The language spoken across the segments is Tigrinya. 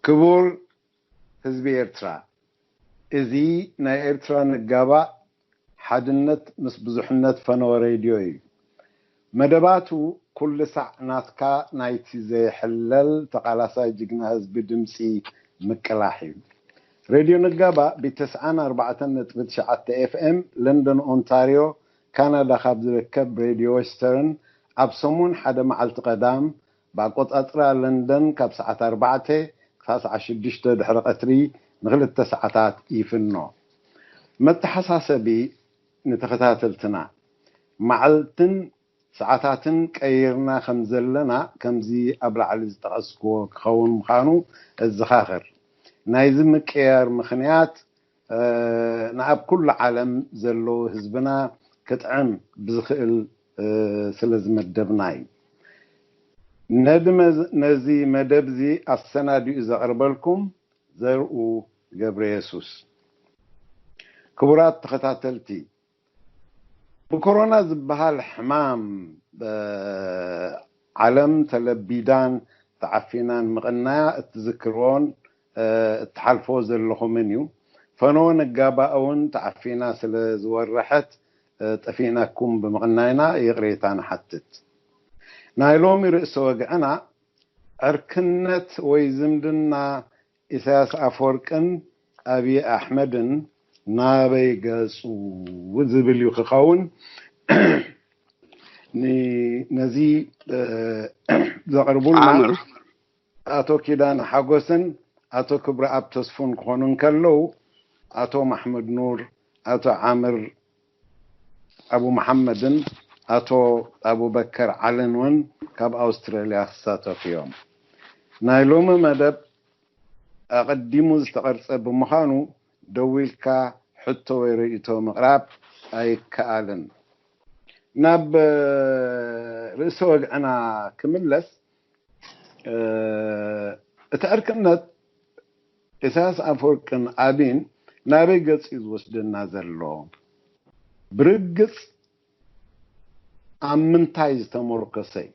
ክቡር ህዝቢ ኤርትራ፣ እዚ ናይ ኤርትራ ንጋባእ ሓድነት ምስ ብዙሕነት ፈነወ ሬድዮ እዩ። መደባቱ ኩሉ ሳዕ ናትካ ናይቲ ዘይሕለል ተቓላሳይ ጅግና ህዝቢ ድምጺ ምቅላሕ እዩ። ሬድዮ ንጋባእ ብተስዓን ኣርባዕተን ነጥቢ ትሽዓተ ኤፍኤም ለንደን ኦንታርዮ ካናዳ ካብ ዝርከብ ሬድዮ ዌስተርን ኣብ ሰሙን ሓደ መዓልቲ ቀዳም ብኣቆጻጽራ ለንደን ካብ ሰዓት ኣርባዕተ ክሳብ ሰዓት ሽዱሽተ ድሕሪ ቀትሪ ንክልተ ሰዓታት ይፍኖ። መተሓሳሰቢ ንተኸታተልትና፣ መዓልትን ሰዓታትን ቀይርና ከም ዘለና ከምዚ ኣብ ላዕሊ ዝጠቐስክዎ ክኸውን ምዃኑ እዘኻኽር። ናይዚ ምቅያር ምኽንያት ንኣብ ኩሉ ዓለም ዘለዉ ህዝብና ክጥዕም ብዝኽእል ስለ ዝመደብና እዩ። ነዚ መደብ እዚ ኣሰናዲኡ ዘቕርበልኩም ዘርኡ ገብረየሱስ። ክቡራት ተኸታተልቲ፣ ብኮሮና ዝበሃል ሕማም ዓለም ተለቢዳን ተዓፊናን ምቕናያ እትዝክርዎን እትሓልፎ ዘለኹምን እዩ። ፈነወ ንጋባእ እውን ተዓፊና ስለ ዝወረሐት ጠፊእናኩም ብምቕናይና ይቕሬታ ንሓትት። ናይ ሎሚ ርእሰ ወግዕና ዕርክነት ወይ ዝምድና ኢሳያስ ኣፈወርቅን ኣብዪ ኣሕመድን ናበይ ገጹ ዝብል እዩ ክኸውን። ነዚ ዘቕርቡልና ኣቶ ኪዳነ ሓጎስን ኣቶ ክብረኣብ ተስፉን ክኾኑ እንከለዉ፣ ኣቶ ማሕሙድ ኑር፣ ኣቶ ዓምር ኣቡ መሓመድን ኣቶ ኣቡበከር ዓልን እውን ካብ ኣውስትራልያ ክሳተፉ እዮም። ናይ ሎሚ መደብ ኣቐዲሙ ዝተቐርጸ ብምዃኑ ደዊልካ ሕቶ ወይ ርእይቶ ምቕራብ ኣይከኣልን። ናብ ርእሲ ወግዕና ክምለስ፣ እቲ ዕርክነት ኢሳያስ ኣፈወርቅን ኣብይን ናበይ ገጽ እዩ ዝወስደና ዘሎ? ብርግጽ ኣብ ምንታይ ዝተመርኮሰ እዩ?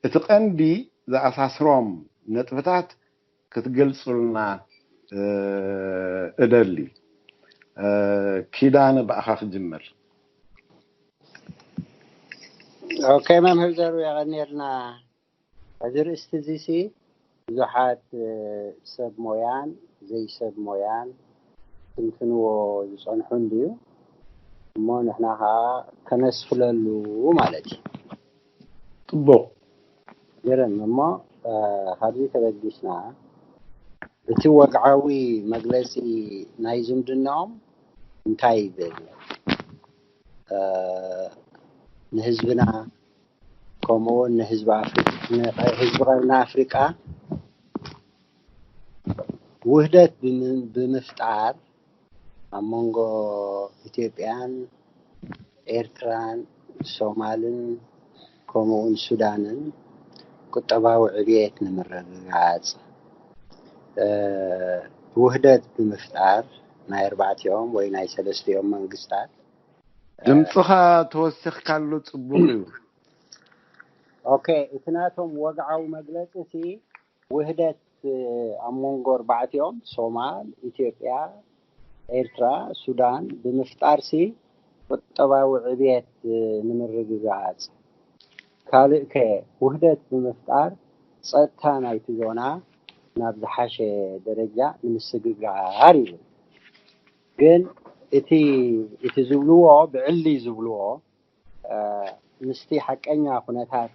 እቲ ቀንዲ ዝኣሳስሮም ነጥብታት ክትገልጹልና እደሊ። ኪዳነ፣ ብኣኻ ክጅምር። ኦኬ መምህር ዘሩ፣ የቐንየልና። እዚ ርእስቲ እዚ ሲ ብዙሓት ሰብ ሞያን ዘይሰብ ሞያን ትንትንዎ ዝጸንሑ እንድዩ። እሞ ንሕና ከዓ ከነስፍለሉ ማለት እዩ። ጽቡቕ። ግርም። እሞ ካብዚ ተበጊስና እቲ ወግዓዊ መግለጺ ናይ ዝምድናኦም እንታይ ይብል? ንህዝብና ከምኡ እውን ንህዝቢ ኣፍሪቃ፣ ንህዝቢ ቀርኒ ኣፍሪቃ ውህደት ብምፍጣር ኣብ መንጎ ኢትዮጵያን ኤርትራን ሶማልን ከምኡውን ሱዳንን ቁጠባዊ ዕብየት ንምርግጋጽ ውህደት ብምፍጣር ናይ ኣርባዕቲኦም ወይ ናይ ሰለስቲኦም መንግስታት ድምፅኻ ተወሲኽካሉ ፅቡቕ እዩ። ኦኬ፣ እቲ ናቶም ወግዓዊ መግለፂ ሲ ውህደት ኣብ መንጎ ኣርባዕቲኦም ሶማል፣ ኢትዮጵያ፣ ኤርትራ፣ ሱዳን ብምፍጣር ሲ ቁጠባዊ ዕብየት ንምርግጋፅ ካልእ ከ ውህደት ብምፍጣር ፀጥታ ናይቲ ዞና ናብ ዝሓሸ ደረጃ ንምስግጋር ይብል። ግን እቲ እቲ ዝብልዎ ብዕሊ ዝብልዎ ምስቲ ሓቀኛ ኩነታት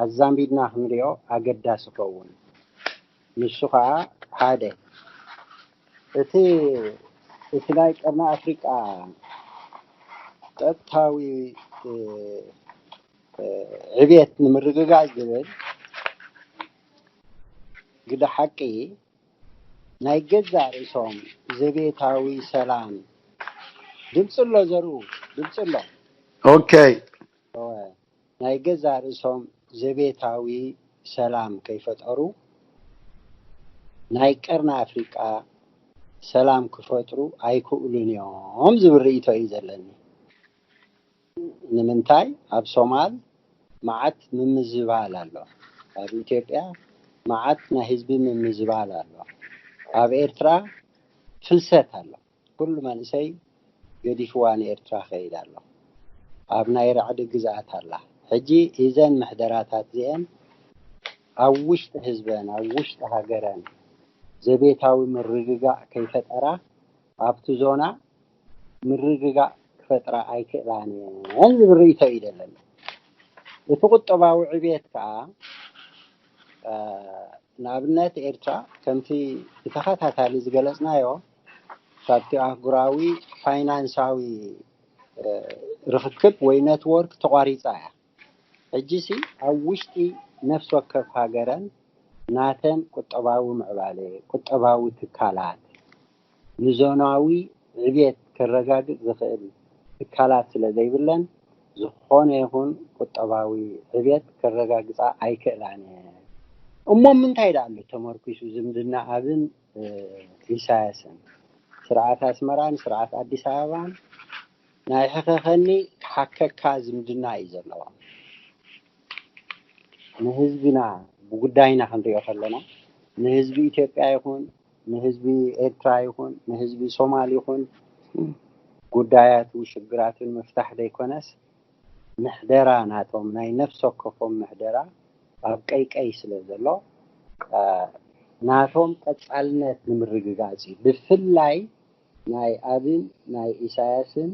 ኣዛሚድና ክንሪኦ ኣገዳሲ ይኸውን። ንሱ ከዓ ሓደ እቲ እቲ ናይ ቀርኒ ኣፍሪቃ ቀጥታዊ ዕብየት ንምርግጋጽ ዝብል ግደ ሓቂ ናይ ገዛእ ርእሶም ዘቤታዊ ሰላም ድምፂ ኣሎ ዘርኡ ድምፂ ኣሎ። ኦኬ። ናይ ገዛእ ርእሶም ዘቤታዊ ሰላም ከይፈጠሩ ናይ ቀርኒ ኣፍሪቃ ሰላም ክፈጥሩ ኣይክእሉን እዮም ዝብል ርእይቶ እዩ ዘለኒ። ንምንታይ ኣብ ሶማል መዓት ምምዝባል ኣሎ። ኣብ ኢትዮጵያ መዓት ናይ ህዝቢ ምምዝባል ኣሎ። ኣብ ኤርትራ ፍልሰት ኣሎ። ኩሉ መንእሰይ ገዲፍዋ ንኤርትራ ከይድ ኣሎ። ኣብ ናይ ራዕዲ ግዝኣት ኣላ። ሕጂ እዘን ምሕደራታት እዚአን ኣብ ውሽጢ ህዝበን ኣብ ውሽጢ ሃገረን ዘቤታዊ ምርግጋእ ከይፈጠራ ኣብቲ ዞና ምርግጋእ ክፈጥራ ኣይክእላን እየን ዝብል ርእይቶ እዩ ዘለኒ። እቲ ቁጠባዊ ዕብየት ከዓ ንኣብነት ኤርትራ ከምቲ ብተኸታታሊ ዝገለጽናዮ ካብቲ ኣህጉራዊ ፋይናንሳዊ ርኽክብ ወይ ነትወርክ ተቋሪጻ እያ። ሕጂሲ ኣብ ውሽጢ ነፍሲ ወከፍ ሃገረን ናተን ቁጠባዊ ምዕባለ፣ ቁጠባዊ ትካላት፣ ንዞናዊ ዕብየት ከረጋግጽ ዝኽእል ትካላት ስለ ዘይብለን ዝኾነ ይኹን ቁጠባዊ ዕብየት ከረጋግጻ ኣይክእላን እየን። እሞ ምንታይ ደኣ ኣሎ ተመርኪሱ ዝምድና ኣብን ኢሳያስን? ስርዓት ኣስመራን ስርዓት ኣዲስ ኣበባን ናይ ሕኸኸኒ ክሓከካ ዝምድና እዩ ዘለዎም። ንህዝብና ብጉዳይና ክንሪኦ ከለና ንህዝቢ ኢትዮጵያ ይኹን ንህዝቢ ኤርትራ ይኹን ንህዝቢ ሶማል ይኹን ጉዳያቱ ሽግራትን ምፍታሕ ዘይኮነስ ምሕደራ ናቶም ናይ ነፍሲ ወከፎም ምሕደራ ኣብ ቀይቀይ ስለ ዘሎ ናቶም ቀጻልነት ንምርግጋጽ እዩ። ብፍላይ ናይ ኣብን ናይ ኢሳያስን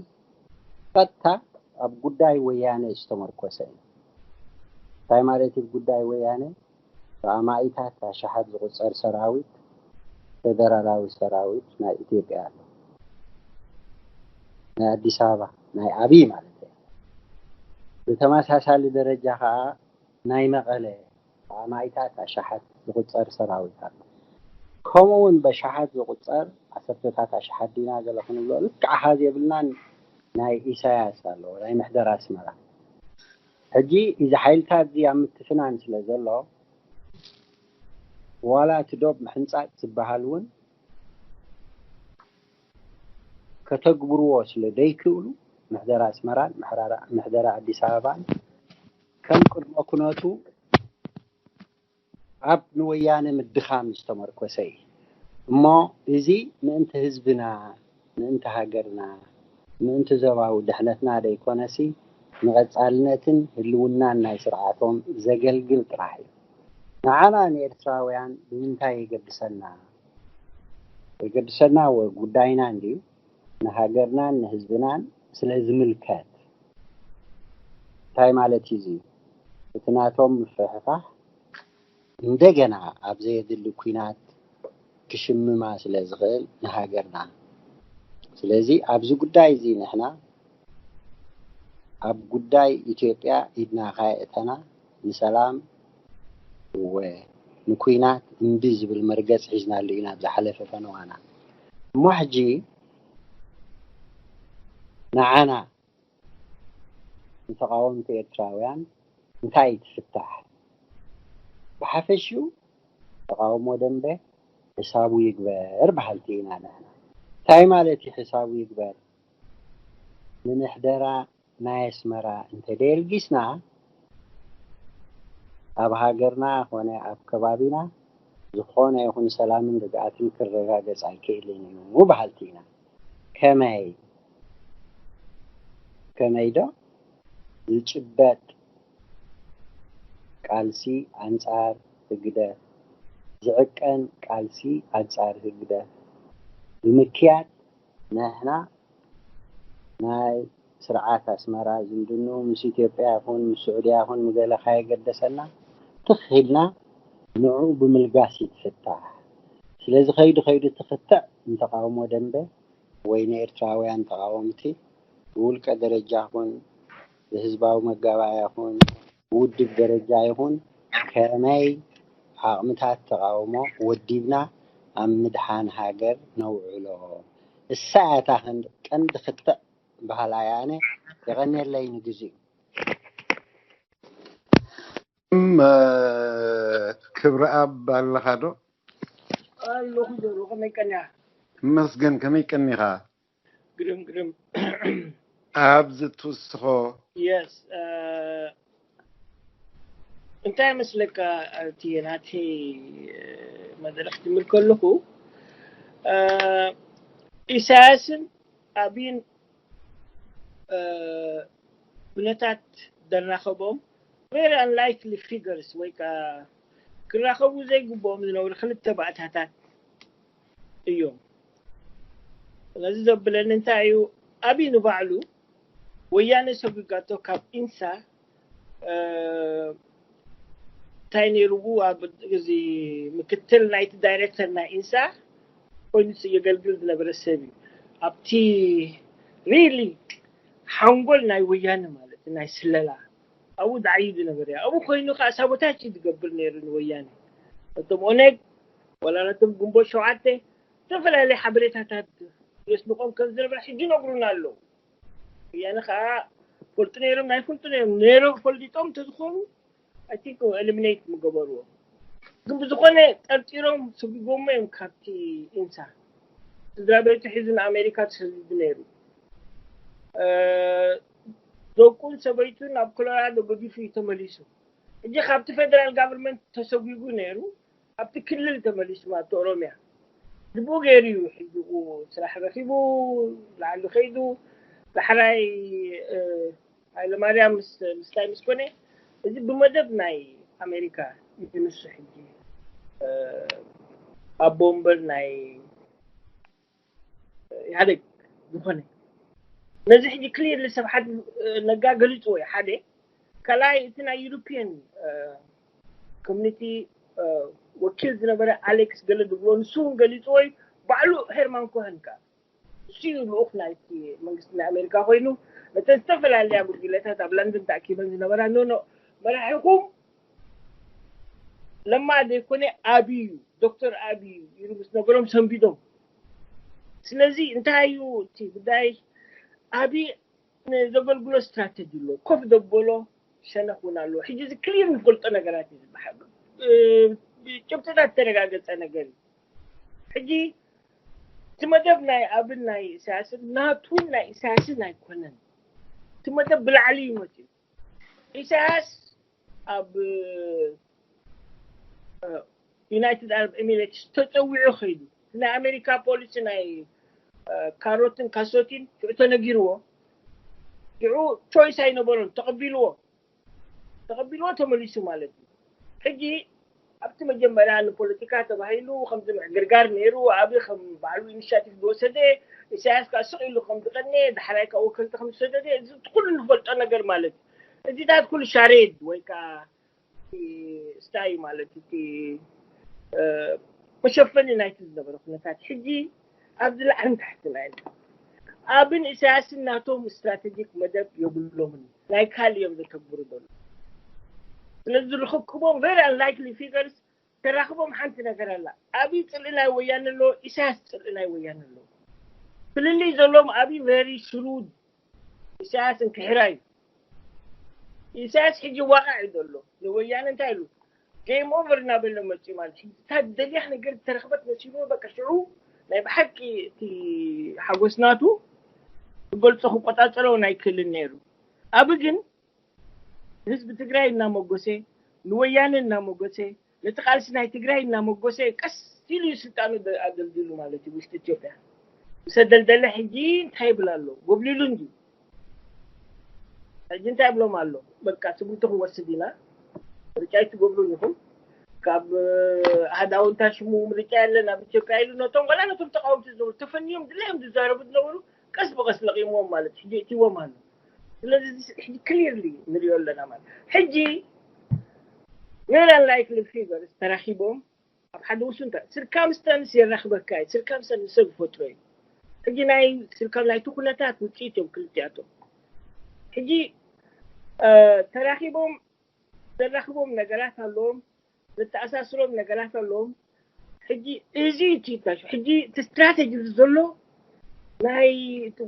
ቀጥታ ኣብ ጉዳይ ወያነ ዝተመርኮሰ እዩ። እንታይ ማለት እዩ ጉዳይ ወያነ? ብኣማኢታት ኣሽሓት ዝቑጸር ሰራዊት ፌደራላዊ ሰራዊት ናይ ኢትዮጵያ ኣሎ። ናይ ኣዲስ ኣበባ ናይ ኣብይ ማለት እዩ። ብተመሳሳሊ ደረጃ ከዓ ናይ መቐለ ብኣማኢታት ኣሽሓት ዝቑጸር ሰራዊት ኣሎ። ከምኡ እውን በሽሓት ዝቑጸር ዓሰርተታት ኣሽሓት ዲና ገለ ክንብሎ ልክዕ ኣሃዝ የብልናን ናይ ኢሳያስ ኣለዎ ናይ ምሕደራ ኣስመራ። ሕጂ እዚ ሓይልታት እዚ ኣብ ምትፍናን ስለ ዘሎ ዋላ እቲ ዶብ ምሕንጻጽ ዝበሃል እውን ከተግብርዎ ስለ ዘይክእሉ ምሕደራ ኣስመራን ምሕደራ ኣዲስ ኣበባን ከም ቅድመ ኩነቱ ኣብ ንወያነ ምድኻም ዝተመርኮሰ እዩ። እሞ እዚ ምእንቲ ህዝብና፣ ምእንቲ ሃገርና፣ ምእንቲ ዞባዊ ድሕነትና ደይኮነሲ ንቐጻልነትን ህልውናን ናይ ስርዓቶም ዘገልግል ጥራሕ እዩ። ንዓና ንኤርትራውያን ብምንታይ የገድሰና? የገድሰና ወ ጉዳይና እንድዩ ንሃገርናን ንህዝብናን ስለ ዝምልከት። እንታይ ማለት እዩ እዚ? እቲ ናቶም ምፍሕፋሕ እንደገና ኣብ ዘየድሊ ኲናት ክሽምማ ስለ ዝኽእል ንሃገርና። ስለዚ ኣብዚ ጉዳይ እዚ ንሕና ኣብ ጉዳይ ኢትዮጵያ ኢድና ካየእተና ንሰላም እወ ንኲናት እምቢ ዝብል መርገጽ ሒዝናሉ ኢና ኣብ ዝሓለፈ ፈነዋና። እሞ ሕጂ ንዓና ንተቓወምቲ ኤርትራውያን እንታይ እዩ እቲ ፍታሕ? ብሓፈሽኡ ተቓውሞ ደንበ ሕሳቡ ይግበር በሃልቲ ኢና ንሕና። እንታይ ማለት እዩ ሕሳቡ ይግበር? ንምሕደራ ናይ ኣስመራ እንተደየልጊስና ኣብ ሃገርና ኾነ ኣብ ከባቢና ዝኾነ ይኹን ሰላምን ርግኣትን ክረጋገጽ ኣይክእልን እዩ በሃልቲ ኢና። ከመይ? ከመይ ዶ? ዝጭበጥ ቃልሲ ኣንጻር ህግደፍ፣ ዝዕቀን ቃልሲ ኣንጻር ህግደፍ ብምክያድ ንሕና ናይ ስርዓት ኣስመራ ዝምድንኡ ምስ ኢትዮጵያ ይኹን ምስ ስዑድያ ይኹን ንገለ ካየገደሰና ትኽ ኢልና ንዕኡ ብምልጋስ እዩ ዝፍታሕ። ስለዚ ከይዱ ከይዱ እቲ ክትዕ ንተቓውሞ ደንበ ወይ ንኤርትራውያን ተቓወምቲ ብውልቀ ደረጃ ይኹን ብህዝባዊ መጋባእያ ይኹን ብውድብ ደረጃ ይኹን ከመይ ዓቕምታት ተቓውሞ ወዲብና ኣብ ምድሓን ሃገር ነውዕሎ። እሳ እያ እታ ቀንዲ ክትዕ በሃላይ ኣነ። የቐንየለይ ንግዚኡ። ክብረኣብ ኣለኻ ዶ? ኣለኹ ጀሩ፣ ከመይ ቀኒኻ? እመስገን፣ ከመይ ቀኒኻ? ግርም ግርም። ኣብዚ ትውስኾ? የስ። እንታይ መስለካ? ኣብቲ ናተይ መድረክ ትብል ከለኹ ኢሳያስን ኣብይን ኩነታት ዘራኸቦም very unlikely figures ወይ ከዓ ክራኸቡ ዘይግብኦም ዝነበሩ ክልተ ባእታታት እዮም። ስለዚ ዘብለኒ እንታይ እዩ? ኣብይ ንባዕሉ ወያነ ሰጒጋቶ ካብ ኢንሳ እንታይ ነይርዎ? ኣብ እዚ ምክትል ናይቲ ዳይሬክተር ናይ ኢንሳ ኮይኑ የገልግል ዝነበረ ሰብ እዩ። ኣብቲ ሪሊ ሓንጎል ናይ ወያነ ማለት ናይ ስለላ ኣብኡ ዝዓዩ ዝነበረ እዩ። ኣብኡ ኮይኑ ከዓ ሳቦታጅ ዝገብር ነይሩ ንወያነ። ነቶም ኦነግ ወላ ነቶም ግንቦት ሸውዓተ ዝተፈላለየ ሓበሬታታት የስንቆም ከም ዝነበረ ሕጂ ነግሩና ኣለዉ። ወያነ ከዓ ፈልጡ ነይሮም ናይ ፈልጡ ነይሮም ነይሮም ፈልጦም እንተዝኾኑ I think eliminate ምገበርዎ። ግን ብዝኾነ ጠርጢሮም ስጉጎሞ እዮም ካብቲ ኢንሳ። ስድራ ቤቱ ሒዙ ንኣሜሪካ ተሰዲዱ ነይሩ። ደቁን ሰበይቱን ኣብ ኮሎራዶ ገዲፉ እዩ ተመሊሱ። ሕጂ ካብቲ ፌደራል ጋቨርንመንት ተሰጒጉ ነይሩ ኣብቲ ክልል ተመሊሱ ኣብቲ ኦሮሚያ። ዝብኡ ገይሩ እዩ ሒዙ ስራሕ ረኪቡ ላዕሊ ከይዱ ዳሕራይ ሃይለማርያም ምስታይ ምስ ኮነ እዚ ብመደብ ናይ ኣሜሪካ እዩ ንሱ ሕጂ ኣብ ቦምበር ናይ ኢህኣደግ ዝኾነ ነዚ ሕጂ ክሊርሊ ሰብ ሓደ ነጋ ገሊፅዎ እዩ ሓደ ካልኣይ እቲ ናይ ዩሮፒያን ኮሚኒቲ ወኪል ዝነበረ ኣሌክስ ገለ ዝብሎ ንሱ እውን ገሊፅዎ እዩ ባዕሉ ሄርማን ኮሀን ከ እሱ እዩ ልኡኽ ናይቲ መንግስቲ ናይ ኣሜሪካ ኮይኑ ነተን ዝተፈላለያ ጉጅለታት ኣብ ለንደን ተኣኪበን ዝነበራ ኖኖ መራሒኹም ለማ ዘይኮነ ኣብይ እዩ ዶክተር ኣብይ እዩ ኢሉ ምስ ነገሮም ሰንቢዶም ስለዚ እንታይ እዩ እቲ ጉዳይ ኣብይ ዘገልግሎ ስትራተጂ ኣሎ ኮፍ ዘበሎ ሸነኽ እውን ኣሎ ሕጂ እዚ ክሊር ንፈልጦ ነገራት እዩ ዝበሃል ጭብጥታት ተረጋገፀ ነገር እዩ ሕጂ እቲ መደብ ናይ ኣብን ናይ ኢሳያስን ናቱን ናይ ኢሳያስን ኣይኮነን እቲ መደብ ብላዕሊ እዩ መፅኡ ኢሳያስ ኣብ ዩናይትድ ኣረብ ኤሚሬትስ ተፀዊዑ ከይዱ ናይ ኣሜሪካ ፖሊሲ ናይ ካሮትን ካሶቲን ሽዑ ተነጊርዎ ሽዑ ቾይስ ኣይነበሮን ተቐቢልዎ ተቐቢልዎ ተመሊሱ ማለት እዩ ሕጂ ኣብቲ መጀመርያ ንፖለቲካ ተባሂሉ ከምዚ ምዕግርጋር ነይሩ ኣብይ ከም ባዕሉ ኢኒሽቲቭ ዝወሰደ ኢሳያስ ከዓ ስቕ ኢሉ ከም ዝቐነ ዳሕራይ ከዓ ወከልቲ ከም ዝሰደደ እዚ ኩሉ ንፈልጦ ነገር ማለት እዩ እዚታት ኩሉ ሻሬድ ወይ ከዓ ስታይ ማለት እቲ መሸፈኒ ናይቲ ዝነበረ ኩነታት ሕጂ ኣብዚ ላዕልን ታሕትን ኣይነ ኣብን ኢሳያስን ናቶም ስትራቴጂክ መደብ የብሎምን ናይ ካል እዮም ዘተግብሩ ዘሎ ስለዚ ዝርክክቦም very unlikely figures ተራኽቦም ሓንቲ ነገር ኣላ ኣብይ ፅልኢ ናይ ወያነ ኣሎ ኢሳያስ ፅልኢ ናይ ወያነ ኣሎ ፍልልይ ዘሎም ኣብይ very shrewd ኢሳያስ እንክሕራ እዩ ኢሳያስ ሕጂ ዋቃዕ እዩ ዘሎ ንወያነ እንታይ ኢሉ game over እናበለ መፅኡ ማለት እዩ እታ ደልያ ነገር ዝተረኽበት መሲሉ በቃ ሽዑ ናይ ብሓቂ እቲ ሓጎስናቱ ክገልፆ ክቆፃፀሮ ኣይክእልን ነይሩ ኣብ ግን ህዝቢ ትግራይ እናመጎሰ ንወያነ እናመጎሰ ነቲ ቃልሲ ናይ ትግራይ እናመጎሰ ቀስ ኢሉ እዩ ስልጣኑ ኣደልዲሉ ማለት እዩ ውሽጢ ኢትዮጵያ ምስ ኣደልደለ ሕጂ እንታይ ይብል ኣሎ ጎብሊሉ እንዲ ሕጂ እንታይ ይብሎም ኣሎ በቃ ትምህርቲ ክንወስድ ኢና ምርጫ ኣይትገብሩን ኢኹም ካብ ኣህዳውንታ ሽሙ ምርጫ የለን ኣብ ኢትዮጵያ ኢሉ ነቶም ዋላ ነቶም ተቃወምቲ ዝነበሩ ተፈንዮም ድላዮም ዝዛረቡ ዝነበሩ ቀስ ብቀስ ለቂምዎም ማለት ሕጂ እቲዎም ኣሎ ስለዚ ሕጂ ክሊርሊ ንሪኦ ኣለና ማለት ሕጂ very unlikely figures ተራኪቦም ኣብ ሓደ ውሱን circumstance የራክበካ እዩ circumstance ሰብ ዝፈጥሮ እዩ ሕጂ ናይ circum ናይቲ ኩነታት ውፅኢት እዮም ክልቲኣቶም ሕጂ ተራኪቦም ዘራክቦም ነገራት ኣለዎም ዘተኣሳስሮም ነገራት ኣለዎም ሕጂ እዚ እዩ ሕጂ እቲ ስትራተጂ ዘሎ ናይ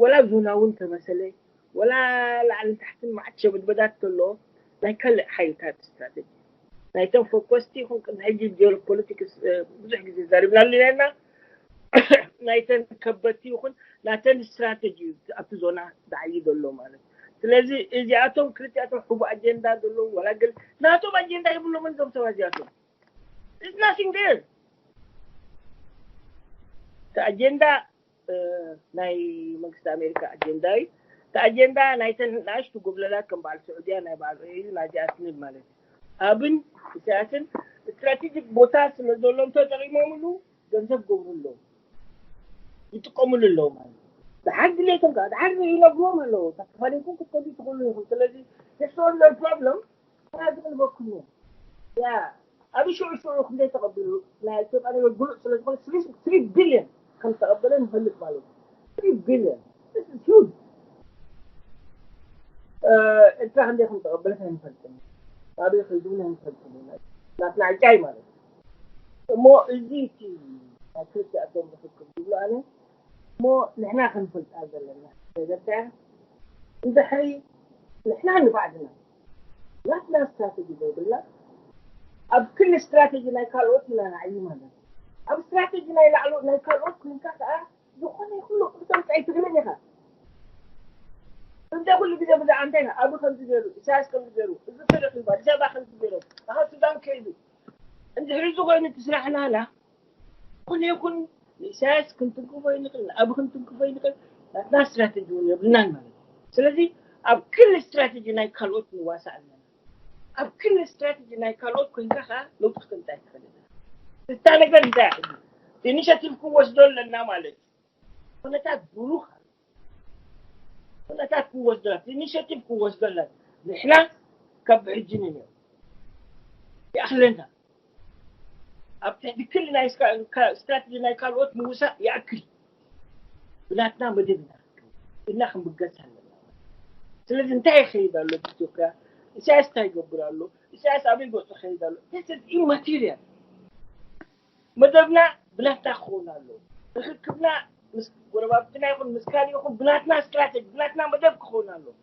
ወላ ዞናዊ እንተመሰለ ወላ ላዕልን ታሕትን መዓት ሸበድበዳት ከሎ ናይ ካልእ ሓይልታት ስትራተጂ ናይቶም ፈኮስቲ ይኹን ቅድሚ ሕጂ ጂኦፖለቲክስ ብዙሕ ግዜ ዛሪብናሉ ነርና ናይተን ከበድቲ ይኹን ናተን ስትራተጂ ኣብቲ ዞና ዝዓይ ዘሎ ማለት ስለዚ እዚኣቶም ክልቲኣቶም ሕቡ ኣጀንዳ ዘለዎም ዋላ ገለ ናቶም ኣጀንዳ የብሎምን እዞም ሰባት እዚኣቶም። It's nothing there። እቲ ኣጀንዳ ናይ መንግስቲ ኣሜሪካ ኣጀንዳ እዩ። እቲ ኣጀንዳ ናይተን ንኣሽቱ ጎብለላት ከም በዓል ስዑድያ ናይ በዓል ዑዩ ናዚኣ ትንል ማለት እዩ። ኣብን ኢሳያስን ስትራቴጂክ ቦታ ስለ ዘሎም ተጠቂሞምሉ ገንዘብ ገብሩ ኣለዉ፣ ይጥቀምሉ ኣለዉ ማለት እዩ። ድሓር ድሌቶም ከዓ ድሓር ይነግርዎም ኣለዉ። ተፈሊኩም ክትከዱ ትኽእሉ ኢኹም። ስለዚ it's all your problem። ዝቕልበኩም እዮም። ያ ኣብ ሽዑ ሽዑ ክንደይ ተቐቢሉ ናይ ኢትዮጵያ ነገር ግሉእ ስለ ዝኾነ three billion ከም ተቐበለ ንፈልጥ ማለት እዩ። Three billion, this is huge። ኤርትራ ክንደይ ከም ተቐበለት ኣይንፈልጥን። ኣበይ ከይዱ እውን ኣይንፈልጥን። ናትና ዕጫይ ማለት እዩ። እሞ እዚ እቲ ናይ ክልቲኣቶም ርክክብ ዝብሎ ኣነ እሞ ንሕና ክንፈልጣ ዘለና ነገር እንታይ እያ? እንድሕሪ ንሕና ንባዕድና ናትና ስትራተጂ ዘይብልና ኣብ ክሊ ስትራተጂ ናይ ካልኦት ኢና ንዓዪ ማለት እዩ። ኣብ ስትራተጂ ናይ ላዕሎ ናይ ካልኦት ኮይንካ ከዓ ዝኾነ ይኹን ለውጢ ክተምፅእ ኣይትኽእልን ኢኻ። እንተ ኩሉ ግዜ ብዛዕባ እንታይ ኢና? ኣቢ ከምዚ ገይሩ፣ ኢሳያስ ከምዚ ገይሩ፣ እዚ ተረኺቡ፣ ኣዲስ ኣበባ ከምዚ ገይሮም፣ ኣኻ ሱዳን ከይዱ። እንድሕሪ እዚ ኮይኑ እቲ ስራሕና ላ ኮነ ይኹን ንኢሳያስ ክንትንክፎ ይንኽእል፣ ንኣቢ ክንትንክፎ ይንኽእል፣ ናትና ስትራተጂ እውን የብልናን ማለት እዩ። ስለዚ ኣብ ክሊ ስትራተጂ ናይ ካልኦት ንዋሳእ ኣለና። ኣብ ክሊ ስትራተጂ ናይ ካልኦት ኮይንካ ከዓ ለውጢ ክተምፅእ ኣይትኽእልን። እታ ነገር እንታይ ኢኒሽቲቭ ክንወስዶ ኣለና ማለት እዩ። ኩነታት ብሩህ ኣሎ። ኩነታት ክንወስዶ ኢኒሽቲቭ ክንወስዶ ኣለና። ንሕና ካብ ብሕጂ ንንዮ ይኣኽለና። ኣብ ትሕቲ ክሊ ናይ ስካ- ካ- ስትራተጂ ናይ ካልኦት ምውሳእ ይኣክል። ብናትና መደብ ኢና ክንከይድ እና ክንብገስ ኣለና። ስለዚ እንታይ ይኸይድ ኣሎ ኢትዮጵያ? ኢሳያስ እንታይ ይገብር ኣሎ? ኢሳያስ ኣበይ ገፁ ይኸይድ ኣሎ? ኢማቴሪያል። መደብና ብናትና ክኸውን ኣለዎ። ርክክብና ምስ ጎረባብትና ይኹን ምስ ካልእ ይኹን ብናትና ስትራተጂ ብናትና መደብ ክኸውን ኣለዎ።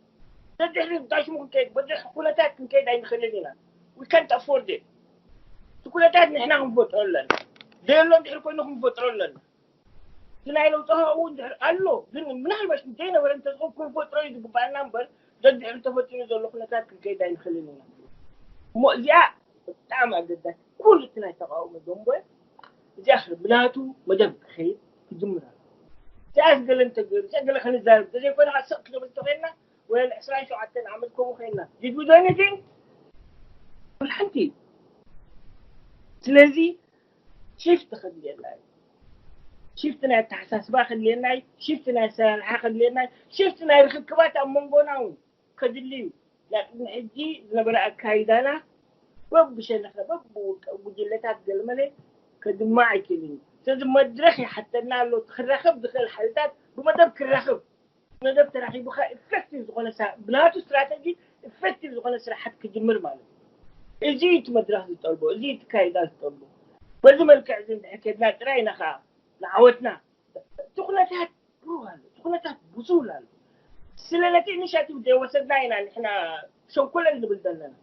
ደድሕሪ ዳሽሙ ክንከይድ በድሕ ኩነታት ክንከይድ ኣይንኽእልን ኢና። We can't afford it። እቲ ኩነታት ንሕና ክንፈጥሮ ኣለና። ደየሎ እንድሕር ኮይኑ ክንፈጥሮ ኣለና። እቲ ናይ ለውጢ ሃው እንድሕር ኣሎ ግን ምናልባሽ ዘይነበረ እንተዝኸውን ክንፈጥሮ እዩ ዝግባኣና እምበር ደድሕሪ ተፈጢሩ ዘሎ ኩነታት ክንከይድ ኣይንኽእልን ኢና። እሞ እዚኣ ብጣዕሚ ኣገዳሲ ኩሉ እቲ ናይ ተቃውሞ ዘንቦ እዚኣ ብናቱ መደብ ክኸይድ ክጅምር ኣሎ። እዚኣ ገለ እንተገይሩ እዚኣ ገለ ክንዛረብ እንተዘይኮይና ከዓ ስቕ ክንብል እንተኮይንና ወይ ዕስራን ሸውዓተን ዓመት ከምኡ ኮይንና did we do anything? ሓንቲ ስለዚ ሽፍት ከድልየና እዩ። ሽፍት ናይ ኣተሓሳስባ ከድልየና እዩ። ሽፍት ናይ ኣሰራርሓ ከድልየና እዩ። ሽፍት ናይ ርክክባት ኣብ መንጎና እውን ከድሊ እዩ። ናይ ቅድሚ ሕጂ ዝነበረ ኣካይዳና በብሸነኸ በብውልቀ ጉጅለታት ገለመለ ከድማዕ ኣይክእልን እዩ። ስለዚ መድረኽ ይሓተና ኣሎ። ክራኸብ ዝኽእል ሓይልታት ብመደብ ክራኸብ መደብ ተራኺቡ ከዓ ኢፌክቲቭ ዝኾነ ስራ ብናቱ ስትራተጂ ኢፌክቲቭ ዝኾነ ስራሓት ክጅምር ማለት እዩ። እዚ እዩ እቲ መድረኽ ዝጠልቦ፣ እዚ እዩ እቲ ካይዳ ዝጠልቦ። በዚ መልክዕ እዚ እንድሕር ከድና ጥራይ ኢና ከዓ ንዓወትና እቲ ኩነታት ብሩህ ኣሎ፣ እቲ ኩነታት ብሱል ኣሎ። ስለ ነቲ ኢኒሽቲቭ ዘይወሰድና ኢና ንሕና ሸንኮለል ንብል ዘለና።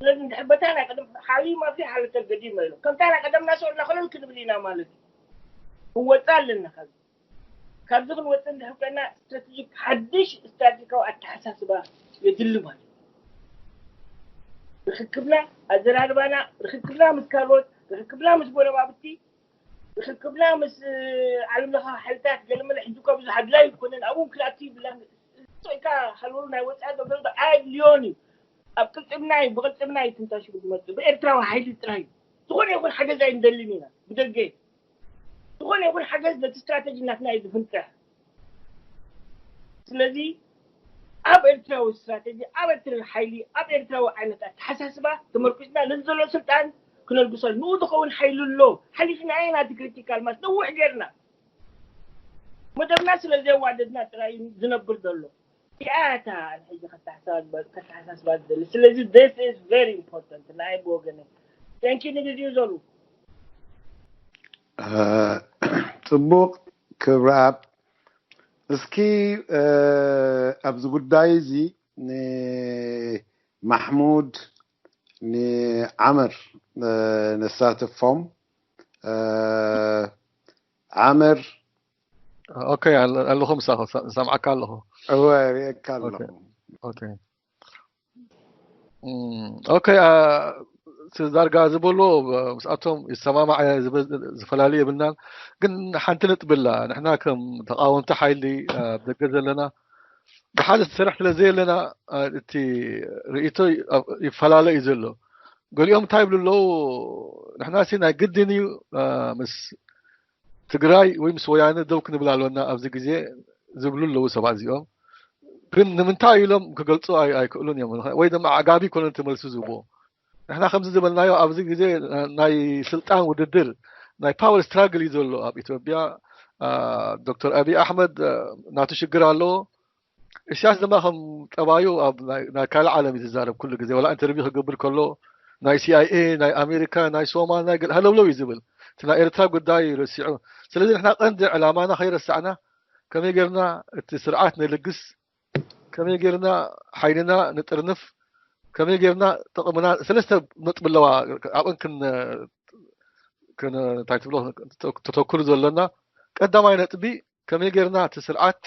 ስለዚ እንድሕር በታ ናይ ቀደም ሓሊም ኣብቲ ሓለተል ገዲም ኢሉ ከምታ ናይ ቀደምና ሰው እናኸለል ክንብል ኢና ማለት እዩ። ክንወፅእ ኣለና ካብዚ። ካብዚ ክንወፅእ እንድሕር ኮይና ስትራቴጂክ ሓድሽ ስትራቴጂካዊ ኣተሓሳስባ የድሊ ማለት እዩ። ርክክብና፣ ኣዘራርባና፣ ርክክብና ምስ ካልኦት፣ ርክክብና ምስ ጎረባብቲ፣ ርክክብና ምስ ዓለም ለኻዊ ሓይልታት ገለመለ ሕጂ እኳ ብዙሕ ኣድላይ ይኮነን ኣብኡ ክልኣቲ ይብላን ሶይካ ሃለሉ ናይ ወፃኢ ዘሎ ኣድልዮን እዩ። ኣብ ቅልጥምና እዩ ብቅልጥምና እዩ ትንታሽቡ ዝመፅእ ብኤርትራዊ ሓይሊ ጥራይ እዩ። ዝኾነ ይኹን ሓገዝ ኣይንደልን ኢና ብደገ ዝኾነ ይኹን ሓገዝ ነቲ ስትራተጂ ናትና እዩ ዝፍንጥሕ። ስለዚ ኣብ ኤርትራዊ ስትራተጂ ኣብ ኤርትራዊ ሓይሊ ኣብ ኤርትራዊ ዓይነት ኣተሓሳስባ ተመርኩስና ነዚ ዘሎ ስልጣን ክነልግሶ ንኡ ዝኸውን ሓይሊ ኣሎ። ሓሊፍና ኢና እቲ ክሪቲካል ማስ ነውሕ ጌርና መደብና ስለ ዘዋደድና ጥራይ እዩ ዝነብር ዘሎ። እዚኣታ ሕጂ ከተሓሳስባ ዝደሊ ስለዚ this is very important ናይ ብወገነ። Thank you ንግዜኡ ዘሉ። ፅቡቕ ክብረኣብ። እስኪ ኣብዚ ጉዳይ እዚ ንማሕሙድ ንዓመር ነሳትፎም። ዓመር ኦኬ ኣለኹ ምሳኹ ሰምዓካ ኣለኹ። እወ ርእየካ ኣለኹ። ኦኬ። ኦኬ። ስዛርጋ ዝበሎ ምስኣቶም ይሰማማዕ ዝፈላለዩ የብልናን። ግን ሓንቲ ነጥብላ ንሕና ከም ተቃወምቲ ሓይሊ ብደገ ዘለና ብሓደ ትሰርሕ ስለ ዘየለና እቲ ርእቶ ይፈላለ እዩ ዘሎ። ገሊኦም እንታይ ይብሉ ኣለዉ? ንሕና ሲ ናይ ግድን እዩ ምስ ትግራይ ወይ ምስ ወያነ ደው ክንብል ኣለና ኣብዚ ግዜ ዝብሉ ኣለዉ ሰባት እዚኦም። ግን ንምንታይ ኢሎም ክገልፁ ኣይክእሉን እዮም፣ ወይ ድማ ኣዕጋቢ ኮነ ትመልሱ ዝህቦ። ንሕና ከምዚ ዝበልናዮ ኣብዚ ግዜ ናይ ስልጣን ውድድር ናይ ፓወር ስትራግል እዩ ዘሎ ኣብ ኢትዮጵያ። ዶክተር ኣብይ ኣሕመድ ናቱ ሽግር ኣለዎ። እሲያስ ድማ ከም ጠባዩ ኣብ ናይ ካልእ ዓለም እዩ ዝዛረብ ኩሉ ግዜ። ወላ ኢንተርቪው ክገብር ከሎ ናይ ሲኣይኤ ናይ ኣሜሪካ ናይ ሶማል ናይ ገለ ሃለውለው እዩ ዝብል። እቲ ናይ ኤርትራ ጉዳይ ረሲዑ። ስለዚ ንሕና ቀንዲ ዕላማና ከይረሳዕና ከመይ ጌርና እቲ ስርዓት ንልግስ፣ ከመይ ጌርና ሓይልና ንጥርንፍ፣ ከመይ ጌርና ጥቕምና ሰለስተ ነጥቢ ኣለዋ። ኣብን ክን እንታይ ትብሎ ተተኩር ዘለና ቀዳማይ ነጥቢ ከመይ ጌርና እቲ ስርዓት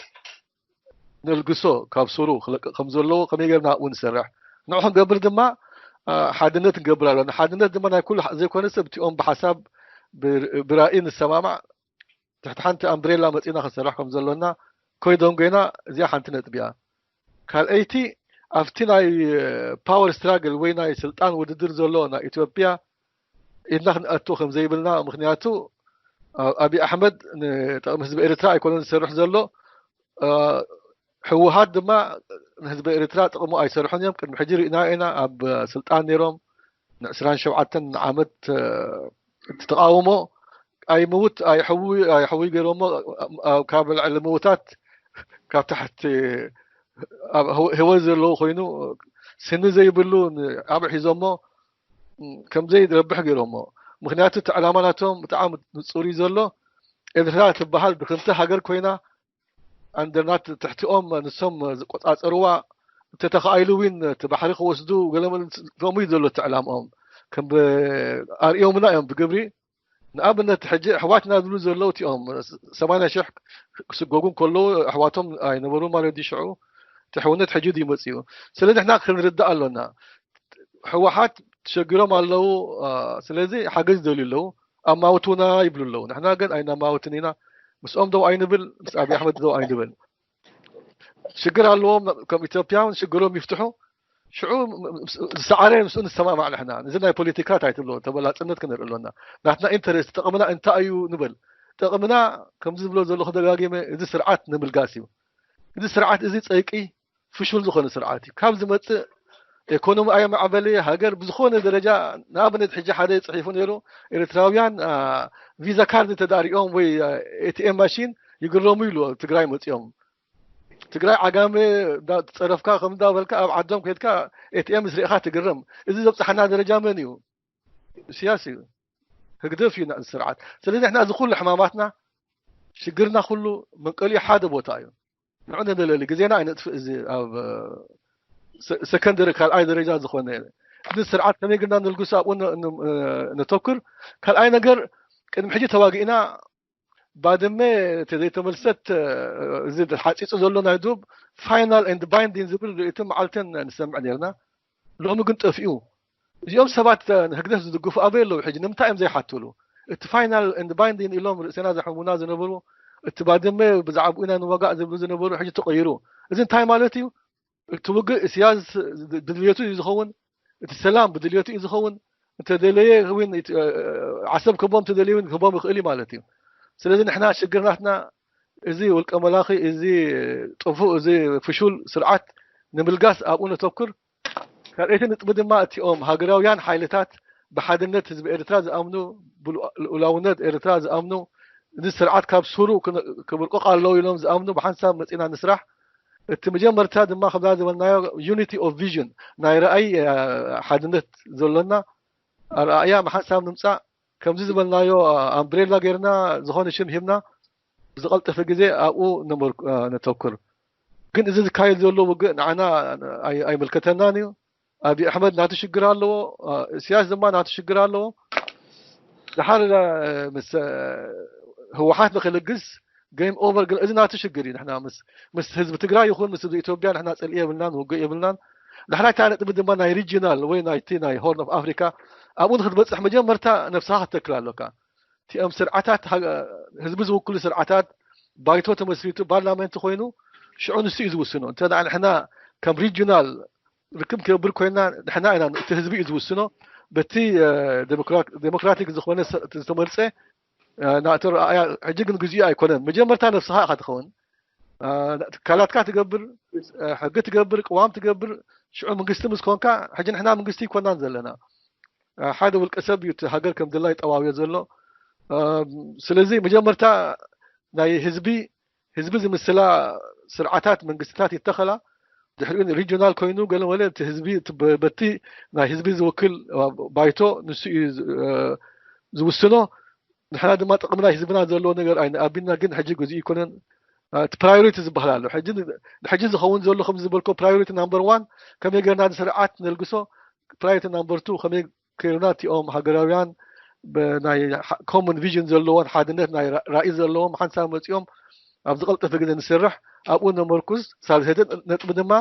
ንልግሶ ካብ ሱሩ ክለቅቕ ከም ዘለዎ ከመይ ጌርና ኣብኡ ንሰርሕ ንዑ ክንገብር ድማ ሓድነት ንገብር ኣለና። ሓድነት ድማ ናይ ኩሉ ዘይኮነ ሰብ እቲኦም ብሓሳብ ብራእይ ንሰማማዕ ትሕቲ ሓንቲ ኣምብሬላ መፂና ክንሰርሕ ከም ዘሎና ኮይዶም ጎይና እዚኣ ሓንቲ ነጥቢ እያ። ካልኣይቲ ኣብቲ ናይ ፓወር ስትራግል ወይ ናይ ስልጣን ውድድር ዘሎ ናይ ኢትዮጵያ ኢድና ክንኣቱ ከም ዘይብልና ምክንያቱ ኣብይ ኣሕመድ ንጥቕሚ ህዝቢ ኤርትራ ኣይኮነን ዝሰርሕ ዘሎ። ህወሓት ድማ ንህዝቢ ኤርትራ ጥቕሙ ኣይሰርሑን እዮም። ቅድሚ ሕጂ ርኢና ኢና ኣብ ስልጣን ነይሮም ንዕስራን ሸውዓተን ዓመት እቲ ተቃውሞ ኣይምውት ኣይሕዊ ኣይሕዊ ገይሮሞ ካብ ልዕሊ ምውታት ካብ ታሕቲ ህይወት ዘለዎ ኮይኑ ስኒ ዘይብሉ ዓብ ሒዞሞ ከም ዘይረብሕ ገይሮሞ። ምክንያቱ እቲ ዕላማ ናቶም ብጣዕሚ ንፁር እዩ ዘሎ። ኤርትራ ትበሃል ድክምቲ ሃገር ኮይና ኣንደርናት ትሕቲኦም ንሶም ዝቆፃፀርዋ እንተተኻኢሉ እውን እቲ ባሕሪ ክወስዱ ገለመ ከምኡ እዩ ዘሎ እቲ ዕላምኦም። ከም ኣርእዮምና እዮም ብግብሪ። ንኣብነት ሕጂ ኣሕዋትና ዝብሉ ዘለዉ እቲኦም ሰማንያ ሽሕ ክስጎጉ ከለዉ ኣሕዋቶም ኣይነበሩ ማለት ድዩ ሽዑ? እቲ ሕውነት ሕጂ ድዩ መፅኡ? ስለዚ ንሕና ክንርዳእ ኣሎና። ህወሓት ተሸጊሮም ኣለዉ። ስለዚ ሓገዝ ይደልዩ ኣለዉ። ኣማውቱና ይብሉ ኣለዉ። ንሕና ግን ኣይናማውትን ኢና። ምስኦም ደው ኣይንብል፣ ምስ ኣብይ ኣሕመድ ደው ኣይንብል። ሽግር ኣለዎም ከም ኢትዮጵያውን ሽግሮም ይፍትሑ። ሽዑ ዝሰዓረ ምስኡ ንሰማማዕ ንሕና። እዚ ናይ ፖለቲካ እንታይ ትብሎ ተበላፅነት ክንርኢ ኣሎና። ናትና ኢንተረስት ጥቕምና እንታይ እዩ ንብል። ጥቕምና ከምዚ ዝብሎ ዘለኹ ደጋጊመ እዚ ስርዓት ንምልጋስ እዩ። እዚ ስርዓት እዚ ፀይቂ ፍሹል ዝኾነ ስርዓት እዩ። ካብ ዝመፅእ ኢኮኖሚ ኣየማዕበለ ሃገር ብዝኾነ ደረጃ ንኣብነት ሕጂ ሓደ ፅሒፉ ነይሩ ኤርትራውያን ቪዛ ካርድ እንተዳሪኦም ወይ ኤቲኤም ማሽን ይግረሙ ይሉ ትግራይ መፂኦም። ትግራይ ዓጋመ እንዳፀረፍካ ከም እንዳበልካ ኣብ ዓዶም ከድካ ኤቲኤም ምስ ርኢኻ ትግረም። እዚ ዘብፅሓና ደረጃ መን እዩ? ኢሳያስ እዩ። ህግደፍ እዩ ስርዓት። ስለዚ ንሕና እዚ ኩሉ ሕማማትና ሽግርና ኩሉ መንቀሊኡ ሓደ ቦታ እዩ። ንዑ ንደለሊ ግዜና ኣይነጥፍእ። እዚ ኣብ ሰከንደሪ ካልኣይ ደረጃ ዝኾነ እዚ ስርዓት ከመይ ግና ንልግሱ ኣብኡ ነተኩር። ካልኣይ ነገር ቅድሚ ሕጂ ተዋጊእና ባድመ ተዘይተመልሰት እዚ ሓፂፁ ዘሎ ናይ ዱብ ፋይናል ኤንድ ባይንዲን ዝብል ርእትን መዓልትን ንሰምዕ ነርና። ሎሚ ግን ጠፊኡ። እዚኦም ሰባት ንህግደፍ ዝድግፉ ኣበይ ኣለዉ ሕጂ ንምንታይ እዮም ዘይሓትሉ? እቲ ፋይናል ኤንድ ባይንዲን ኢሎም ርእስና ዘሕሙና ዝነበሩ እቲ ባድመ ብዛዕባኡ ኢና ንዋጋእ ዝብሉ ዝነበሩ ሕጂ ተቐይሩ። እዚ እንታይ ማለት እዩ? እቲ ውግእ እስያስ ብድልየቱ እዩ ዝኸውን። እቲ ሰላም ብድልየቱ እዩ ዝኸውን። እንተደለየ እውን ዓሰብ ክቦም እንተደለየ እውን ክቦም ይኽእል እዩ ማለት እዩ። ስለዚ ንሕና ሽግርናትና እዚ ውልቀ መላኺ እዚ ጥፉእ እዚ ፍሹል ስርዓት ንምልጋስ ኣብኡ ነተኩር። ካልኣይቲ ነጥቢ ድማ እቲኦም ሃገራውያን ሓይልታት ብሓድነት ህዝቢ ኤርትራ ዝኣምኑ ብልኡላውነት ኤርትራ ዝኣምኑ እዚ ስርዓት ካብ ሱሩ ክብርቁቕ ኣለዉ ኢሎም ዝኣምኑ ብሓንሳብ መፂና ንስራሕ። እቲ መጀመርታ ድማ ከምዛ ዝበልናዮ ዩኒቲ ኦፍ ቪዥን ናይ ረኣይ ሓድነት ዘሎና ኣረኣእያ ብሓንሳብ ንምፃእ ከምዚ ዝበልናዮ ኣምብሬላ ጌርና ዝኾነ ሽም ሂብና ብዝቐልጠፈ ግዜ ኣብኡ ነተኩር። ግን እዚ ዝካየድ ዘሎ ውግእ ንዓና ኣይምልከተናን እዩ። ኣብይ ኣሕመድ ናቱ ሽግር ኣለዎ። እስያስ ድማ ናቱ ሽግር ኣለዎ። ድሓር ምስ ህወሓት ንክልግስ game over። ግን እዚ ናቱ ሽግር እዩ። ንሕና ምስ ምስ ህዝቢ ትግራይ ይኹን ምስ ህዝቢ ኢትዮጵያ ንሕና ጽልኢ የብልናን ውግእ የብልናን። ዳሕራይ እታ ነጥቢ ድማ ናይ ሪጂናል ወይ ናይቲ ናይ ሆርን ኦፍ ኣፍሪካ ኣብኡ ንክትበፅሕ መጀመርታ ነብስኻ ክትተክል ኣለካ። እቲኦም ስርዓታት ሃገ- ህዝቢ ዝውክሉ ስርዓታት ባይቶ ተመስሪቱ ፓርላመንት ኮይኑ ሽዑ ንሱ እዩ ዝውስኖ። እንተ ደኣ ንሕና ከም ሪጂናል ርክብ ክገብር ኮይና ንሕና ኢና እቲ ህዝቢ እዩ ዝውስኖ። በቲ ዴሞክራቲክ ዝኾነ ዝተመርፀ ናእተር ሕጂ ግን ግዜኡ ኣይኮነን። መጀመርታ ነብስኻ ኢኻ ትኸውን። ትካላትካ ትገብር፣ ሕጊ ትገብር፣ ቅዋም ትገብር። ሽዑ መንግስቲ ምስ ኮንካ፣ ሕጂ ንሕና መንግስቲ ኣይኮናን ዘለና። ሓደ ውልቀ ሰብ እዩ እቲ ሃገር ከም ድላይ ጠዋውዮ ዘሎ። ስለዚ መጀመርታ ናይ ህዝቢ ህዝቢ ዝምስላ ስርዓታት መንግስትታት ይተኸላ። ድሕሪኡ ሪጂናል ኮይኑ ገለ ወለ እቲ ህዝቢ በቲ ናይ ህዝቢ ዝውክል ባይቶ ንሱ እዩ ዝውስኖ። ንሕና ድማ ጥቕሚ ናይ ህዝብና ዘለዎ ነገር ኣይንኣቢና። ግን ሕጂ ግዜኡ ይኮነን። እቲ ፕራዮሪቲ ዝበሃል ኣሎ። ሕጂ ዝኸውን ዘሎ ከም ዝበልኮ ፕራዮሪቲ ናምበር ዋን ከመይ ገርና ስርዓት ነልግሶ፣ ፕራዮሪቲ ናምበር ቱ ከመይ ከይሩና እቲኦም ሃገራውያን ናይ ኮመን ቪዥን ዘለዎን ሓድነት ናይ ራእይ ዘለዎም ሓንሳብ መፂኦም ኣብ ዝቐልጠፈ ግዜ ንስራሕ ኣብኡ ነመርኩዝ። ሳልሰይትን ነጥቢ ድማ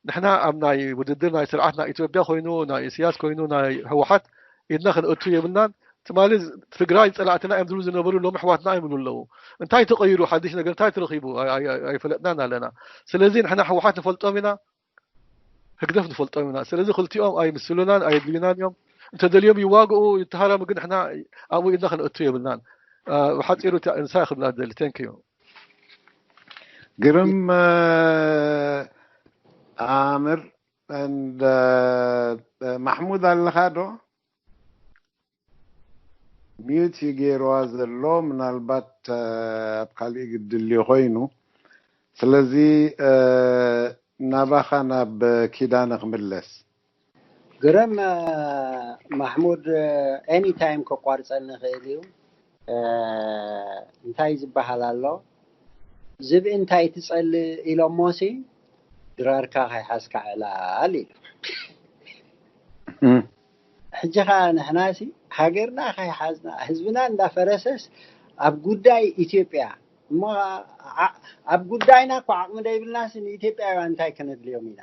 ንሕና ኣብ ናይ ውድድር ናይ ስርዓት ናይ ኢትዮጵያ ኮይኑ ናይ እስያስ ኮይኑ ናይ ህወሓት ኢድና ክንእቱ የብልናን። ትማሊ ትግራይ ፀላእትና እዮም ዝብሉ ዝነበሩ ሎም ኣሕዋትና እዮም ይብሉ ኣለዉ። እንታይ ተቐይሩ? ሓድሽ ነገር እንታይ ተረኺቡ? ኣይፈለጥናን ኣለና። ስለዚ ንሕና ህወሓት ንፈልጦም ኢና፣ ህግደፍ ንፈልጦም ኢና። ስለዚ ክልቲኦም ኣይምስሉናን ኣየድልዩናን እዮም። እንተደልዮም ይዋግኡ ይተሃረሙ፣ ግን ንሕና ኣብኡ ኢድና ክንእቱ የብልናን። ብሓፂሩ ንሳ ክብላ ደሊ። Thank you። ግርም ኣምር። ማሕሙድ ኣለኻ ዶ? ሚዩት እዩ ገይርዋ ዘሎ። ምናልባት ኣብ ካሊእ ግድል ኮይኑ። ስለዚ ናባኻ ናብ ኪዳነ ክምለስ። ግርም ማሕሙድ፣ ኤኒ ታይም ከቋርፀኒ ይኽእል እዩ። እንታይ ዝበሃል ኣሎ? ዝብኢ እንታይ ትፀልእ ኢሎሞሲ ድራርካ ከይሓዝካ ዕላል ኢሉ። ሕጂ ከዓ ንሕናሲ ሃገርና ከይሓዝና ህዝብና እንዳፈረሰስ ኣብ ጉዳይ ኢትዮጵያ እሞ ኣብ ጉዳይና እኮ ዓቕሚ ደይብልናሲ ንኢትዮጵያውያን እንታይ ከነድልዮም ኢና?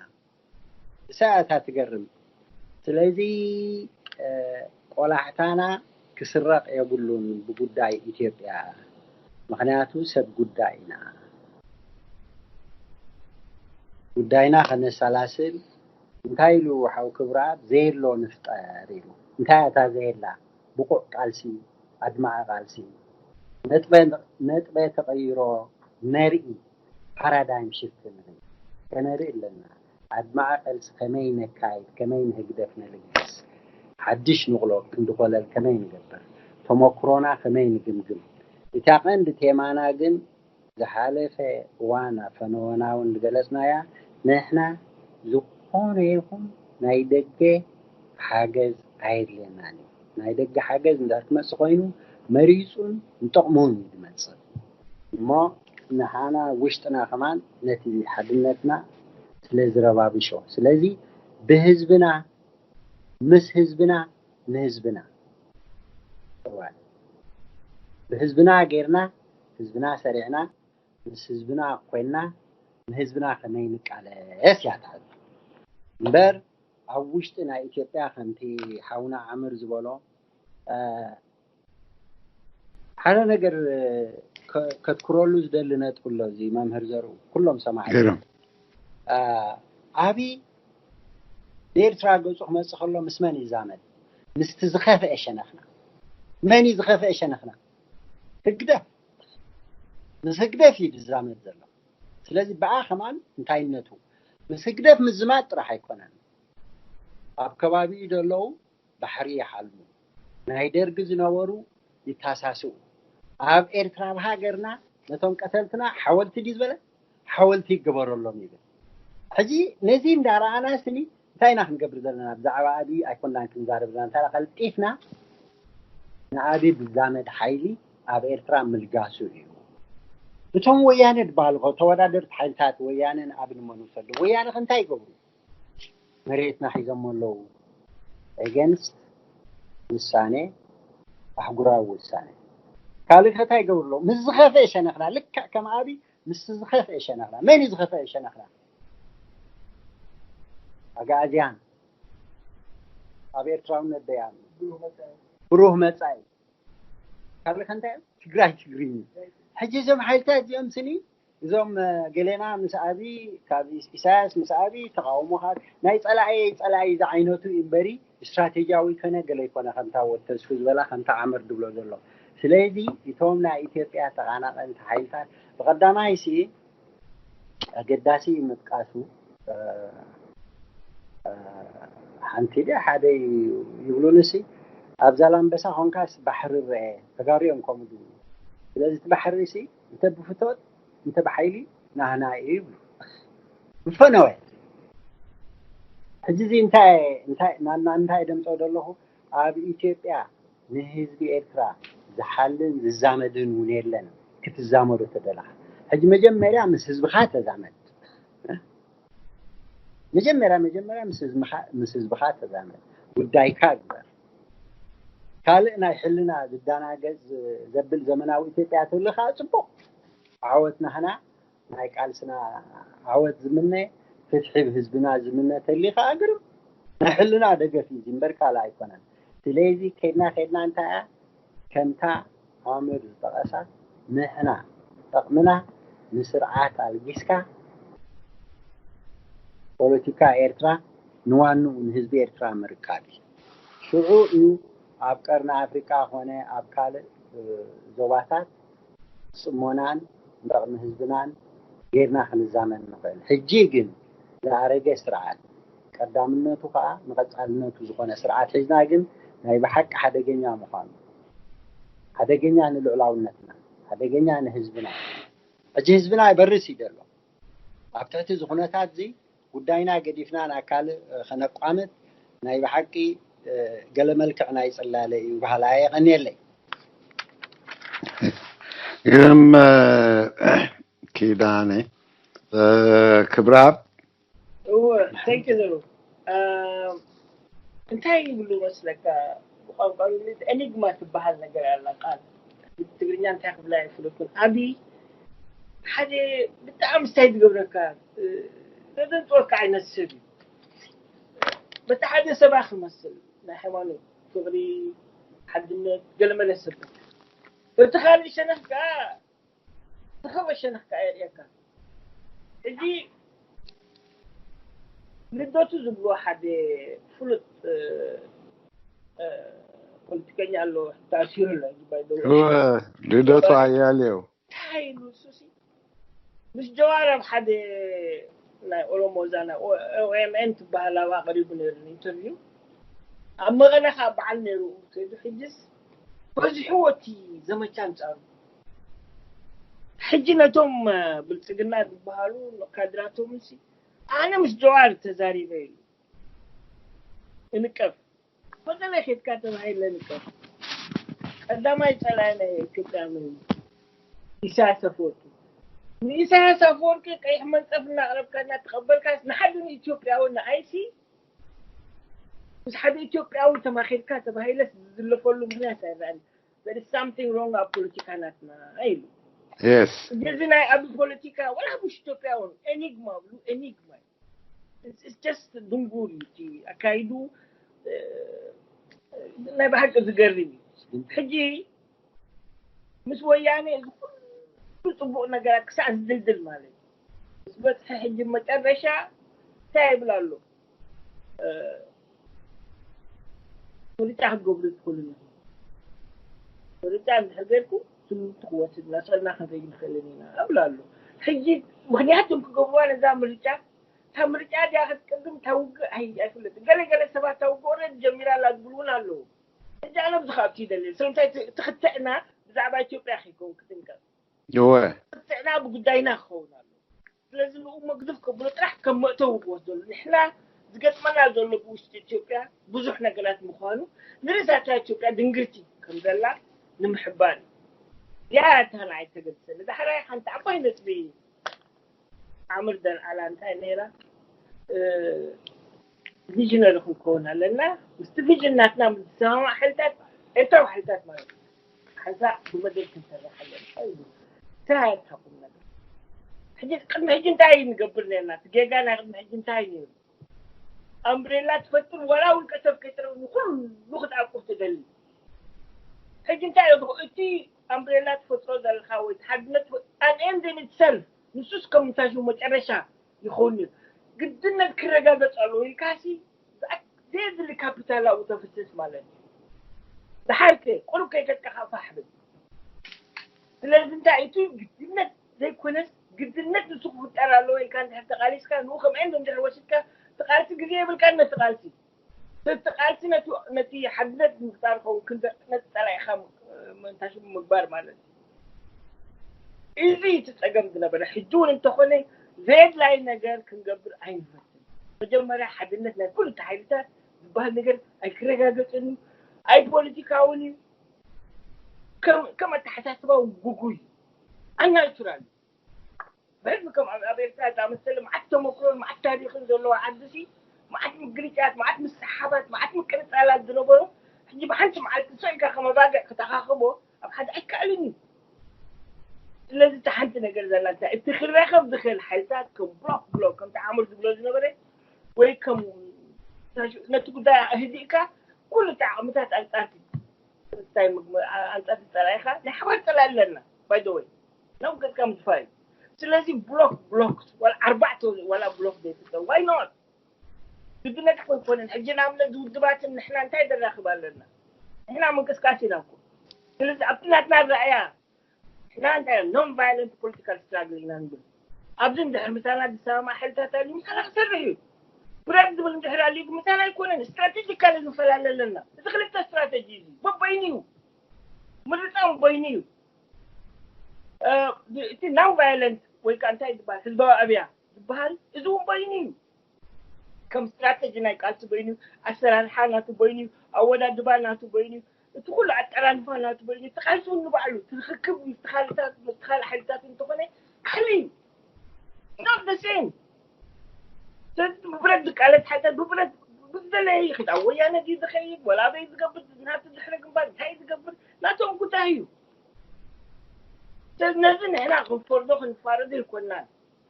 እሳ እታ ትገርም። ስለዚ ቆላሕታና ክስረቕ የብሉን ብጉዳይ ኢትዮጵያ። ምኽንያቱ ሰብ ጉዳይ ኢና። ጉዳይና ከነሰላስል እንታይ ኢሉ ሓው ክብረኣብ? ዘየሎ ንፍጠር ኢሉ። እንታይ እታ ዘየላ? ብቑዕ ቃልሲ፣ ኣድማዒ ቃልሲ፣ ነጥበ ተቐይሮ ነርኢ፣ ፓራዳይም ሽፍት ንርኢ ከነርኢ ኣለና። ኣድማዒ ቃልሲ ከመይ ነካይድ፣ ከመይ ንህግደፍ ነልግስ፣ ሓድሽ ንቕሎ ክንዲ ኮለል ከመይ ንገብር፣ ተመክሮና ከመይ ንግምግም። እታ ቀንዲ ቴማና ግን ዝሓለፈ እዋን ኣብ ፈነወና እውን ዝገለጽናያ ንሕና ዝኾነ ይኹን ናይ ደገ ሓገዝ ኣየድልየናን እዩ። ናይ ደገ ሓገዝ እንድሕር ክመጽእ ኮይኑ መሪጹን ንጠቕሙን እዩ ዝመጽእ። እሞ ንሓና ውሽጥና ከማን ነቲ ሓድነትና ስለ ዝረባብሾ፣ ስለዚ ብህዝብና ምስ ህዝብና ንህዝብና እዋን ብህዝብና ጌርና ህዝብና ሰሪዕና ምስ ህዝብና ኮይንና ንህዝብና ከመይ ንቃለስ እያ ትሓዝ እምበር ኣብ ውሽጢ ናይ ኢትዮጵያ ከምቲ ሓውና ዓምር ዝበሎ ሓደ ነገር ከትኩረሉ ዝደሊ ነጥቢ ኣሎ። እዚ መምህር ዘርኡ ኩሎም ሰማዕቲ ኣቢ ንኤርትራ ገጹ ክመጽእ ከሎ ምስ መን ይዛመድ? ምስቲ ዝኸፍአ ሸነኽና። መን እዩ ዝኸፍአ ሸነኽና? ህግደፍ። ምስ ህግደፍ እዩ ዝዛመድ ዘሎ። ስለዚ ብኣ ከማን እንታይነቱ ምስ ህግደፍ ምዝማድ ጥራሕ ኣይኮነን። ኣብ ከባቢኡ ዘለዉ ባሕሪ ይሓልሙ። ናይ ደርጊ ዝነበሩ ይታሳስኡ። ኣብ ኤርትራ ኣብ ሃገርና ነቶም ቀተልትና ሓወልቲ ድዩ ዝበለ? ሓወልቲ ይገበረሎም ይብል። ሕጂ ነዚ እንዳረኣና ስኒ እንታይ ኢና ክንገብር ዘለና? ብዛዕባ ኣቢ ኣይኮናን ክንዛረብ ዘለና። እንታይ ቀልጢፍና ንኣቢ ብዛመድ ሓይሊ ኣብ ኤርትራ ምልጋሱ እዩ። እቶም ወያነ ዝበሃሉ ተወዳደርቲ ሓይልታት ወያነ ንኣቢ ንመን ውሰዱ? ወያነ እንታይ ይገብሩ? መሬትና ሒዞሞ ኣለዉ። ኤገንስት ውሳኔ ኣህጉራዊ ውሳኔ ካልእ ከ እንታይ ይገብሩ ኣለዉ? ምስ ዝኸፍአ ሸነኽና፣ ልክዕ ከም ኣብይ ምስ ዝኸፍአ ሸነኽና። መን እዩ ዝኸፍአ ሸነኽና? ኣግኣዝያን። ኣብ ኤርትራውነት ደያኑ። ብሩህ መጻኢ። ካልእ ከ እንታይ እዩ? ትግራይ ትግርኝ። ሕጂ እዞም ሓይልታት እዚኦም ስኒ እዞም ገሌና ምስ ኣብይ ካብ ኢሳያስ ምስ ኣብይ ተቃውሞኻ ናይ ጸላኢ ጸላኢ ዝዓይነቱ እዩ እምበሪ ስትራቴጂያዊ ኮነ ገለ ይኮነ ከምታ ወተስፉ ዝበላ ከምታ ዓመር ድብሎ ዘሎ። ስለዚ እቶም ናይ ኢትዮጵያ ተቓናቐንቲ ሓይልታት ብቐዳማይ ሲ ኣገዳሲ ምጥቃሱ ሓንቲ ድያ ሓደ ይብሉንሲ ኣብ ዛላምበሳ ኾንካስ ባሕሪ ረአ ተጋሩ እዮም ከምኡ ዝብሉ። ስለዚ እቲ ባሕሪ ሲ እንተ ብፍቶት እንተ ብሓይሊ ናህና እዩ ይብሉ። ብፈነወ ሕጂ እዚ እንታይ እንታይ ናና እንታይ ደምፀው ዘለኹ ኣብ ኢትዮጵያ ንህዝቢ ኤርትራ ዝሓልን ዝዛመድን እውን የለን። ክትዛመዶ ተደለኻ ሕጂ መጀመርያ ምስ ህዝብኻ ተዛመድ። መጀመርያ መጀመርያ ምስ ህዝብኻ ተዛመድ፣ ጉዳይካ ግበር። ካልእ ናይ ሕልና ዝዳናገጽ ዘብል ዘመናዊ ኢትዮጵያ ትብልኻ ጽቡቕ። ዓወት ናህና ናይ ቃልስና ዓወት ዝምነ ፍትሒ ብህዝብና ዝምነ ተሊኻ ኣግርም ናይ ሕልና ደገፍ እዩ እምበር ካልእ ኣይኮነን። ስለዚ ከድና ከድና እንታይ እያ ከምታ ኣምር ዝጠቐሳ ንሕና ጠቕምና ንስርዓት ኣልጊስካ ፖለቲካ ኤርትራ ንዋንኡ ንህዝቢ ኤርትራ ምርካብ እዩ። ሽዑ እዩ ኣብ ቀርኒ ኣፍሪቃ ኮነ ኣብ ካልእ ዞባታት ጽሞናን ንጠቕሚ ህዝብናን ጌርና ክንዛመን ንኽእል። ሕጂ ግን ዝኣረገ ስርዓት ቀዳምነቱ ከዓ ንቐጻልነቱ ዝኾነ ስርዓት ሒዝና ግን ናይ ብሓቂ ሓደገኛ ምዃኑ ሓደገኛ ንልዑላውነትና ሓደገኛ ንህዝብና ሕጂ ህዝብና ይበርስ እዩ ዘሎ። ኣብ ትሕቲ እዚ ኩነታት እዚ ጉዳይና ገዲፍና ናብ ካልእ ከነቋምት ናይ ብሓቂ ገለ መልክዕ ናይ ጽላለ እዩ በሃላይ። የቐንየለይ። ግርም ኪዳነ ክብራብ እወ thank you ዘሩ እንታይ ይብሉ መስለካ ብቋንቋ እንግሊዝ ኤኒግማ ትበሃል ነገር ኣላ ቃል ትግርኛ እንታይ ክብላ ይፍለኩን ኣቢ ሓደ ብጣዕሚ ስታይ ዝገብረካ ዘደንፅወካ ዓይነት ሰብ እዩ በቲ ሓደ ሰባ ክመስል ናይ ሃይማኖት ፍቅሪ ሓድነት ገለመለ ሰብ እቲ ካልእ ሸነፍ ከዓ ዝኸበሸ ንክዓ የርእየካ እዚ ልደቱ ዝብሎ ሓደ ፍሉጥ ፖለቲከኛ ኣሎ ተኣሲሩ ኣሎ ልደቱ ኣያሌው እንታይ ኢሉ እሱሲ ምስ ጀዋር ኣብ ሓደ ናይ ኦሮሞ እዛ ናይ ኦኤምኤን ትበሃል ኣብኣ ቀሪቡ ነይሩ ኢንተርቪው ኣብ መቐለ ከዓ በዓል ነይሩ ከይዱ ሕጅስ በዚሕዎ እቲ ዘመቻ ኣንፃሩ ሕጂ ነቶም ብልፅግና ዝበሃሉ ካድራቶም ሲ ኣነ ምስ ጀዋር ተዛሪበ ኢሉ እንቀፍ መቀለ ኬድካ ተባሂለ ንቀፍ ቀዳማይ ፀላኢ ናይ ኢትዮጵያ መን ኢሳያስ ኣፈወርቂ ንኢሳያስ ኣፈወርቂ ቀይሕ መንፀፍ እናቅረብካ እናተቀበልካ ንሓደ ንኢትዮጵያዊ ንኣይሲ ምስ ሓደ ኢትዮጵያዊ ተማኺርካ ተባሂለስ ዝዝለፈሉ ምክንያት ኣይረኣን there is something wrong ኣብ ፖለቲካ ናትና ኢሉ yes እዚ ናይ ኣብ ፖለቲካ ወላ ብሽ ኢትዮጵያ እውን ኤኒግማ ብሉ ኤኒግማ just ድንጉር እዩ እቲ ኣካይዱ ናይ ብሓቂ ዝገርም እዩ ሕጂ ምስ ወያኔ እዚ ኩሉ ፅቡቅ ነገራት ክሳዕ ዝድልድል ማለት እዩ ዝበፅሐ ሕጂ መጨረሻ እንታይ ይብል ኣሎ ምርጫ ክትገብሩ ትኽእሉ ኢኹም ምርጫ እንድሕር ገርኩም ትምህርቲ ክወስድ ናሰልና ክንርኢ ንኽእልን ኢና እብል ኣሎ ሕጂ ምክንያቱም ክገብርዋ ነዛ ምርጫ እታ ምርጫ ድያ ክትቅድም እታ ውግእ ኣይፍለጥን ገለ ገለ ሰባት እታ ውግእ ኦረድ ጀሚራ ኣላ ዝብሉ እውን ኣለዉ ሕጂ ኣነ ብዙ ካብቲ ይደሊ ስለምንታይ ትኽትዕና ብዛዕባ ኢትዮጵያ ከይከውን ክትንቀፍ እወ ክትዕና ብጉዳይና ክኸውን ኣሎ ስለዚ ንኡ መግድፍ ከብሎ ጥራሕ ከም መእተዊ ክወስደሉ ንሕና ዝገጥመና ዘሎ ብውሽጢ ኢትዮጵያ ብዙሕ ነገራት ምዃኑ ንርእሳታ ኢትዮጵያ ድንግርቲ ከም ዘላ ንምሕባር እያ እታ ንዓይ ተገልጸኒ ዳሕራይ ሓንቲ ዓባይ ነጥቢ ዓምር ደን ዓላ እንታይ ነይራ ቪዥነሪ ክንከውን ኣለና ምስቲ ቪዥን ናትና ዝሰማማዕ ሓይልታት ኤርትራዊ ሓይልታት ማለት እዩ ሓንሳእ ብመደብ ክንሰርሕ ኣለና። እንታይ እዩ? እንታይ ኣድሓኹም ነገር? ሕጂ፣ ቅድሚ ሕጂ እንታይ ንገብር ነርና? እቲ ጌጋ ናይ ቅድሚ ሕጂ እንታይ ነይሩ? ኣምብሬላ ትፈጥር፣ ዋላ ውልቀ ሰብ ከይትረው ንኹሉ ክትኣቁፍ ትደሊ። ሕጂ እንታይ እዩ እቲ ኣምብሬላ ትፈጥሮ ዘለኻ ወይ እቲ ሓድነት ትፈ-፣ an end in itself፣ ንሱስ ከም እንታይ ሽሙ መጨረሻ ይኸውን እዩ። ግድነት ክረጋገጽ ኣለዎ ኢልካሲ፣ ዘየድሊ ካፒታል ኣብኡ ተፍስስ ማለት እዩ። ደሓር ከ ቁሩብ ከይከድካ ፋሕ ብል። ስለዚ እንታይ እቲ ግድነት ዘይኮነስ፣ ግድነት ንሱ ክፍጠር ኣለዎ ኢልካ እንድሕር ተቓሊስካ፣ ንኡ ከም end እንድሕር ወሲድካ፣ እቲ ቃልሲ ግዜ የብልካን ነቲ ቃልሲ። ነቲ ቃልሲ ነቲ፣ ነቲ ሓድነት ንምፍጣር ኸውን ክንደ-፣ ነቲ ጸላኢኻ ም-፣ መንታሽ ምግባር ማለት እዩ። እዚ እቲ ጸገም ዝነበረ። ሕጂ እውን እንተኾነ ዘየድላይ ነገር ክንገብር ኣይንፈትን። መጀመርያ ሓድነት ናይ ኩሉ ሓይልታት ዝበሃል ነገር ኣይክረጋገጽን እዩ፣ ኣይፖለቲካውን እዩ። ከም፣ ከም ኣተሓሳስባ እውን ጉጉይ እዩ። ኣናቹራል እዩ። ብሕልፊ ከም ኣብ፣ ኣብ ኤርትራ ዝኣመሰለ መዓት ተመክሮን መዓት ታሪኽን ዘለዎ ዓዲ ሲ፣ መዓት ምግልጫት፣ መዓት ምስሓባት፣ መዓት ምቅልጣላት ዝነበሮ፣ ሕጂ ብሓንቲ መዓልቲ ሰው ኢልካ ከም ኣባግዕ ክተኻኽቦ ኣብ ሓደ ኣይከኣልን እዩ። ስለዚ እቲ ሓንቲ ነገር ዘላ እንታይ፣ እቲ ክራኸብ ዝኽእል ሓይልታት ከም ብሎክ ብሎክ፣ ከምቲ ዓምር ዝብሎ ዝነበረ፣ ወይ ከም ነቲ ጉዳይ ኣህዲእካ ኩሉ እቲ ዓቕምታት ኣንጻርቲ እንታይ ምግብ-፣ ኣንጻርቲ ጸላኢኻ ናይ ሓባር ጸላኢ ኣለና። By the way፣ ናብ ገጽካ ምድፋእ እዩ። ስለዚ ብሎክ ብሎክ፣ ዋላ ኣርባዕተ ዋላ ብሎክ ዘይፍጠር። Why not? ግድነት እኮ ኣይኮነን። ሕጂ ንኣብነት ዝውድባትን ንሕና እንታይ ዘራኽብ ኣለና? ንሕና ምንቅስቃስ ኢና እኮ። ስለዚ ኣብቲ ናትና ኣረኣእያ ንሕና እንታይ non violent political struggle ኢና ንብል። ኣብዚ እንድሕር ምሳና ዝሰማማዕ ሓይልታት ኣልዩ ምሳና ክሰርሕ እዩ። ብረት ዝብል እንድሕር ኣልዩ ግን ምሳና ኣይኮነን። ስትራቴጂካሊ ንፈላለ ኣለና። እዚ ክልተ ስትራቴጂ እዩ። በበይኑ እዩ። ምርጫ እውን በይኑ እዩ። እ፣ እቲ non violent ወይ ከዓ እንታይ ዝበሃል ህዝባዊ ኣብያ ዝበሃል እዚ እውን በይኑ እዩ። ከም ስትራቴጂ ናይ ቃልሲ በይኑ፣ ኣሰራርሓ ናቱ በይኑ፣ ኣወዳድባ ናቱ በይኑ፣ እቲ ኩሉ ኣጠራንፋ ናቱ በይኑ፣ እቲ ቃልሲ እውን ንባዕሉ፣ እቲ ርክክብ ምስ ካልእታት፣ ምስ ካልእ ሓይልታት እንተኾነ፣ ካልእ እዩ። Not the same። ስለዚ ብብረት ዝቃለስ ሓይልታት ብብረት ብዝደለየ ይኽድ። ኣብ ወያነ ድዩ ዝኸይድ፣ ወላ ኣበይ ዝገብር፣ ናቱ ድሕረ ግንባር እንታይ ዝገብር፣ ናቶም ጉዳይ እዩ። ስለዚ ነዚ ንሕና ክንፈርዶ ክንፋረዶ ኣይኮናን።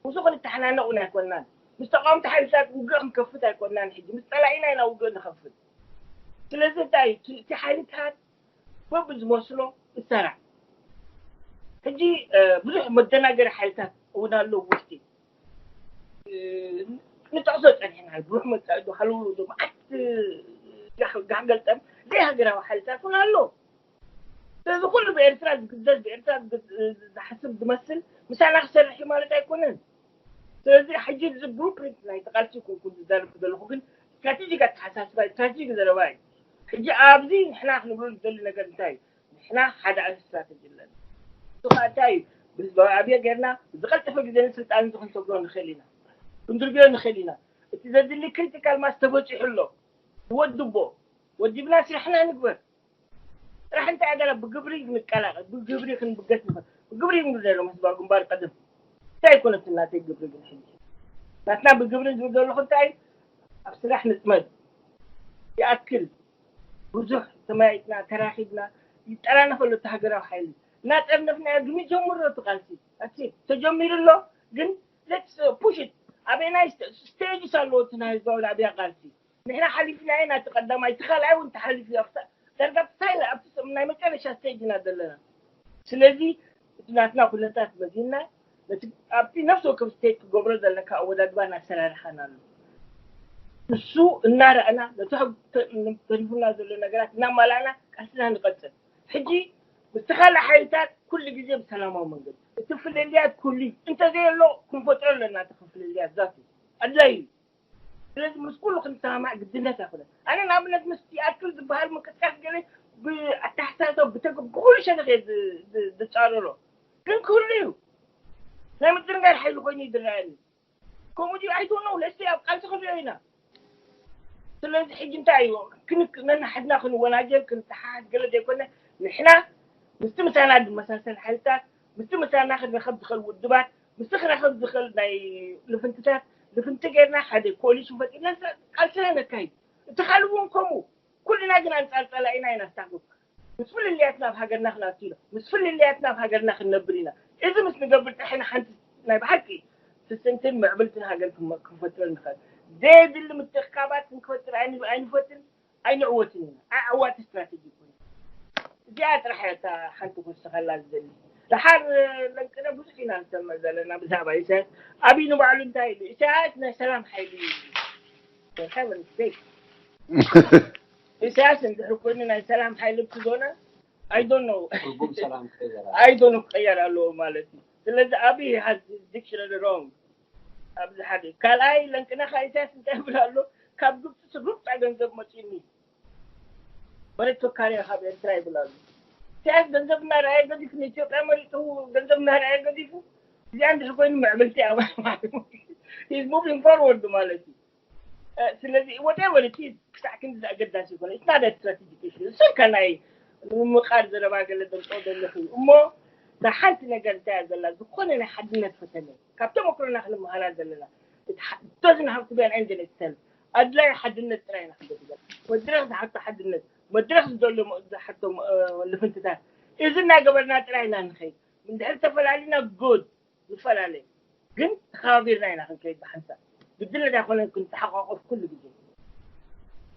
ምስኡ ክንተሓናነቕ እውን ኣይኮናን። ምስ ተቃወምቲ ሓይልታት ውግእ ክንከፍት ኣይኮናን። ሕጂ ምስ ጸላኢና ኢና ውግእ ንኸፍት። ስለዚ እንታይ እዩ? እቲ፣ እቲ ሓይልታት በብዝመስሎ ይሰራዕ። ሕጂ፣ እ፣ ብዙሕ መደናገሪ ሓይልታት እውን ኣሎ ውሽጢ። እ፣ ንጠቕሶ ጸኒሕና፣ ብዙሕ መጻኢ ዶ ሃለዉ ዶ መዓት፣ እ፣ ጋሕ-፣ ጋሕ ገልጠም ዘይሃገራዊ ሓይልታት እውን ኣሎ። ስለዚ ኩሉ ብኤርትራ ዝግደስ፣ ብኤርትራ ዝግ-፣ ዝሓስብ ዝመስል ምሳና ክሰርሕ እዩ ማለት ኣይኮነን። ስለዚ ሕጂ እዚ ብሉፕሪንት ናይ ተቃልሲ ኩንኩን ዝዛረብ ዘለኹ ግን ስትራቴጂክ ኣተሓሳስባ እዩ፣ ስትራቴጂክ ዘረባ እዩ። ሕጂ ኣብዚ ንሕና ክንብሎ ዝደሊ ነገር እንታይ እዩ? ንሕና ሓደ ዓይነት ስትራቴጂ ኣለና። እሱ ከዓ እንታይ እዩ? ብህዝባዊ ኣብዮ ጌርና ብዝቐልጠፈ ግዜ ንስልጣን እዚ ክንሰግሮ ንኽእል ኢና፣ ክንድርብዮ ንኽእል ኢና። እቲ ዘድሊ ክሪቲካል ማስ ተበፂሑ ኣሎ። ንወድቦ፣ ወዲብና ስራሕና ንግበር። ጥራሕ እንታይ ኣገና ብግብሪ ንቀላቐል፣ ብግብሪ ክንብገስ ንኽእል። ብግብሪ ንብል ነይሮም ህዝባዊ ግንባር ቀደም። እንታይ ኣይኮነትን ናተይ ግብሪ ግን ሕጂ። ናትና ብግብሪ ዝብል ዘለኹ እንታይ እዩ? ኣብ ስራሕ ንጽመድ። ይኣክል። ብዙሕ ተመያይጥና፣ ተራኺብና፣ ይጠራነፍ ኣሎ እቲ ሃገራዊ ሓይሊ። እናጠርነፍናዮ ግን ይጀምሮ እቲ ቃልሲ። ኣቲ ተጀሚሩ ኣሎ፣ ግን let's push it። ኣበየናይ ስተ-፣ ስቴጅስ ኣለዎ እቲ ናይ ህዝባዊ ኣብያ ቃልሲ? ንሕና ሓሊፍናዮ ናቲ ቀዳማይ፣ እቲ ካልኣይ እውን ተሓሊፉ እዩ። ኣብታ ዳርጋ ኣብቲ ፋይናል፣ ኣብቲ ናይ መጨረሻ ስቴጅ ኢና ዘለና። ስለዚ እቲ ናትና ኩነታት መዚንና ነቲ ኣብቲ ነፍሲ ወከፍ ስቴጅ ክገብሮ ዘለካ ኣወዳድባን ኣሰራርሓን ኣሎ። ንሱ እናረኣና ነቲ ሕግ ተ-፣ ተሪፉና ዘሎ ነገራት እናማላእና ቃልስና ንቐጽል። ሕጂ ምስቲ ካልእ ሓይልታት ኩሉ ግዜ ብሰላማዊ መንገዲ እቲ ፍልልያት ኩሉ እዩ። እንተዘየሎ ክንፈጥሮ ኣለና እቲ ፍልልያት ዛቱ ኣድላዩ እዩ። ስለዚ ምስ ኩሉ ክንሰማማዕ ግድነት ኣይኮነን። ኣነ ንኣብነት ምስ ይኣክል ዝበሃል ምንቅስቃስ ገለ ብኣተሓሳሰብ ብተገ-፣ ብኩሉ ሸነኽ እየ ዝ-፣ ዝ-፣ ዝጻረሮ። ግን ክህሉ እዩ። ናይ ምድንጋር ሓይሊ ኮይኑ እዩ ዝረኣየኒ። ከምኡ ድዩ? I don't know። ለስቲ ኣብ ቃልሲ ክንሪኦ ኢና። ስለዚ ሕጂ እንታይ እዩ? ክንክ-፣ ነንሓድና ክንወናጀል፣ ክንተሓሓዝ ገለ ዘይኮነ፣ ንሕና ምስቲ ምሳና ዝመሳሰል ሓይልታት፣ ምስቲ ምሳና ክረኸብ ዝኽእል ውድባት፣ ምስቲ ክረኸብ ዝኽእል ናይ ልፍንትታት፣ ልፍንቲ ጌርና ሓደ ኮሊሽን ፈጢርና ቃልስና ነካይድ። እቲ ካልእ እውን ከምኡ። ኩልና ግን ኣንጻር ጸላኢና ኢና ስታፍ። ምስ ፍልልያትና ኣብ ሃገርና ክነኣቱ ኢና። ምስ ፍልልያትና ኣብ ሃገርና ክንነብር ኢና። እዚ ምስ ንገብር ጥራሕ ኢና ሓንቲ ናይ ብሓቂ ፍጽምትን ምዕብልትን ሃገር ክመ- ክንፈጥር ንኽእል። ዘየድሊ ምትእኽካባት ክንፈጥር ኣይን- ኣይንፈትን ኣይንዕወትን ኢና። ኣዕዋቲ ስትራቴጂ ኮይኑ እዚኣ ጥራሕ እያ እታ ሓንቲ ክውስኸላ ዝደሊ። ደሓር ለንቅነ ብዙሕ ኢና ንሰምዕ ዘለና ብዛዕባ ኢሳያስ። ኣብይ ንባዕሉ እንታይ ኢሉ? ኢሳያስ ናይ ሰላም ሓይሊ እዩ። For heaven's sake። ኢሳያስ እንድሕር ኮይኑ ናይ ሰላም ሓይሊ ብቲ ዞና I don't know። ትርጉም ሰላም ክቀየር I don't know ክቀየር ኣለዎ ማለት እዩ። ስለዚ ኣብይ has dictionary wrong ኣብዚ ሓደ ካልኣይ ለንቅነኻ ኢሳያስ እንታይ ይብል ኣሎ? ካብ ግብፂ ስሩጣ ገንዘብ መፂኒ መሬት ቶካርያ ካብ ኤርትራ ይብል ኣሎ። ኢሳያስ ገንዘብ እናረኣየ ገዲፉ ንኢትዮጵያ መሪጡ ገንዘብ እናረኣየ ገዲፉ እዚኣ እንድሕር ኮይኑ ምዕብልቲ እያ ማለት እዩ። He's moving forward ማለት እዩ። ስለዚ whatever it is ክሳዕ ክንዲ ኣገዳሲ ይኮነ it's not a strategic issue እሱ ከ ናይ ምምቃር ዘረባ ገለ ደምፆ ዘለኹ እዩ እሞ እታ ሓንቲ ነገር እንታይ እያ ዘላ ዝኾነ ናይ ሓድነት ፈተነ ካብ ተመክሮና ክንመሃራ ዘለና it doesn't have to be an end in itself ኣድላይ ሓድነት ጥራይ ኢና ክንገብር መድረክ ዝሓቶ ሓድነት መድረክ ዝደሎ ዝሓቶ ልፍንትታት እዚ እናገበርና ጥራይ ኢና ንኸይድ እንድሕር ተፈላሊና good ንፈላለ ግን ተኸባቢርና ኢና ክንከይድ ብሓንሳብ ግድነት ኣይኮነን ክንተሓቋቆፍ ኩሉ ግዜ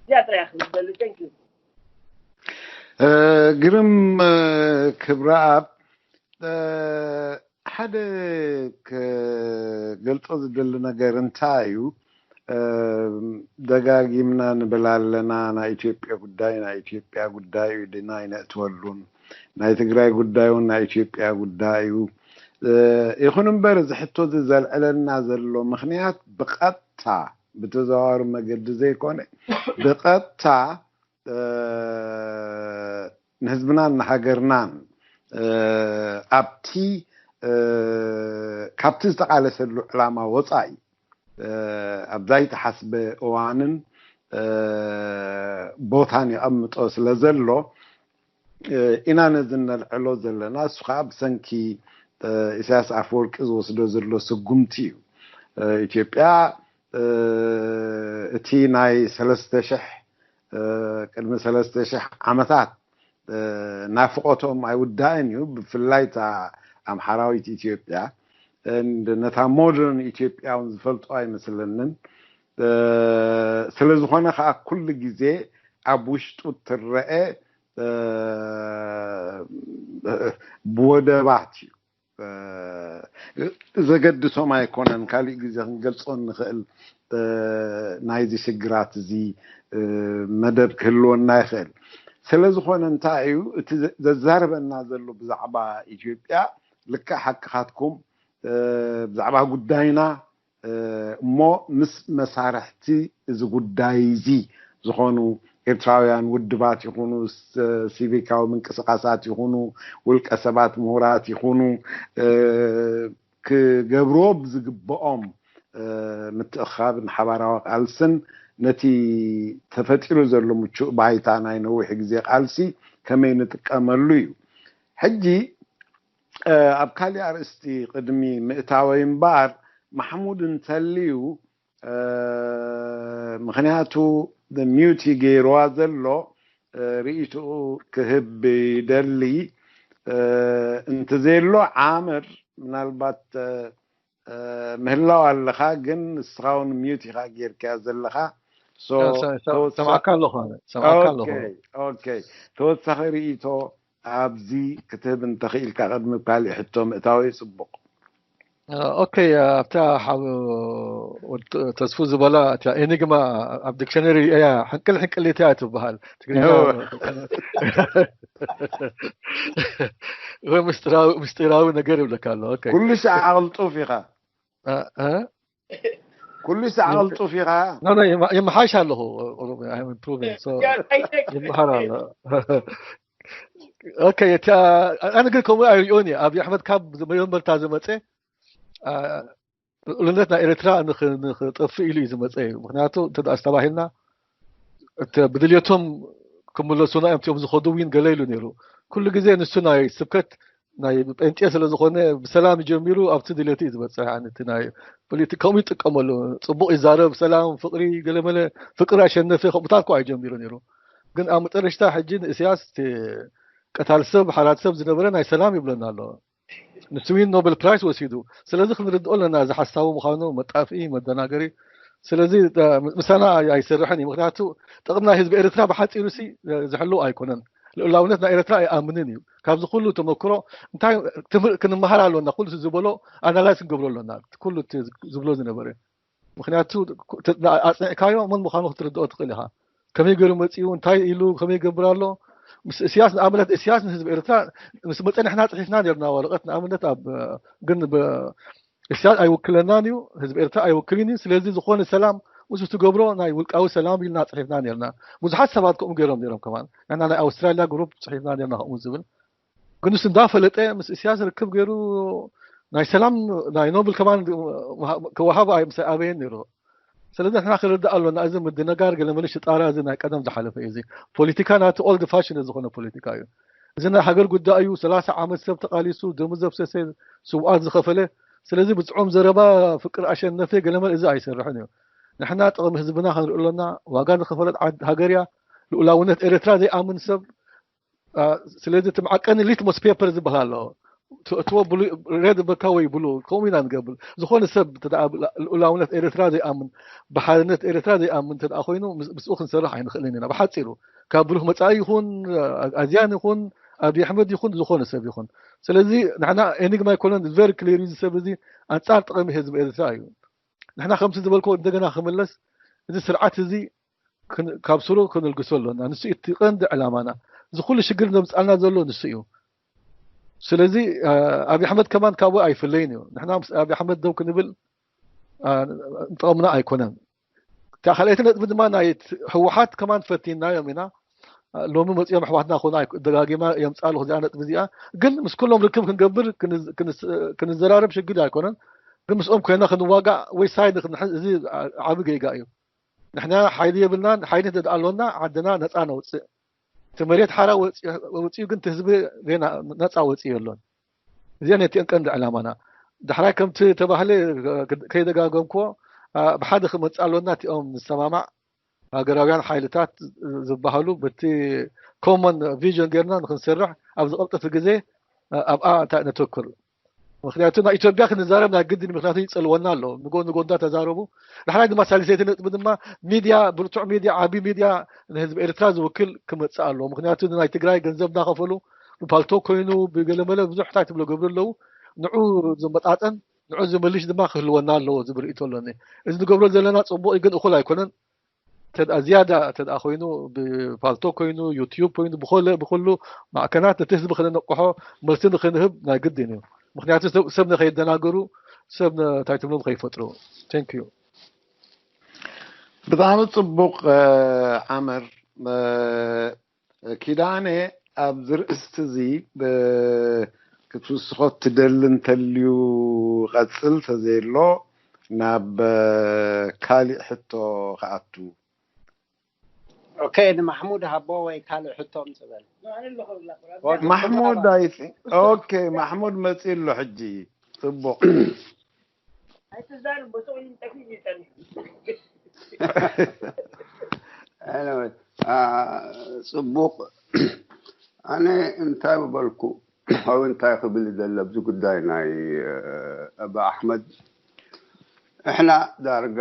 እዚኣ ጥራይ ክበሉ thank you ግርም ክብረኣብ ሓደ ክገልፆ ዝደሊ ነገር እንታይ እዩ ደጋጊምና ንብል ኣለና ናይ ኢትዮጵያ ጉዳይ ናይ ኢትዮጵያ ጉዳይ እዩ ድና ኣይነእትወሉን ናይ ትግራይ ጉዳይ እውን ናይ ኢትዮጵያ ጉዳይ እዩ ይኹን እምበር እዚ ሕቶ እዚ ዘልዕለና ዘሎ ምክንያት ብቐጥታ ብተዘዋዋሪ መገዲ ዘይኮነ ብቐጥታ ንህዝብናን ንሃገርናን ኣብቲ ካብቲ ዝተቓለሰሉ ዕላማ ወፃኢ ኣብ ዘይተሓስበ እዋንን ቦታን ይቐምጦ ስለ ዘሎ ኢና ነዚ ነልዕሎ ዘለና እሱ ከዓ ብሰንኪ ኢሳያስ ኣፈወርቂ ዝወስዶ ዘሎ ስጉምቲ እዩ ኢትዮጵያ እቲ ናይ ሰለስተ ሽሕ ቅድሚ ሰለስተ ሽሕ ዓመታት ናፍቆቶም ኣይውዳእን እዩ ብፍላይ እታ ኣምሓራዊት ኢትዮጵያ ነታ ሞደርን ኢትዮጵያ እውን ዝፈልጦ ኣይመስለንን ስለ ዝኾነ ከዓ ኩሉ ግዜ ኣብ ውሽጡ ትረአ ብወደባት እዩ ዘገድሶም ኣይኮነን ካሊእ ግዜ ክንገልፆ እንኽእል ናይዚ ሽግራት እዚ መደብ ክህልወና ይኽእል ስለ ዝኾነ እንታይ እዩ እቲ ዘዛርበና ዘሎ ብዛዕባ ኢትዮጵያ ልክዕ ሓቅኻትኩም ብዛዕባ ጉዳይና እሞ ምስ መሳርሕቲ እዚ ጉዳይ እዚ ዝኾኑ ኤርትራውያን ውድባት ይኹኑ ሲቪካዊ ምንቅስቃሳት ይኹኑ ውልቀ ሰባት ምሁራት ይኹኑ ክገብርዎ ብዝግብኦም ምትእኻብን ሓባራዊ ቃልስን ነቲ ተፈጢሩ ዘሎ ምቹእ ባይታ ናይ ነዊሕ ግዜ ቃልሲ ከመይ ንጥቀመሉ እዩ ሕጂ ኣብ ካሊእ ኣርእስቲ ቅድሚ ምእታወይ እምበኣር ማሕሙድ እንተልዩ ምክንያቱ ሚዩት ገይርዋ ዘሎ ርእይትኡ ክህብ ይደሊ እንተዘየሎ ዓምር ምናልባት ምህላው ኣለኻ ግን ንስኻ እውን ሚዩት ኢኻ ጌርካያ ዘለኻ ሰማዕካ ኣለኹ ሰማዕካ ኣለኹ ተወሳኺ ርእይቶ ኣብዚ ክትህብ እንተኽኢልካ ቅድሚ ካልእ ሕቶ ምእታወይ ጽቡቕ ኦኬ ኣብታ ሓብ ተስፉ ዝበላ እታ ኤኒግማ ኣብ ዲክሽነሪ እያ ሕንቅል ሕንቅሊት እያ ትበሃል ትግርኛ ወይ ምስጢራዊ ምስጢራዊ ነገር ይብለካ ኣሎ ኦኬ ኩሉ ሻዕ ኣቕልጡፍ ኢኻ ኩሉ ሻዕ ኣቕልጡፍ ኢኻ ይመሓሽ ኣለኹ ኦሮምያ I'm improving so ይመሃር ኣሎ ኦኬ ኣነ ግን ከምኡ ኣይሪኦን እየ ኣብይ ኣሕመድ ካብ መጀመርታ ዝመፀ ልኡልነት ናይ ኤርትራ ንኽጠፍእ ኢሉ እዩ ዝመፀ እዩ ምክንያቱ እንተ ኣስተባሂልና ብድልየቶም ክምለሱና እዮም እቲኦም ዝኸዱ ዊን ገለ ኢሉ ነይሩ ኩሉ ግዜ ንሱ ናይ ስብከት ናይ ጴንጤ ስለ ዝኾነ ብሰላም ጀሚሩ ኣብቲ ድልየቱ እዩ ዝበፅሕ እቲ ናይ ፖለቲካ ከምኡ ይጥቀመሉ ፅቡቅ ይዛረብ ሰላም ፍቅሪ ገለመለ ፍቅሪ ኣሸነፈ ከምኡታት እኳ እዩ ጀሚሩ ነይሩ ግን ኣብ መጨረሽታ ሕጂ ንእስያስ ቀታል ሰብ ሓራት ሰብ ዝነበረ ናይ ሰላም ይብለና ኣሎ። ንስዊን ኖበል ፕራይስ ወሲዱ። ስለዚ ክንርድኦ ኣለና፣ እዚ ሓሳዊ ምዃኑ፣ መጣፍኢ፣ መደናገሪ። ስለዚ ምሳና ኣይሰርሕን እዩ። ምክንያቱ ጥቕም ናይ ህዝቢ ኤርትራ ብሓፂሩ ሲ ዝሕልው ኣይኮነን። ልኡላውነት ናይ ኤርትራ ኣይኣምንን እዩ። ካብዚ ኩሉ ተመክሮ እንታይ ትምህር ክንመሃር ኣለና? ኩሉ ዝበሎ ኣናላይዝ ክንገብሮ ኣለና። ኩሉ ዝብሎ ዝነበረ ምክንያቱ ኣፅኒዕካዮ መን ምዃኑ ክትርድኦ ትኽእል ኢኻ። ከመይ ገይሩ መፂኡ፣ እንታይ ኢሉ፣ ከመይ ይገብር ኣሎ። ምስ እስያስ ንኣብነት እስያስ ንህዝቢ ኤርትራ ምስ መፀ ንሕና ፅሒፍና ነርና ወረቐት ንኣብነት ኣብ ግን እስያስ ኣይውክለናን እዩ፣ ህዝቢ ኤርትራ ኣይውክልን እዩ። ስለዚ ዝኾነ ሰላም ምስ ትገብሮ ናይ ውልቃዊ ሰላም ኢልና ፅሒፍና ነርና። ብዙሓት ሰባት ከምኡ ገይሮም ነሮም ከማን ንሕና ናይ ኣውስትራልያ ግሩፕ ፅሒፍና ነርና ከምኡ ዝብል ግን እሱ እንዳፈለጠ ምስ እስያስ ርክብ ገይሩ ናይ ሰላም ናይ ኖብል ከማን ክወሃብ ምስ ኣበየን ነይሩ። ስለዚ ንሕና ክርዳእ ኣሎና፣ እዚ ምድንጋር ገለመለ ሽጣራ እዚ ናይ ቀደም ዝሓለፈ እዩ። እዚ ፖለቲካ ናቲ ኦልድ ፋሽን ዝኾነ ፖለቲካ እዩ። እዚ ናይ ሃገር ጉዳይ እዩ። ሰላሳ ዓመት ሰብ ተቃሊሱ ደሙ ዘፍሰሰ ስውኣት ዝኸፈለ። ስለዚ ብፅዑም ዘረባ ፍቅር ኣሸነፈ ገለመለ እዚ ኣይሰርሕን እዩ። ንሕና ጥቕሚ ህዝብና ክንርኢ ኣሎና። ዋጋ ዝኸፈለት ሃገር እያ። ልኡላውነት ኤርትራ ዘይኣምን ሰብ ስለዚ እቲ መዓቀኒ ሊትሞስ ፔፐር ዝበሃል ኣሎ። እትዎ ሬድ በካ ወይ ብሉ ከምኡ ኢና ንገብር። ዝኾነ ሰብ ልኡላውነት ኤርትራ ዘይኣምን፣ ብሓርነት ኤርትራ ዘይኣምን እንተ ኮይኑ ምስኡ ክንሰርሕ ኣይንኽእልን ኢና። ብሓፂሩ ካብ ብሩህ መፃኢ ይኹን ኣዝያን ይኹን ኣብይ ኣሕመድ ይኹን ዝኾነ ሰብ ይኹን። ስለዚ ንሕና ኤኒግማ ኣይኮነን። ቨሪ ክሊር እዚ ሰብ እዚ ኣንፃር ጥቕሚ ህዝቢ ኤርትራ እዩ። ንሕና ከምቲ ዝበልኮ እንደገና ክምለስ እዚ ስርዓት እዚ ካብ ስሩ ክንልግሶ ኣሎና። ንሱ እቲ ቀንዲ ዕላማና። እዚ ኩሉ ሽግር ዘምፃልና ዘሎ ንሱ እዩ። ስለዚ ኣብይ ኣሕመድ ከማን ካብኡ ኣይፍለይን እዩ። ንሕና ምስ ኣብይ ኣሕመድ ደው ክንብል ጥቕምና ኣይኮነን። እታ ካልኣይቲ ነጥቢ ድማ ናይ ህወሓት ከማን ፈቲናዮም ኢና። ሎሚ መፂኦም ኣሕዋትና ኮኑ ደጋጊማ የምፃሉ እዚኣ ነጥቢ እዚኣ። ግን ምስ ኩሎም ርክብ ክንገብር ክንዘራረብ ሽግር ኣይኮነን። ግን ምስኦም ኮይና ክንዋጋእ ወይ ሳይድ ክንሕዝ እዚ ዓቢ ጌጋ እዩ። ንሕና ሓይሊ የብልናን። ሓይሊ እንተ ኣሎና ዓድና ነፃ ነውፅእ። እቲ መሬት ሓራ ወፂኡ ግን ህዝቢ ነፃ ወፂኡ የሎን። እዚኣ ነቲአን ቀንዲ ዕላማና። ዳሕራይ ከምቲ ተባህለ ከይደጋገምክዎ ብሓደ ክመፅእ ኣሎና። እቲኦም ንሰማማዕ ሃገራውያን ሓይልታት ዝበሃሉ በቲ ኮመን ቪዥን ጌርና ንክንሰርሕ ኣብ ዝቐልጥፍ ግዜ ኣብኣ እንታይ ነተኩር። ምክንያቱ ናይ ኢትዮጵያ ክንዛረብ ናይ ግድን ምክንያቱ ይፀልወና ኣሎ። ንጎ ንጎ እንዳተዛረቡ ዳሕራይ ድማ ሳልሰይቲ ነጥቢ ድማ ሚድያ ብርቱዕ ሚድያ ዓቢ ሚድያ ንህዝቢ ኤርትራ ዝውክል ክመፅእ ኣለዎ። ምክንያቱ ናይ ትግራይ ገንዘብ እንዳኸፈሉ ብፓልቶ ኮይኑ ብገለመለ ብዙሕ ታይ ትብሎ ገብሩ ኣለዉ። ንዑ ዝመጣጠን ንዑ ዝመልሽ ድማ ክህልወና ኣለዎ ዝብል ርእይቶ ኣለኒ። እዚ ንገብሮ ዘለና ፅቡቅ ግን እኩል ኣይኮነን። ተድኣ ዝያዳ ተድኣ ኮይኑ ብፓልቶ ኮይኑ ዩትዩብ ኮይኑ ብኮለ ብኩሉ ማዕከናት ነቲ ህዝቢ ክነነቅሖ መልሲ ንክንህብ ናይ ግድን እዩ። ምክንያቱ ሰብ ንከይደናገሩ ሰብ እንታይ ትብሎም ከይፈጥሩ። Thank you። ብጣዕሚ ፅቡቅ ዓመር። ኪዳነ ኣብዚ ርእስቲ እዚ ክትውስኾ ትደሊ እንተልዩ ቀፅል ተዘየሎ ናብ ካሊእ ሕቶ ክኣቱ። ኦኬ ንማሕሙድ ሃቦ ወይ ካልእ ሕቶ ምፅበል። ማሕሙድ ኣይ ኦኬ ማሕሙድ መፂ ኣሎ ሕጂ። ፅቡቅ። ፅቡቅ። ኣነ እንታይ ምበልኩ? ኣው እንታይ ክብል ይደሊ ኣብዚ ጉዳይ ናይ ኣባ ኣሕመድ? እሕና ዳርጋ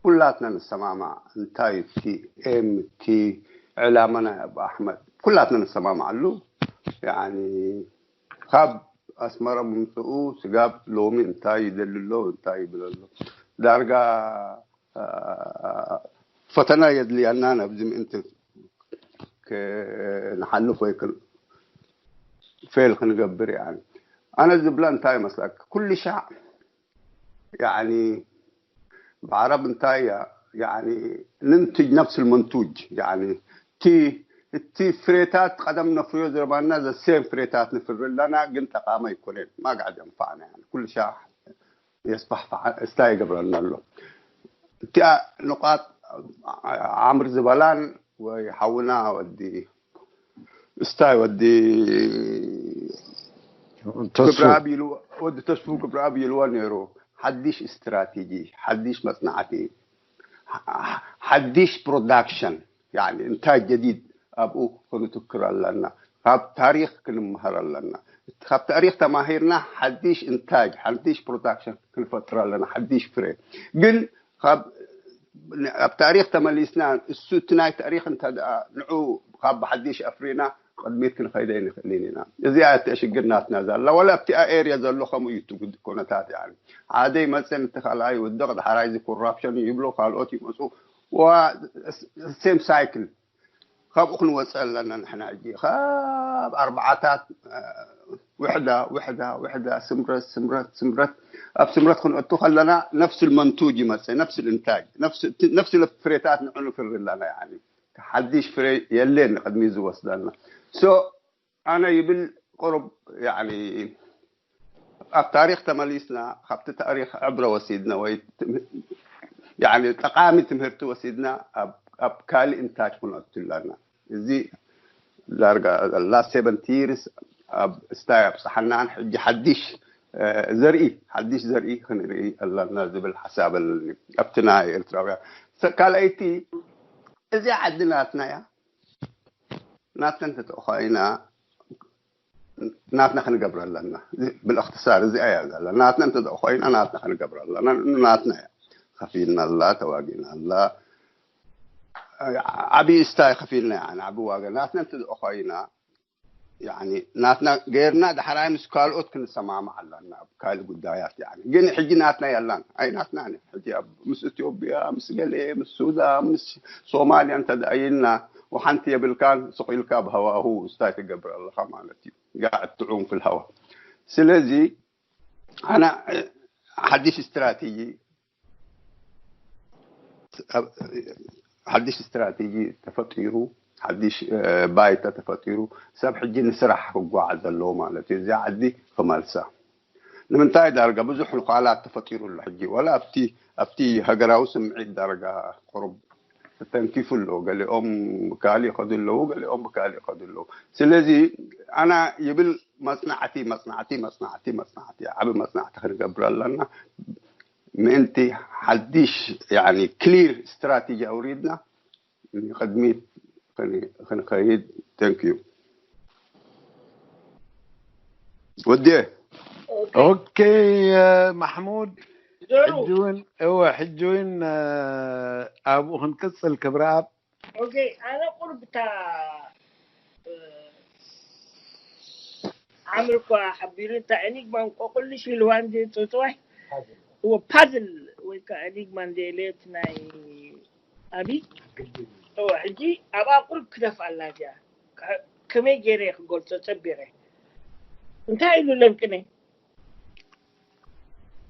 ኩላትና ንሰማማዕ እንታይ እቲ ኤም እቲ ዕላማ ናይ ኣባ ኣሕመድ ኩላትና ንሰማማዓሉ። ያኒ ካብ ኣስመራ ምምፅኡ ስጋብ ሎሚ እንታይ ይደሊ ኣሎ እንታይ ይብል ኣሎ ዳርጋ ፈተና የድልያና ናብዚ ምእንቲ ንሓልፍ ወይ ፌል ክንገብር። ያኒ ኣነ ዝብላ እንታይ ይመስለካ? ኩሉ ሻዕ ያኒ ብዓረብ እንታይ እያ ያኒ ንንትጅ ነፍስ ልመንቱጅ ያኒ እቲ እቲ ፍሬታት ቀደም ነፍርዮ ዝረባና ዘሴም ፍሬታት ንፍሪ ኣለና፣ ግን ጠቃሚ ኣይኮነን። ማግዓ ዘንፋዕና ያኒ ኩሉ ሻዕ የስፋሕፋሕ እስታ ይገብረልና ኣሎ። እቲኣ ንቋት ዓምር ዝበላን ወይ ሓውና ወዲ እስታይ ወዲ ክብረኣብ ኢሉ ወዲ ተስፉ ክብረኣብ ኢልዎ ነይሩ። ሓዲሽ ስትራቴጂ፣ ሓዲሽ መፅናዕቲ፣ ሓዲሽ ፕሮዳክሽን ያኒ እንታይ ጀዲድ ኣብኡ ክንትክር ኣለና። ካብ ታሪኽ ክንምሃር ኣለና። ካብ ታሪኽ ተማሂርና ሓድሽ እንታጅ፣ ሓድሽ ፕሮዳክሽን ክንፈጥር ኣለና፣ ሓድሽ ፍሬ። ግን ካብ ኣብ ታሪኽ ተመሊስና፣ እሱ እቲ ናይ ታሪኽ እንተ ደኣ ንዑ ካብ ብሓድሽ ኣፍሪና ቅድሚት ክንኸይደ ኣይንኽእልን ኢና። እዚኣ እያ ሽግር ናትና ዘላ። ወላ ኣብቲ ኤርያ ዘሎ ከምኡ እዩ እቲ ጉድ-፣ ኩነታት። ያኒ ሓደ ይመፅእ፣ እቲ ካልኣይ ይውድቕ፣ ዳሕራይ እዚ ኮራፕሽን ይብሎ፣ ካልኦት ይመፁ። ዋ፣ ሴም ሳይክል። ካብኡ ክንወፅእ ኣለና ንሕና። ሕጂ ካብ ኣርባዓታት፣ እ፣ ውሕዳ ውሕዳ ውሕዳ፣ ስምረት ስምረት ስምረት፣ ኣብ ስምረት ክንእቱ ከለና ነፍስ መንቱጅ ይመፅእ፣ ነፍስ እንታጅ፣ ነፍስ ነፍስ ፍሬታት ንዑ ንፍሪ ኣለና። ያኒ ሓድሽ ፍሬ የለን ንቅድሚት ዝወስደና። ሶ ኣነ ይብል ቁሩብ፣ ያኒ ኣብ ታሪኽ ተመሊስና፣ ካብቲ ታሪኽ ዕብረ ወሲድና ወይ ትም-፣ ያኒ ጠቓሚ ትምህርቲ ወሲድና ኣብ፣ ኣብ ካልእ እንታጅ ክንኣቱ ኣለና። እዚ ዳርጋ ላስት ሰቨንቲ ይርስ ኣብ ስታይ ኣብፀሓናን፣ ሕጂ ሓድሽ፣ እ፣ ዘርኢ፣ ሓድሽ ዘርኢ ክንርኢ ኣለና ዝብል ሓሳብ ኣለኒ ኣብቲ ናይ ኤርትራውያን። ሰ-፣ ካልኣይቲ፣ እዚኣ ዓዲ ናትና እያ። ናትና እንተተኾይና ናትና ክንገብር ኣለና። እዚ ብልእኽትሳር እዚኣ እያ ዘላ። ናትና እንተ ደኣ ኮይና ናትና ክንገብር ኣለና። ናትና እያ። ከፊልና ኣላ፣ ተዋጊእና ኣላ። ዓብዪ ስታይ ከፊልና እያ፣ ዓብዪ ዋጋ። ናትና እንተ ደኣ ኮይና፣ ያኒ ናትና ገይርና፣ ዳሕራይ ምስ ካልኦት ክንሰማማዕ ኣለና ኣብ ካልእ ጉዳያት። ያኒ ግን ሕጂ ናትና የላን፣ ኣይ ናትና። ሕጂ ኣብ፣ ምስ ኢትዮጵያ፣ ምስ ገለ፣ ምስ ሱዳን፣ ምስ ሶማልያ እንተ ደኣ ኢልና፣ ወሓንቲ የብልካን፣ ስቕ ኢልካ ኣብ ሃዋሁ ስታይ ትገብር ኣለኻ ማለት እዩ። ጋዕ ትዑም ፊል ሃዋ። ስለዚ ኣና፣ እ፣ ሓድሽ ስትራቴጂ፣ ኣብ፣ ሓድሽ ስትራቴጂ ተፈጢሩ፣ ሓድሽ፣ እ፣ ባይታ ተፈጢሩ፣ ሰብ ሕጂ ንስራሕ ክጓዓዝ ዘለዎ ማለት እዩ። እዚኣ ዓዲ ክመልሳ። ንምንታይ ዳርጋ ብዙሕ ቃላት ተፈጢሩ ኣሎ ሕጂ። ዋላ ኣብቲ፣ ኣብቲ ሃገራዊ ስምዒት ዳርጋ ቁሩብ ተተንኪፉ ኣሎ። ገሊኦም ብካልእ ይኸዱ ኣለዉ፣ ገሊኦም ብካልእ ይኸዱ ኣለዉ። ስለዚ ኣና ይብል መጽናዕቲ፣ መጽናዕቲ፣ መጽናዕቲ፣ መጽናዕቲ፣ ዓቢ መጽናዕቲ ክንገብር ኣለና። ምእንቲ ሓድሽ፣ ያኒ፣ ክሊር ስትራቴጂ ኣውሪድና ንቕድሚት ክን-፣ ክንኸይድ። Thank you። ወዲ። ኦኬ። ኦኬ፣ እ፣ ማሕሙድ፣ ጀሩ። ሕጂ እውን፣ እወ፣ ሕጂ እውን፣ እ፣ ኣብኡ ክንቅጽል። ክብረኣብ። ኦኬ፣ ኣነ ቁርብታ፣ እ፣ ዓምር እኳ ሓቢሩ፣ እንታ ኤኒግማ እንቆቅልሽ ኢልዋ እንጂ ጽውጽዋይ። እወ፣ ፓዝል ወይ ከዓ ኤኒግማ እንደ ኤልዮት ናይ ኣቢ። እወ፣ ሕጂ ኣብኣ ቁሩብ ክደፍኣ ኣላ እዚኣ። ከ-፣ ከመይ ገይረ እየ ክገልጾ ጸቢቐ። እንታይ ኢሉ ለንቅነ?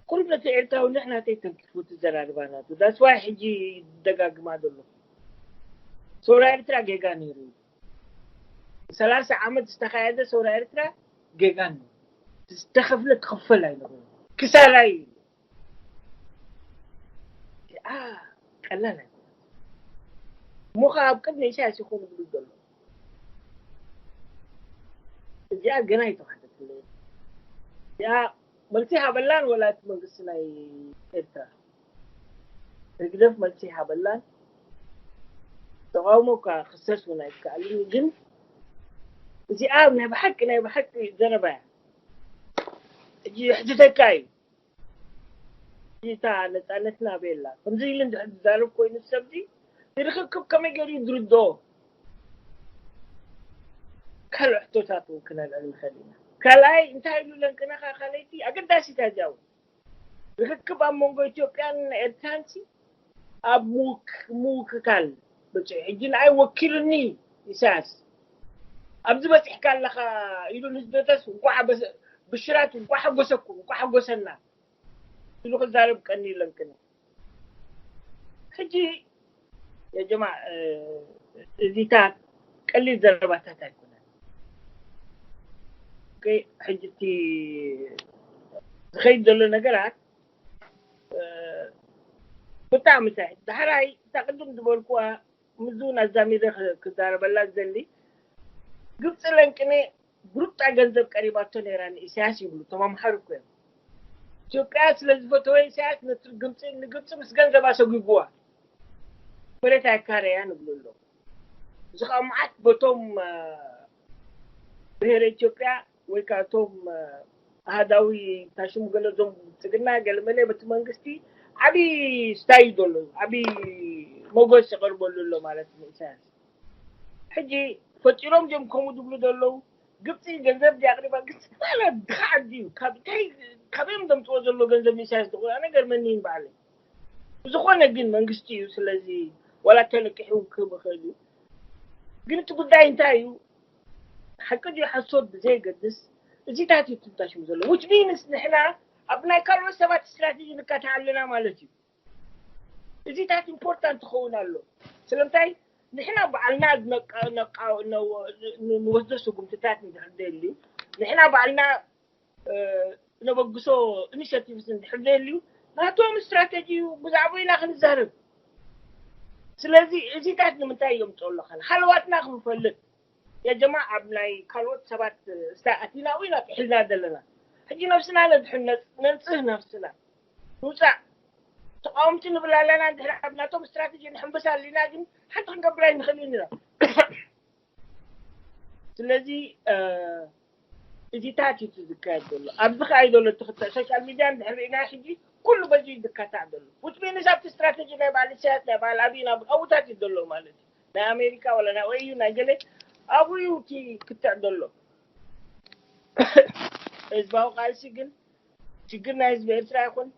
ቁሩብ ነቲ ኤርትራዊ ንሕናተይ ተንኪፉ እቲ ዘራርባ ናቱ። That's why ሕጂ ይደጋግማ ዘሎ። ሰውራ ኤርትራ ጌጋ ነይሩ እዩ። ሰላሳ ዓመት ዝተኻየደ ሰውራ ኤርትራ ጌጋ ነይሩ። ዝተኸፍለ ክኽፈል ኣይነበሮን። ክሳራ እዩ። ኣ፣ ቀላል ኣይኮነን። እሞ ኸኣ ኣብ ቅድሚ ኢሳያስ ይኾኑ ዝብሉ ዘሎ። እዚኣ ገና ኣይተዋሕደትለይን። እዚኣ መልሲ ሃበላን ወላ እቲ መንግስቲ ናይ ኤርትራ። ህግደፍ መልሲ ሃበላን። ተቃውሞ እኳ ክሰስ እውን ኣይከኣልን እዩ፣ ግን እዚኣ ናይ ብሓቂ፣ ናይ ብሓቂ ዘረባ እያ። ሕጂ የሕትተካ እዩ። እታ ነጻነትና ኣበይ ኣላ? ከምዚ ኢሉ እንድሕር ዝዛረብ ኮይኑ ሰብዚ ርኽክብ ከመይ ገይሩ እዩ ዝርድኦ? ካልእ ሕቶታት እውን ክነልዕል ንኽእል ኢና። ካልኣይ፣ እንታይ ኢሉ ለንቅነኻ ካልኣይቲ ኣገዳሲት እያ እዚኣ እውን። ርኽክብ ኣብ መንጎ ኢትዮጵያን ኤርትራንሲ ኣብ ምውክ-፣ ምውክካል በጺሑ። ሕጂ ንኣይ ወኪሉኒ ኢሳያስ። ኣብዚ በጺሕካ ኣለኻ ኢሉ ንስደተስ እንኳዕ በሰ-፣ ብሽራት እንኳዕ ሓጎሰኩም፣ እንኳዕ ሓጎሰና ኢሉ ክዛረብ ቀኒ ለንቅነ። ሕጂ የጀማ፣ እ፣ እዚታት ቀሊል ዘረባታት ኣይኮነን። ኦኬ፣ ሕጂ እቲ ዝኸይድ ዘሎ ነገራት፣ እ፣ ብጣዕሚ እንታይ፣ ዳሕራይ እታ ቅድም ዝበልኩዋ፣ ምስዚ እውን ኣዛሚረ ክ-፣ ክዛረበላ ዝደሊ፣ ግብፂ ለንቅነ ብሩጣ ገንዘብ ቀሪባቶ ነይራ ንኢሳያስ ይብሉ እቶም ኣምሓሩ እኮ እዮም። ኢትዮጵያ ስለ ዝፈተወ ኢሳያስ ነቲ ግብፂ፣ ንግብፂ ምስ ገንዘባ ሰጒጉዋ። መሬት ኣይካረያን ይብሉ ኣለዉ። እዚ ኸዓ መዓት በቶም፣ እ፣ ብሄረ ኢትዮጵያ ወይ ከዓ እቶም ኣሃዳዊ ታሽሙ ገለ ዞም ብልፅግና ገለ መለ በቲ መንግስቲ ዓብዪ ስታይ ዘሎ ዓብዪ ሞገስ ይቐርበሉ ኣሎ ማለት እዩ ኢሳያስ። ሕጂ ፈጢሮም ድዮም ከምኡ ዝብሉ ዘለዉ? ግብፂ ገንዘብ ድያ ኣቕሪባ? ግብፂ ባላ ድኻ ዓዲ እዩ። ካብ እንታይ ካበዮም ዘምፅዎ ዘሎ ገንዘብ ንኢሳያስ ዝቑራ ነገር መኒን በዓለይ። ብዝኾነ ግን መንግስቲ እዩ። ስለዚ ዋላ ተነቂሑ ክምኽእል እዩ። ግን እቲ ጉዳይ እንታይ እዩ? ሓቂ ድዩ ሓሶት ብዘየገድስ እዚታት እዩ ትንታሽም ዘሎ። Which means ንሕና ኣብ ናይ ካልኦት ሰባት ስትራቴጂ ንካታዕ ኣለና ማለት እዩ። እዚታት ኢምፖርታንት ክኸውን ኣሎ። ስለምንታይ ንሕና ባዕልና ንወስዶ ስጉምትታት ንድሕር ደሊ ንሕና ባዕልና ነበግሶ ኢኒሽቲቭስ እንድሕር ደልዩ ናቶም ስትራቴጂ እዩ ብዛዕባ ኢና ክንዛረብ። ስለዚ እዚታት ንምንታይ እዮም ጸሎ ካል ሃለዋትና ክንፈልጥ የጀማ ኣብ ናይ ካልኦት ሰባት ስታ ኣቲናዊ ኢና ጥሒልና ዘለና። ሕጂ ነብስና ነድሕን ነንጽህ ነብስና ንውፃእ ተቃወምቲ ንብል ኣለና። እንድሕር ኣብ ናቶም ስትራቴጂ ንሕንበስ ኣሊና ግን ሓንቲ ክንገብር ኣይንኽእልን ኢና። ስለዚ እዚታት እዩ ዝካየድ ዘሎ ኣብዚ ከኣ እዩ ዘሎ ትኽተል ሶሻል ሚድያ እንድሕር ርኢና ሕጂ ኩሉ በዚ እዩ ዝካታዕ ዘሎ። ውጭ ሚኒስ ኣብቲ ስትራቴጂ ናይ በዓል ኢሳያስ ናይ በዓል ኣብይ ናብ ኣብታት እዩ ዘሎ ማለት እዩ። ናይ ኣሜሪካ ወላ ናይ ኦዩ ናይ ገለ ኣብኡ እዩ እቲ ክትዕ ዘሎ። ህዝባዊ ቃልሲ ግን ችግር ናይ ህዝቢ ኤርትራ ይኹን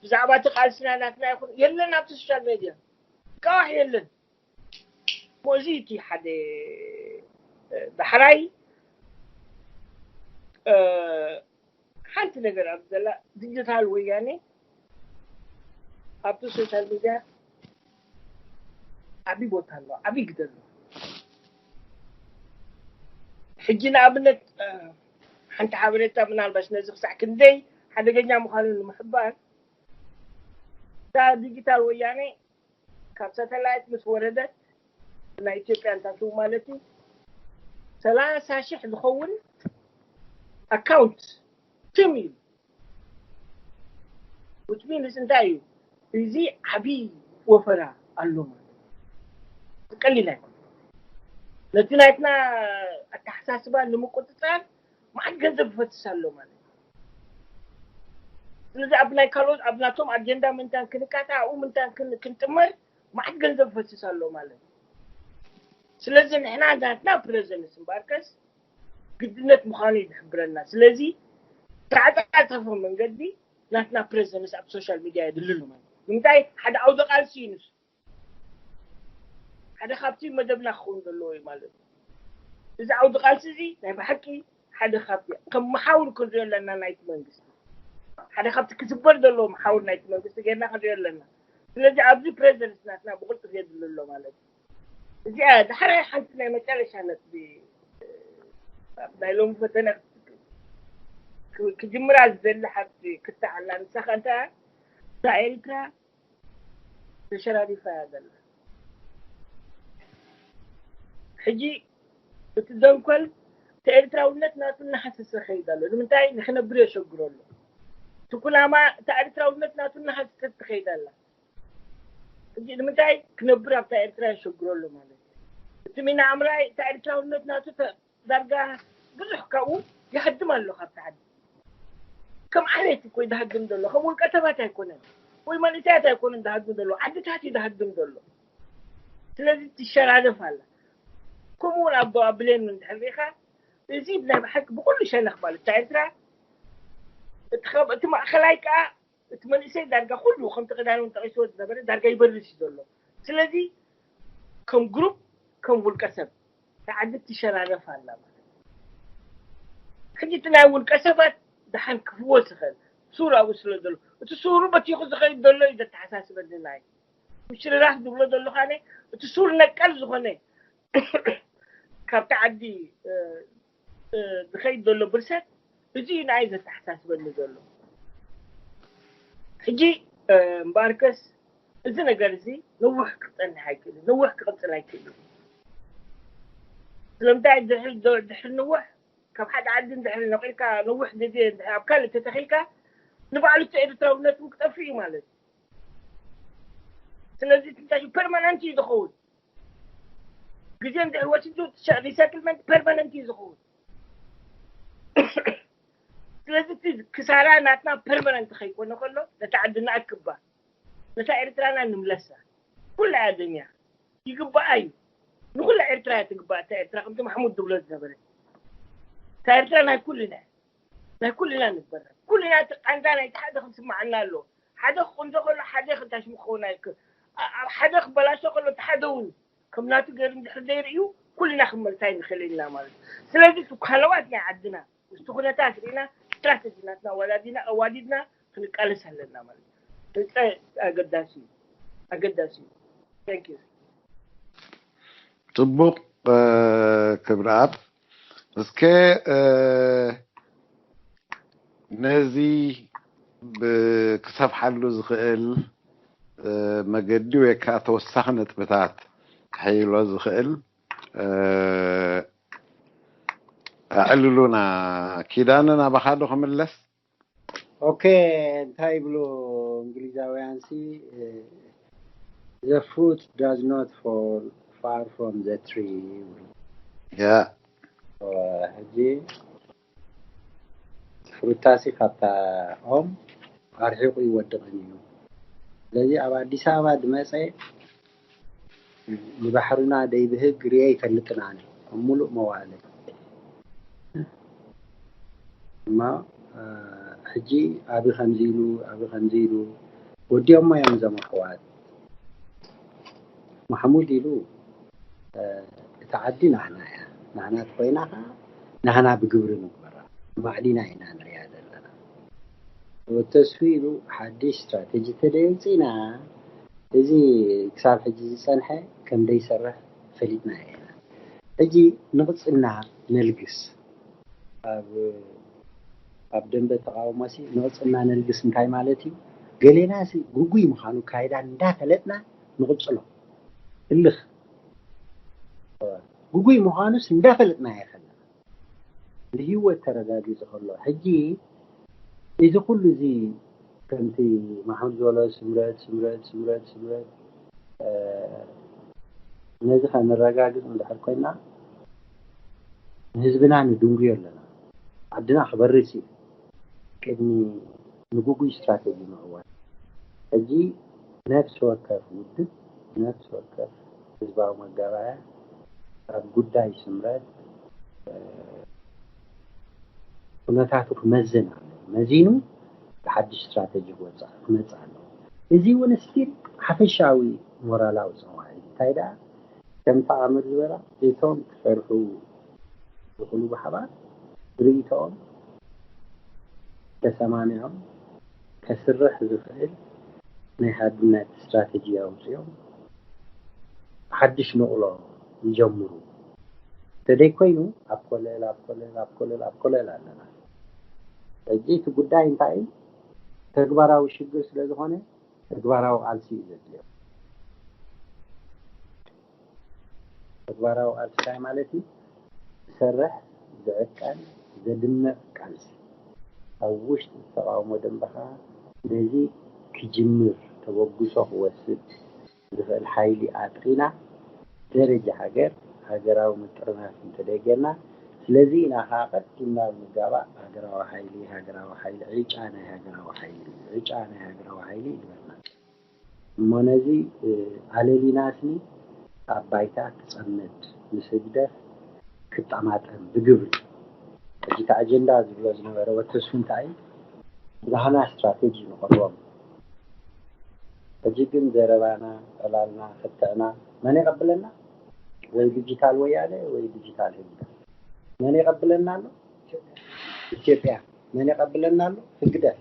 ብዛዕባ እቲ ቃልስና ናትና ይኹን የለን ኣብቲ ሶሻል ሚድያ ካዋሕ የለን። እዚ እቲ ሓደ ዳሕራይ ሓንቲ ነገር ኣብ ዘላ ዲጂታል ወያኔ ኣብቲ ሶሻል ሚድያ ዓብዪ ቦታ ኣለዎ፣ ዓብዪ ግደ ኣለዎ። ሕጂ ንኣብነት ሓንቲ ሓበሬታ ምናልባሽ ነዚ ክሳዕ ክንደይ ሓደገኛ ምዃኑ ንምሕባር እታ ዲጂታል ወያኔ ካብ ሳተላይት ምስ ወረደት ናይ ኢትዮጵያ እንታትው ማለት እዩ ሰላሳ ሽሕ ዝኸውን ኣካውንት ትም እዩ። ውጭ ሚንስ እንታይ እዩ እዚ ዓብዪ ወፈራ ኣሎ ማለት ቀሊል ኣይኮነ። ነቲ ናይትና ኣተሓሳስባ ንምቁፅፃር ማዓት ገንዘብ ይፈስስ ኣሎ ማለት እዩ። ስለዚ ኣብ ናይ ካልኦት ኣብ ናቶም ኣጀንዳ ምንታን ክንካታ ኣብኡ ምንታን ክንጥመር ማዓት ገንዘብ ይፈስስ ኣሎ ማለት እዩ። ስለዚ ንሕና ናትና ፕረዘንስ እምበኣርከስ ግድነት ምዃኑ እዩ ዝሕብረና። ስለዚ ተዓፃፀፈ መንገዲ ናትና ፕረዘንስ ኣብ ሶሻል ሚድያ የድልሉ ማለት ንምንታይ ሓደ ዓውደ ቃልሲ እዩ ንሱ ሓደ ካብቲ መደብና ክኸውን ዘለዎ እዩ ማለት እዩ። እዚ ዓውዲ ቃልሲ እዚ ናይ ብሓቂ ሓደ ካብቲ ከም መሓውር ክንሪኦ ኣለና ናይቲ መንግስቲ ሓደ ካብቲ ክስበር ዘለዎ መሓውር ናይቲ መንግስቲ ጌርና ክንሪኦ ኣለና። ስለዚ ኣብዚ ፕሬዚደንት ናትና ብቕልጡፍ የድሊ ኣሎ ማለት እዩ። እዚኣ ዳሕራይ ሓንቲ ናይ መጨረሻ ነጥቢ ናይ ሎሚ ፈተነ ክጅምራ ዝደሊ ሓንቲ ክትዓላ ንሳኻ እንታይ እያ? እዛ ኤሪትራ ተሸራሪፋ እያ ዘላ። ሕጂ እቲ ደንኮል እቲ ኤርትራውነት ናቱ እናሃሰሰ ከይድ ኣሎ። ንምንታይ ንክነብር የሸግሮ ኣሎ። እቲ ኩናማ እታ ኤርትራውነት ናቱ እናሃሰሰት ትኸይድ ኣላ። ሕጂ ንምንታይ ክነብር ኣብታ ኤርትራ የሸግሮ ኣሎ ማለት እዩ። እቲ ሚና ኣምራይ እታ ኤርትራውነት ናቱ ዳርጋ ብዙሕ ካብኡ ይሃድም ኣሎ ካብቲ ዓዲ። ከም ዓሌት እኮ ይሃድም ዘሎ ከም ውልቀ ሰባት ኣይኮነን ወይ መንእሰያት ኣይኮነን ዝሃድም ዘሎ ዓድታት እዩ ዝሃድም ዘሎ። ስለዚ ትሸራረፍ ኣላ። ከምኡ እውን ኣቦ ብሌን እንድሕር ሪኢኻ እዚ ናይ ብሓቂ ብኩሉ ሸነኽ ማለት እታ ኤርትራ እቲ ማእኸላይ ከዓ እቲ መንእሰይ ዳርጋ ኩሉ ከምቲ ቀዳሚ እውን ጠቂስዎ ዝነበረ ዳርጋ ይበርስ እዩ ዘሎ። ስለዚ ከም ግሩፕ ከም ውልቀ ሰብ ተዓዲ ትሸራረፍ ኣላ ማለት ሕጂ እቲ ናይ ውልቀ ሰባት ደሓን ክፍወስ ይኽእል ሱር ኣብኡ ስለ ዘሎ እቲ ሱሩ በቲኹ ዝኸይድ ዘሎ እዩ ዘተሓሳስበኒ ናይ ምሽርራፍ ዝብሎ ዘለኹ ኣነ እቲ ሱር ነቀል ዝኾነ ካብቲ ዓዲ ዝኸይድ ዘሎ ብርሰት እዚ እዩ ንኣይ ዘተሓሳስበኒ ዘሎ። ሕጂ እምበኣርከስ እዚ ነገር እዚ ነዊሕ ክፀንሕ ኣይክእልን፣ ነዊሕ ክቕፅል ኣይክእልን። ስለምንታይ ድሕሪ ነዊሕ ካብ ሓደ ዓዲ እንድሕሪ ነቂልካ ነዊሕ ግዜ ኣብ ካልእ ተተኺልካ ንባዕሉ እቲ ኤርትራውነት እውን ክጠፍእ እዩ ማለት እዩ። ስለዚ እንታይ ፐርማነንት እዩ ዝኸውን። ግዜ እንድሕር ወሲዱ ሪሰትልመንት ፐርማነንት እዩ ዝኸውን። ስለዚ እቲ ክሳራ ናትና ፐርማነንት ከይኮነ ከሎ ነታ ዓድና ኣክባ፣ ነታ ኤርትራና ንምለሳ። ኩላ እያ ደንያ። ይግባኣ እዩ። ንኩላ ኤርትራ እያ ትግባእ። እታ ኤርትራ ከምቲ ማሕሙድ ዝብሎ ዝነበረ፣ እታ ኤርትራ ናይ ኩልና እያ። ናይ ኩልና ንግበራ። ኩልና እቲ ቃንዛ ናይቲ ሓደ ክንስማዓና ኣለዎ። ሓደ ክቁንዞ ከሎ ሓደ ክንታሽሙ ክኸውን ኣይክ ኣብ ሓደ ክበላሾ ከሎ እቲ ሓደ እውን ከም ናቱ ገይሩ እንድሕር ዘይርእዩ ኩልና ክንመልሳ ይንኽእል ኢና ማለት እዩ። ስለዚ እቲ ኳለዋት ናይ ዓድና ምስቲ ኩነታት ርኢና ስትራተጂ ናትና ኣዋዳዲና ኣዋዲድና ክንቃለስ ኣለና ማለት እዩ። ኣገዳሲ እዩ። ኣገዳሲ እዩ። Thank you። ጽቡቕ ክብረኣብ። እስከ ነዚ ክሰፍሓሉ ዝኽእል መገዲ ወይ ከዓ ተወሳኺ ነጥብታት ክሕይሎ ዝኽእል ኣዕልሉና። ኪዳነ ናባኻ ዶ ክምለስ? ኦኬ፣ እንታይ ይብሉ እንግሊዛውያን ሲ the fruit does not fall far from the tree ይብሉ። ያ ሕጂ ፍሩታሲ ካብታ ኦም ኣርሒቑ ይወድቕን እዩ። ስለዚ ኣብ ኣዲስ ኣበባ ዝመፀ ንባሕርና ደይብህግ ርየ ይፈልጥን ኣነ ኣብ ሙሉእ መዋእለ እማ ሕጂ ኣቢ ከምዚ ኢሉ ኣቢ ከምዚ ኢሉ ወዲኦሞ እዮም እዞም ኣሕዋት። ማሕሙድ ኢሉ እታ ዓዲ ናህና እያ፣ ናህና ተኮይና ከዓ ናህና ብግብሪ ንግበራ፣ ማዕዲና ኢና ንሪያ ዘለና። ተስፉ ኢሉ ሓድሽ ስትራቴጂ ተደየውፅና እዚ ክሳብ ሕጂ ዝፀንሐ ከም ደይሰርሕ ፈሊጥና ኢና። ሕጂ ንቕፅልና ነልግስ ኣብ ኣብ ደንበ ተቃውሞ ሲ ንቕፅልና ነልግስ እንታይ ማለት እዩ? ገሌና ሲ ግጉይ ምዃኑ ካይዳ እንዳፈለጥና ንቕፅሎ እልኽ ግጉይ ምዃኑስ እንዳፈለጥና ይኸልና ንህይወት ተረጋጊፁ ከሎ ሕጂ እዚ ኩሉ እዚ ከምቲ ማሕሙድ ዝበሎ ስምረት ስምረት ስምረት ስምረት ነዚ ከነረጋግፅ እንድሕር ኮይና ንህዝብና ንድንጉዮ ኣለና። ዓድና ክበርስ እዩ ቅድሚ ንጉጉይ ስትራቴጂ ምዕዋት። ሕጂ ነፍሲ ወከፍ ውድብ ነፍሲ ወከፍ ህዝባዊ መጋባእያ ኣብ ጉዳይ ስምረት ኩነታቱ ክመዝን ኣሎ። መዚኑ ብሓድሽ ስትራቴጂ ክወፅእ ክመፅእ ኣለዎ። እዚ እውን ስቲል ሓፈሻዊ ሞራላዊ ፀዋዒ እንታይ ደኣ ከምቲ ኣምር ዝበላ እቶም ክሰርሑ ዝኽእሉ ብሓባር ርእይቶኦም ተሰማሚዖም ከስርሕ ዝኽእል ናይ ሓድነት ስትራተጂ ኣውፅኦም ሓድሽ ንቕሎ ይጀምሩ። ተደይ ኮይኑ ኣብ ኮለል ኣብ ኮለል ኣብ ኮለል ኣብ ኮለል ኣለና። ሕጂ እቲ ጉዳይ እንታይ እዩ? ተግባራዊ ሽግር ስለ ዝኾነ ተግባራዊ ቃልሲ እዩ ዘድልዮ። ተግባራዊ ቃልሲ እንታይ ማለት እዩ? ዝሰርሕ፣ ዝዕቀን፣ ዘድምዕ ቃልሲ። ኣብ ውሽጢ ተቃውሞ ደንበኻ ነዚ ክጅምር ተበግሶ ክወስድ ዝኽእል ሓይሊ ኣጥሪና ደረጃ ሃገር ሃገራዊ ምጥርናፍ እንተደይገና ስለዚ ኢና ከዓ ቀዲምና ብምጋባእ ሃገራዊ ሓይሊ ሃገራዊ ሓይሊ ዕጫ ናይ ሃገራዊ ሓይሊ ዕጫ ናይ ሃገራዊ ሓይሊ ይግበርና እሞ ነዚ ኣለሊና ስኒ ኣብ ባይታ ክፀመድ ምስ ህግደፍ ክጠማጠም ብግብሪ ሕጂ እቲ ኣጀንዳ ዝብሎ ዝነበረ ወተሱ እንታይ ናህና ስትራቴጂ ንቐርቦም ሕጂ ግን ዘረባና ዕላልና ክትዕና መን የቐብለና ወይ ዲጂታል ወያነ ወይ ዲጂታል ህዝቢ መን የቐብለና ኣሎ ኢትዮጵያ መን የቐብለና ኣሎ ህግደፍ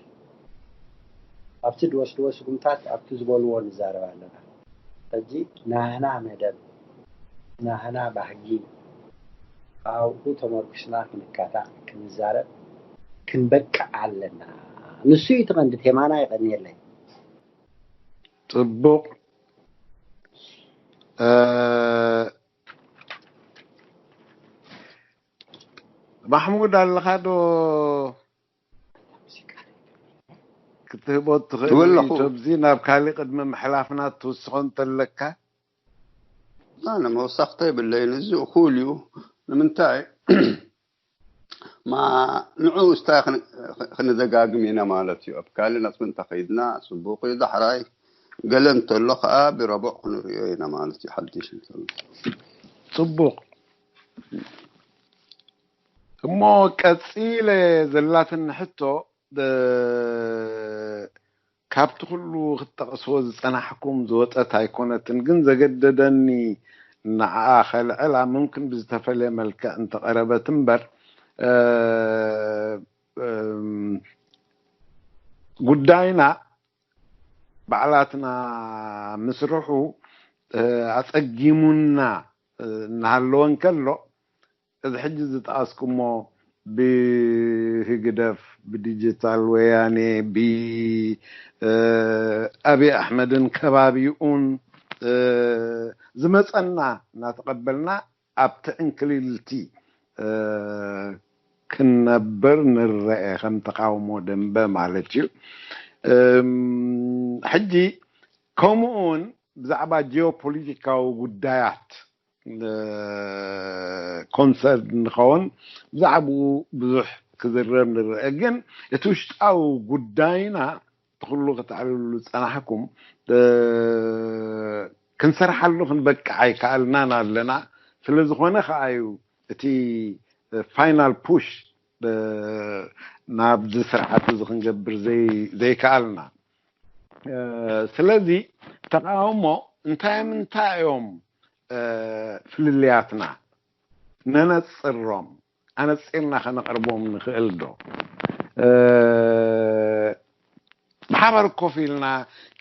ኣብቲ ዝወስድዎ ስጉምታት ኣብቲ ዝበልዎ ንዛረብ ኣለና ሕጂ ናህና መደብ ናህና ባህጊ ኣብኡ ተመርኩስና ክንካታዕ ክንዛረብ ክንበቅዕ ኣለና ንሱ እዩ ትቐንዲ ቴማና ይቐንየለይ ፅቡቕ ማሕሙድ ኣለኻ ዶ ክትህቦ ትኽእል ርእይቶ ኣብዚ ናብ ካሊእ ቅድሚ ምሕላፍና ትውስኾ እንተለካ ኣነ መወሳኽታ የብለይን እዚ እኹል እዩ ንምንታይ ንዑ እስታ ክንደጋግም ኢና ማለት እዩ። ኣብ ካልእ ነጥቢ እንተኸይድና ጽቡቕ እዩ። ዳሕራይ ገለ እንተሎ ከዓ ብረቡዕ ክንሪኦ ኢና ማለት እዩ። ሓድሽ እንተሎ። ጽቡቕ። እሞ ቀጺለ ዘላትኒ ሕቶ፣ ካብቲ ኩሉ ክትጠቕስዎ ዝጸናሕኩም ዝወጸት ኣይኮነትን፣ ግን ዘገደደኒ ንዓኣ ከልዕላ፣ ምምክን ብዝተፈለየ መልክዕ እንተቐረበት እምበር፣ ጉዳይና ባዕላትና ምስርሑ ኣጸጊሙና እናሃለወ እንከሎ፣ እዚ ሕጂ ዝጠቐስኩሞ ብህግደፍ፣ ብዲጂታል ወያኔ፣ ብኣብይ ኣሕመድን ከባቢኡን ዝመፀና እናተቐበልና ኣብቲ ዕንክሊልቲ ክንነብር ንረአ፣ ከም ተቃውሞ ደንበ ማለት እዩ። ሕጂ ከምኡውን ብዛዕባ ጂኦፖለቲካዊ ጉዳያት ኮንሰርን ንኸውን ብዛዕባኡ ብዙሕ ክዝረብ ንረአ። ግን እቲ ውሽጣዊ ጉዳይና ትኽሉ ከተዕልሉ ዝጸናሕኩም ክንሰርሓሉ ክንበቅዕ ኣይከኣልናን ኣለና። ስለ ዝኾነ ከኣ እዩ እቲ ፋይናል ፑሽ ናብዚ ስርዓት እዚ ክንገብር ዘይከኣልና። ስለዚ ተቃውሞ እንታይ ምንታይ እዮም ፍልልያትና ነነጽሮም፣ ኣነጺርና ከነቕርቦም ንኽእል ዶ? ብሓባር ኮፍ ኢልና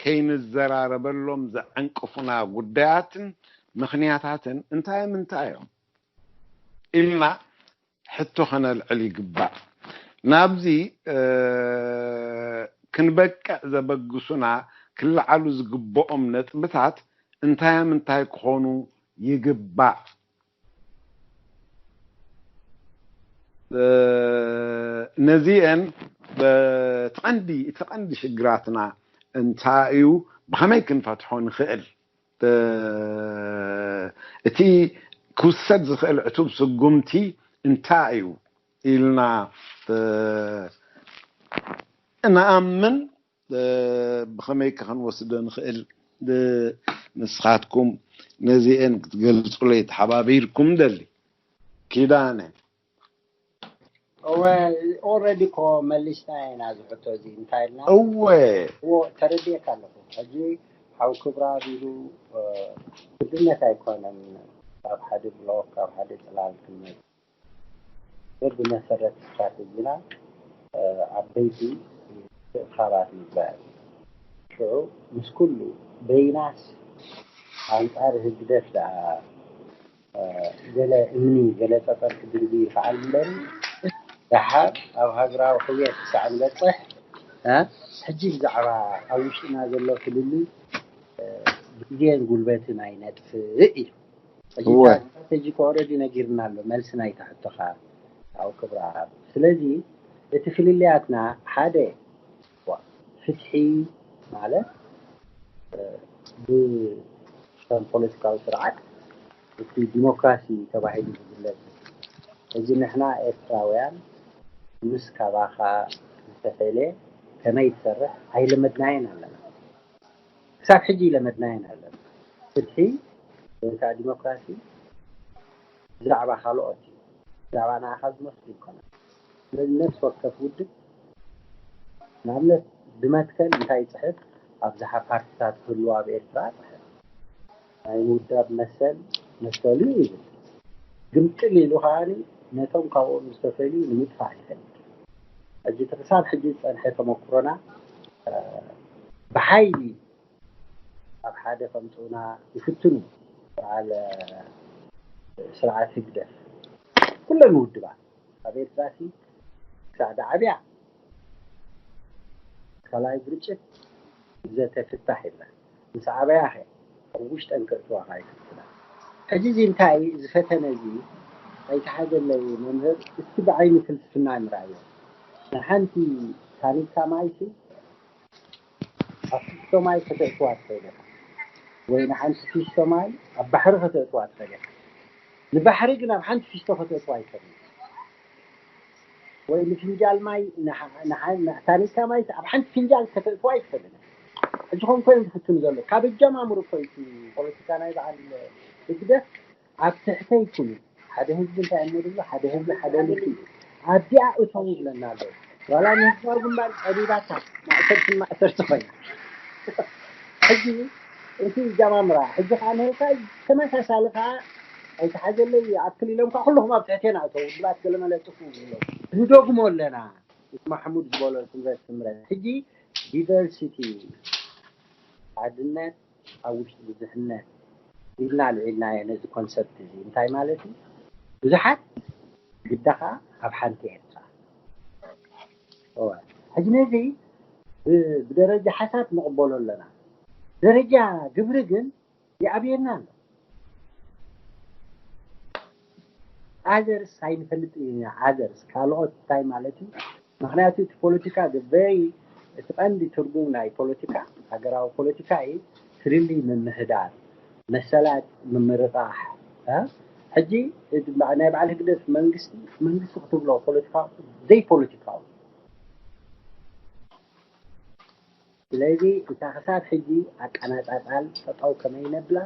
ከይንዘራረበሎም ዘዐንቅፉና ጉዳያትን ምኽንያታትን እንታይ ምንታይ እዮም ኢልና ሕቶ ከነልዕል ይግባእ። ናብዚ ክንበቅዕ ዘበግሱና ክለዓሉ ዝግብኦም ነጥብታት እንታይ ምንታይ ክኾኑ ይግባእ? ነዚአን እቲ ቀንዲ ሽግራት እንታይ እዩ፣ ብኸመይ ክንፈትሖ ንኽእል፣ እቲ ክውሰድ ዝኽእል ዕቱብ ስጉምቲ እንታይ እዩ ኢልና ንኣምን፣ ብኸመይ ከ ክንወስዶ ንኽእል? ንስኻትኩም ነዚአን ክትገልጹለይ ተሓባቢርኩም ደሊ። ኪዳነ። እወ፣ ኦልሬዲ እኮ መሊስና ኢና እዚ ሕቶ እዚ። እንታይ ኢልና? እወ። እዎ፣ ተረዲኤካ ኣለኹ። ሕጂ ሓው ክብራ ቢሉ ግድነት ኣይኮነን ካብ ሓደ ብሎክ፣ ካብ ሓደ ጽላል ክንመጽእ። ብመሰረት ስትራተጂና ዓበይቲ ምትእኽኻባት ምግባር እዩ። ሽዑ ምስ ኩሉ በይናስ ኣንጻር ህግደፍ ደኣ ገለ እምኒ ገለ ጸጸር ክድርቢ ይኸኣል እምበር፣ ደሓር ኣብ ሃገራዊ ሕውየት ክሳዕ ንበጽሕ፣ ሕጂ ብዛዕባ ኣብ ውሽጥና ዘሎ ፍልልይ ብግዜን ጉልበትን ኣይነጥፍእ ኢሉ። ሕጂ እወ። ስትራተጂ እኮ ኦልሬዲ ነጊርና ኣሎ፣ መልሲ ናይታ ሕቶኻ ኣብ ክብራ። ስለዚ እቲ ፍልልያትና ሓደ ፍትሒ ማለት ብከም ፖለቲካዊ ስርዓት እቲ ዲሞክራሲ ተባሂሉ ዝግለጽ። ሕጂ ንሕና ኤርትራውያን ምስ ካባኻ ዝተፈለየ ከመይ ትሰርሕ ኣይለመድናየን ኣለና። ክሳብ ሕጂ ይለመድናየን ኣለና። ፍትሒ ወይ ከዓ ዲሞክራሲ ብዛዕባ ካልኦት እዩ። ብዛዕባ ንዓኻ ዝመስሉ ይኮነ። ስለዚ ነፍሲ ወከፍ ውድብ ንኣብነት ብመትከል እንታይ ይፅሕፍ? ኣብዝሓ ፓርቲታት ክህልዋ ኣብ ኤርትራ ፅሕፍ ናይ ምውዳብ መሰል መሰሉ ይብል። ግምጥል ኢሉ ከዓ ነቶም ካብኦም ዝተፈልዩ ንምጥፋእ ይፈልግ። ሕጂ እቲ ክሳብ ሕጂ ዝፀንሐ ተመክሮና ብሓይሊ ኣብ ሓደ ከምፅኡና ይፍትኑ በዓል ስርዓት ህግደፍ ኩለን ውድባት ኣብ ኤርትራ ሲ ክሳዕ ዳዓብያ ካልኣይ ግርጭት ዘተ ፍታሕ የለን። ምስ ዓበያ ኸ ኣብ ውሽጠን ከእትዋ ኸ ኣይክፍትና። ሕጂ እዚ እንታይ እዚ ፈተነ እዚ ኣይተሓዘለይ መምህር እስቲ ብዓይኒ ፍልስፍና ንርኣዮ። ንሓንቲ ታኒካ ማይ ሲ ኣብ ፊስቶ ማይ ከተእትዋ ትኽእል ኢኻ ወይ ንሓንቲ ፊስቶ ማይ ኣብ ባሕሪ ከተእትዋ ትኽእል ኢኻ። ንባሕሪ ግን ኣብ ሓንቲ ፊስቶ ከተእትዋ ኣይትኽእልን። ወይ ንፍንጃል ማይ ንሓ- ንሓ- ንታኒካ ማይ ኣብ ሓንቲ ፍንጃል ከተእትዋ ኣይትኽእልን። ሕጂ ከም ኮይኑ ዝፍትን ዘሎ ካብ እጀማምሩ እኮ እዩ እቲ ፖለቲካ ናይ በዓል ህግደፍ ኣብ ትሕተይ ኩኑ ሓደ ህዝቢ እንታይ እሞ ድብሎ ሓደ ህዝቢ ሓደ ልቢ እዩ። ኣብዚኣ እቶም ይብለና ኣለዉ። ዋላ ንህዝባዊ ግንባር ጸቢባታ ማእሰርቲ ማእሰርቲ ኮይና ሕጂ እቲ ጀማምራ ሕጂ ከዓ ንህልካ ተመሳሳሊ ከዓ ኣይተሓዘለይ ይኣክል ኢሎም ከዓ ኩለኹም ኣብ ትሕቴና እተው ውድባት ገለመለ ጥፉ ይብሎም። ንደግሞ ኣለና። እቲ ማሕሙድ ዝበሎ ስምረት ስምረት ሕጂ ዲቨርሲቲ ሓድነት ኣብ ውሽጢ ብዙሕነት ኢልና ኣልዒልናዮ ነዚ ኮንሰፕት እዚ እንታይ ማለት እዩ? ብዙሓት ግዳ ከዓ ኣብ ሓንቲ ኤርትራ እወ። ሕጂ ነዚ ብ- ብደረጃ ሓሳብ ንቕበሎ ኣለና። ደረጃ ግብሪ ግን ይኣብየና ኣሎ። ኣዘርስ ኣይንፈልጥ ኢና። ኣዘርስ ካልኦት እንታይ ማለት እዩ? ምክንያቱ እቲ ፖለቲካ ዝበይ እቲ ቀንዲ ትርጉም ናይ ፖለቲካ ሃገራዊ ፖለቲካ እዩ። ፍልልይ ምምሕዳር፣ መሰላት ምምርቃሕ እ? ሕጂ እቲ በ- ናይ በዓል ህግደፍ መንግስቲ መንግስቲ ክትብሎ ፖለቲካ ዘይፖለቲካዊ ስለዚ እታ ክሳብ ሕጂ ኣቀናጣጣል ጠጠው ከመይ ነብላ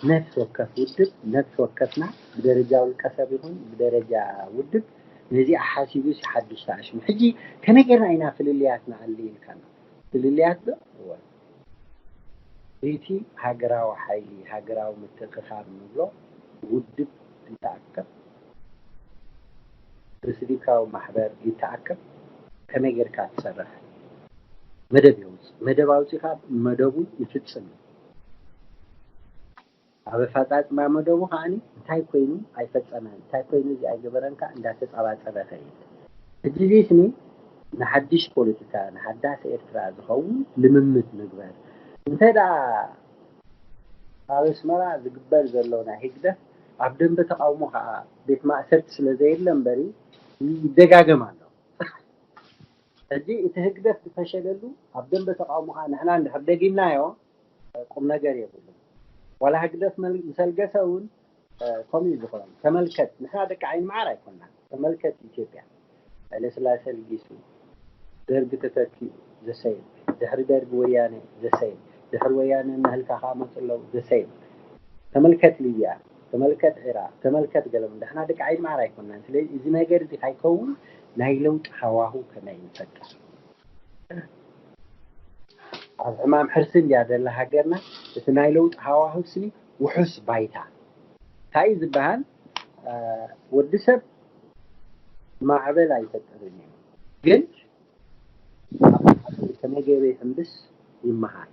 ነፍሲ ወከፍ ውድብ ነፍሲ ወከፍና ብደረጃ ውልቀ ሰብ ይኹን ብደረጃ ውድብ ነዚኣ ሓሲቡ ሲ ሓዱሽ ተኣሽሙ ሕጂ ከመይ ጌርና ኢና ፍልልያት ንኣሊ ኢልካና ፍልልያት ዶ እወ እቲ ሃገራዊ ሓይሊ ሃገራዊ ምትእኽኻብ ንብሎ ውድብ ይተኣከብ ብሲቪካዊ ማሕበር ይተኣከብ ከመይ ጌርካ ትሰርሕ መደብ የውፅእ መደብ ኣውፂኻ መደቡ ይፍፅም ኣብ ኣፈፃፅማ መደቡ ከዓኒ እንታይ ኮይኑ ኣይፈፀመን እንታይ ኮይኑ እዚ ኣይገበረን ከዓ እንዳተፃባፀበ ከይድ ሕጂ እዚ ስኒ ንሓድሽ ፖለቲካ ንሓዳስ ኤርትራ ዝኸውን ልምምድ ንግበር እንተ ደኣ ኣብ ኣስመራ ዝግበር ዘሎ ናይ ህግደፍ ኣብ ደንበ ተቃውሞ ከዓ ቤት ማእሰርቲ ስለ ዘየለ እምበሪ ይደጋገም ኣሎ ሕጂ እቲ ህግደፍ ዝፈሸለሉ ኣብ ደንበ ተቃውሞ ከዓ ንሕና እንድሕር ደጊምናዮ ቁም ነገር የብሉን ዋላ ህግደፍ ምስ ኣልገሰ እውን ከምኡ እዩ ዝኾን ተመልከት ንሕና ደቂ ዓይኒ መዓር ኣይኮንና ተመልከት ኢትዮጵያ ሃይለስላሴ ኣልጊሱ ደርጊ ተተኪኡ ዘሰይም ድሕሪ ደርጊ ወያነ ዘሰይም ድሕሪ ወያነ እናህልካ ከዓ መፁ ኣለዉ ዘሰይም ተመልከት ሊብያ ተመልከት ዒራቅ ተመልከት ገለ ንሕና ደቂ ዓይኒ መዓር ኣይኮንናን ስለዚ እዚ ነገር እዚ ካይከውን ናይ ለውጢ ሃዋሁ ከመይ ንፈጥር ኣብ ሕማም ሕርሲ እንድያ ዘላ ሃገርና እቲ ናይ ለውጢ ሃዋሁ ስኒ ውሑስ ባይታ እንታይ እዩ ዝበሃል ወዲ ሰብ ማዕበል ኣይፈጥርን እዩ ግን ከመይ ገይሩ ይሕምብስ ይመሃር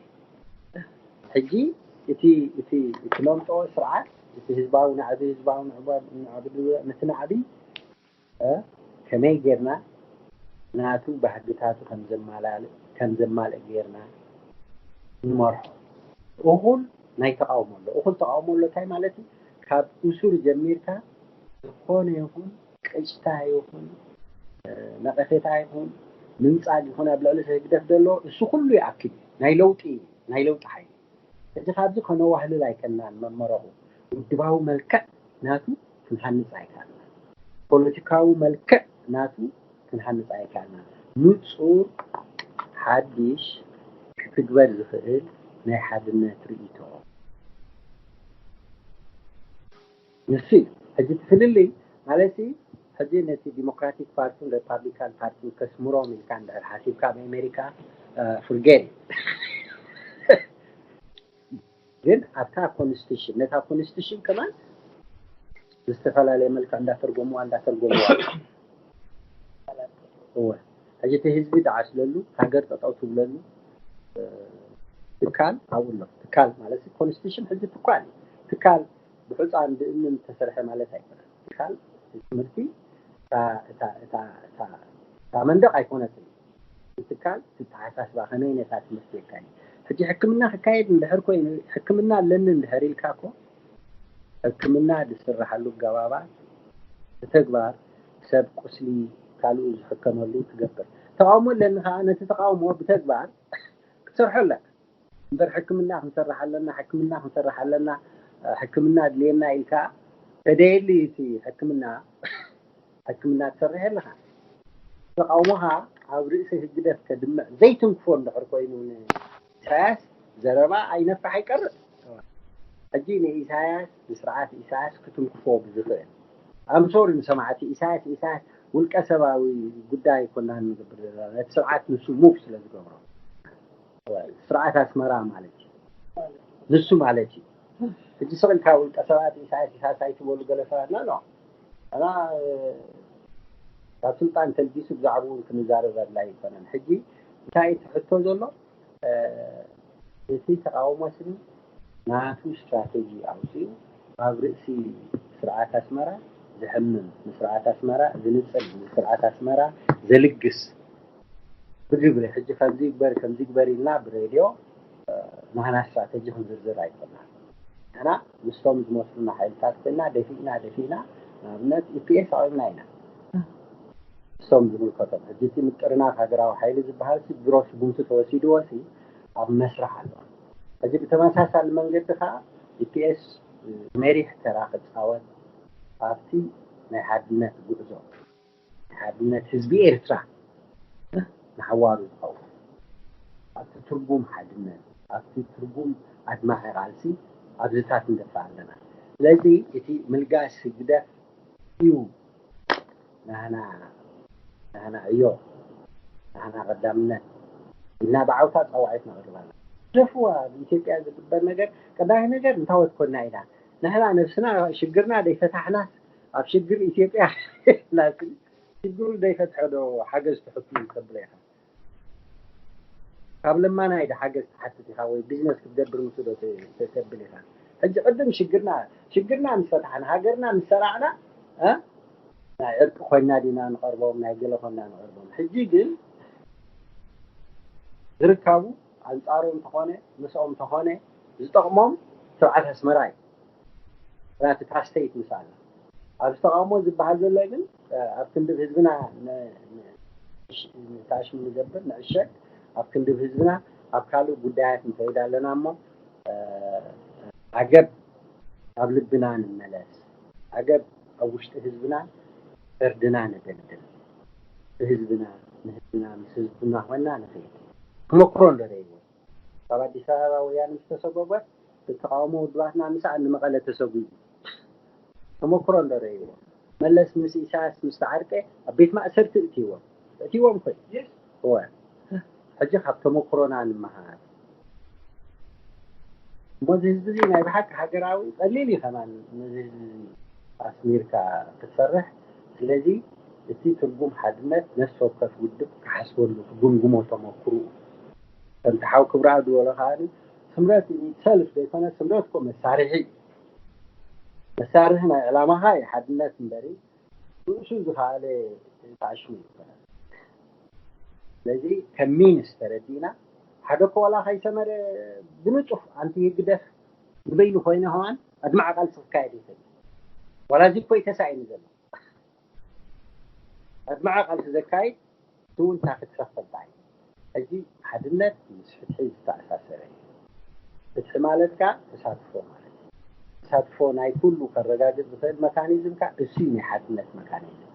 ሕጂ እቲ እቲ እቲ መምጠኦ ስርዓት እቲ ህዝባዊ ናዕቢ ህዝባዊ ናዕቢ ነቲ ናዕቢ ከመይ ጌርና ናቱ ባህግታቱ ከም ዘማልእ ጌርና ንመርሖ። እኹል ናይ ተቓውሞ ኣሎ። እኹል ተቓውሞ ኣሎ እንታይ ማለት እዩ? ካብ እሱር ጀሚርካ ዝኾነ ይኹን ቅጭታ ይኹን ነቐፌታ ይኹን ምንጻግ ይኹን ኣብ ልዕሊ ህግደፍ ዘሎ እሱ ኩሉ ይኣክል እዩ። ናይ ለውጢ ናይ ለውጢ ሓይሊ ሕጂ ካብዚ ከነዋህልል ኣይከናን መመረቑ ውድባዊ መልክዕ ናቱ ክንሃንጽ ኣይከኣልናን። ፖለቲካዊ መልክዕ ናቱ ክንሃንጽ ኣይከኣልናን። ንጹር ሓድሽ ክትግበር ዝኽእል ናይ ሓድነት ርእይቶ ንሱ እዩ። ሕጂ እቲ ፍልልይ ማለት ሕጂ ነቲ ዲሞክራቲክ ፓርቲን ሪፓብሊካን ፓርቲን ከስምሮም ኢልካ እንድሕር ሓሲብካ ኣብ ኣሜሪካ ፍርጌት ግን ኣብታ ኮንስቲቱሽን ነታ ኮንስቲቱሽን ከማን ዝተፈላለየ መልክዕ እንዳተርጎምዋ እንዳተርጎምዋ እወ ሕጂ እቲ ህዝቢ ዝዓስለሉ ሃገር ጠጠው ትብለሉ ትካል ኣብኡ ኣሎ ትካል ማለት ኮንስቲቱሽን ሕጂ ትኳል ትካል ብሑፃን ብእምንን ዝተሰርሐ ማለት ኣይኮነን ትካል ትምህርቲ እታ መንደቕ ኣይኮነትን ትካል ትተሓሳስባ ከመይ ነታ ትምህርቲ የካይድ ሕጂ ሕክምና ክካየድ እንድሕር ኮይኑ ሕክምና ኣለኒ እንድሕር ኢልካ ኮ ሕክምና ዝስረሓሉ ኣገባባት ብተግባር ሰብ ቁስሊ ካልኡ ዝሕከመሉ ትገብር ተቃውሞ ኣለኒ ከዓ ነቲ ተቃውሞ ብተግባር ክትሰርሖ ኣለካ እምበር ሕክምና ክንሰርሕ ኣለና ሕክምና ክንሰርሕ ኣለና ሕክምና ድልየና ኢልካ ተደየሊ እቲ ሕክምና ሕክምና ትሰርሕ ኣለካ ተቃውሞኻ ኣብ ርእሲ ህግደፍ ከድምዕ ዘይትንክፎ እንድሕር ኮይኑ ንኢሳያስ ዘረባ ኣይነፍሕ ኣይቀርብ። ሕጂ ንኢሳያስ ንስርዓት ኢሳያስ ክትንክፎ ብዝኽእል ኣምሶሪ ንሰማዕቲ ኢሳያስ ኢሳያስ ውልቀ ሰባዊ ጉዳይ ኮና ንገብር ዘለና ነቲ ስርዓት ንሱ ሙቭ ስለ ዝገብሮ ስርዓት ኣስመራ ማለት እዩ። ንሱ ማለት እዩ። ሕጂ ስቕ ኢልካ ውልቀ ሰባት ኢሳያስ ኢሳያስ ኣይትበሉ ገለ ሰባት ና ኖ ኣና ካብ ስልጣን ተልጊሱ ብዛዕባኡ እውን ክንዛረብ ኣድላይ ኣይኮነን። ሕጂ እንታይ እቲ ሕቶ ዘሎ እቲ ተቃውሞ ስኒ ናቱ ስትራቴጂ ኣውፅኡ ኣብ ርእሲ ስርዓት ኣስመራ ዝሕምም ንስርዓት ኣስመራ ዝንፅል ንስርዓት ኣስመራ ዘልግስ ብግብሪ ሕጂ ከምዚ ይግበር ከምዚ ይግበር ኢልና ብሬድዮ ናህና ስትራቴጂ ክንዝርዝር ኣይኮና። ንሕና ምስቶም ዝመስሉና ሓይልታት ኮይና ደፊእና ደፊእና ንኣብነት ኢፒኤስ ኣቂምና ኢና። ምስቶም ዝምልከቶም ሕጂ እቲ ምጥርናፍ ሃገራዊ ሓይሊ ዝበሃል ሲ ድሮ ስጉምቲ ተወሲድዎ ሲ ኣብ መስርሕ ኣሎ። ሕጂ ብተመሳሳሊ መንገዲ ከዓ ኢፒኤስ መሪሕ ተራ ክፃወት ኣብቲ ናይ ሓድነት ጉዕዞ ሓድነት ህዝቢ ኤርትራ ንሓዋሩ ዝኸውን ኣብቲ ትርጉም ሓድነት ኣብቲ ትርጉም ኣድማዒ ቃልሲ ኣብዚታት ንደፋ ኣለና። ስለዚ እቲ ምልጋስ ህግደፍ እዩ ናህና ናህና ዕዮ ናህና ቀዳምነት ኢልና ብዓውታ ፃዋዒት ነቕርብ ኣለና። ደፍዋ ኣብ ኢትዮጵያ ዝግበር ነገር ቀዳማይ ነገር እንታወት ኮና ኢና ንሕና ነብስና ሽግርና ደይፈታሕናስ ኣብ ሽግር ኢትዮጵያ ናሲ ሽግሩ ደይፈትሐ ዶ ሓገዝ ትሕቱ ተብሎ ኢኻ ካብ ለማናይ ዶ ሓገዝ ትሓትት ኢኻ ወይ ቢዝነስ ክትገብር ምስ ዶ ተብል ኢኻ ሕጂ ቅድም ሽግርና ሽግርና ምስ ፈታሕና ሃገርና ምስ ሰራዕና ናይ ዕርቂ ኮይና ዲና ንቐርቦም ናይ ገለ ኮይና ንቐርቦም ሕጂ ግን ዝርካቡ ኣንፃሮም ተኾነ ምስኦም ተኾነ ዝጠቕሞም ስርዓት ኣስመራ እዩ ራቲ ፓስተይት ምስ ኣላ ኣብዚ ተቃውሞ ዝበሃል ዘሎ ግን ኣብ ክንዲ ህዝብና ታሽም ንገብር ንዕሸግ ኣብ ክንዲ ህዝብና ኣብ ካልእ ጉዳያት ንኸይድ ኣለና እሞ ዓገብ ኣብ ልብና ንመለስ ዓገብ ኣብ ውሽጢ ህዝብና ፈርድና ነደልድል ብህዝብና ንህዝብና ምስ ህዝብና ኮይና ንኸይድ ተመክሮ እንደረይዎ ካብ ኣዲስ ኣበባ ወያነ ዝተሰጎጎት ተቃውሞ ውድባትና ምሳኣ ንመቐለ ተሰጒጉ ተመክሮ እንደረይዎ መለስ ምስ ኢሳያስ ምስ ተዓርቀ ኣብ ቤት ማእሰርቲ እትይዎም እትይዎም ኮይ እወ ሕጂ ካብ ተመክሮና ንምሃር እሞ እዚ ህዝቢ እዚ ናይ ብሓቂ ሃገራዊ ቀሊል እዩ ከማን ነዚ ህዝቢ ኣስሚርካ ክትሰርሕ ስለዚ እቲ ትርጉም ሓድነት ነፍሲ ወከፍ ውድብ ክሓስበሉ ክግምግሞ ተመክርኡ ከምቲ ሓው ክብርኣብ ዝበሎ ከዓ ስምረት ሰልፍ ዘይኮነ ስምረት እኮ መሳርሒ እዩ መሳርሒ ናይ ዕላማኻ እዩ ሓድነት እምበሪ ንእሱ ዝኸኣለ ተኣሽሙ ይኮነ ስለዚ ከም ሚንስ ተረዲእና ሓደ እኮ ዋላ ከይሰመረ ብንፁፍ ኣንቲ ህግደፍ ንበይኑ ኮይነ ከማን ኣድማዕ ቃልሲ ክካየድ ይኽእል ዋላ እዚ እኮ ተሳኢኑ ዘሎ ኣድማዕ ቃልሲ ዘካይድ ትውንታ ክትረክብ ባይ ሕጂ ሓድነት ምስ ፍትሒ ዝተኣሳሰረ እዩ ፍትሒ ማለት ከዓ ተሳትፎ ማለት እዩ ተሳትፎ ናይ ኩሉ ከረጋግፅ ዝኽእል መካኒዝም ከዓ እሱ ናይ ሓድነት መካኒዝም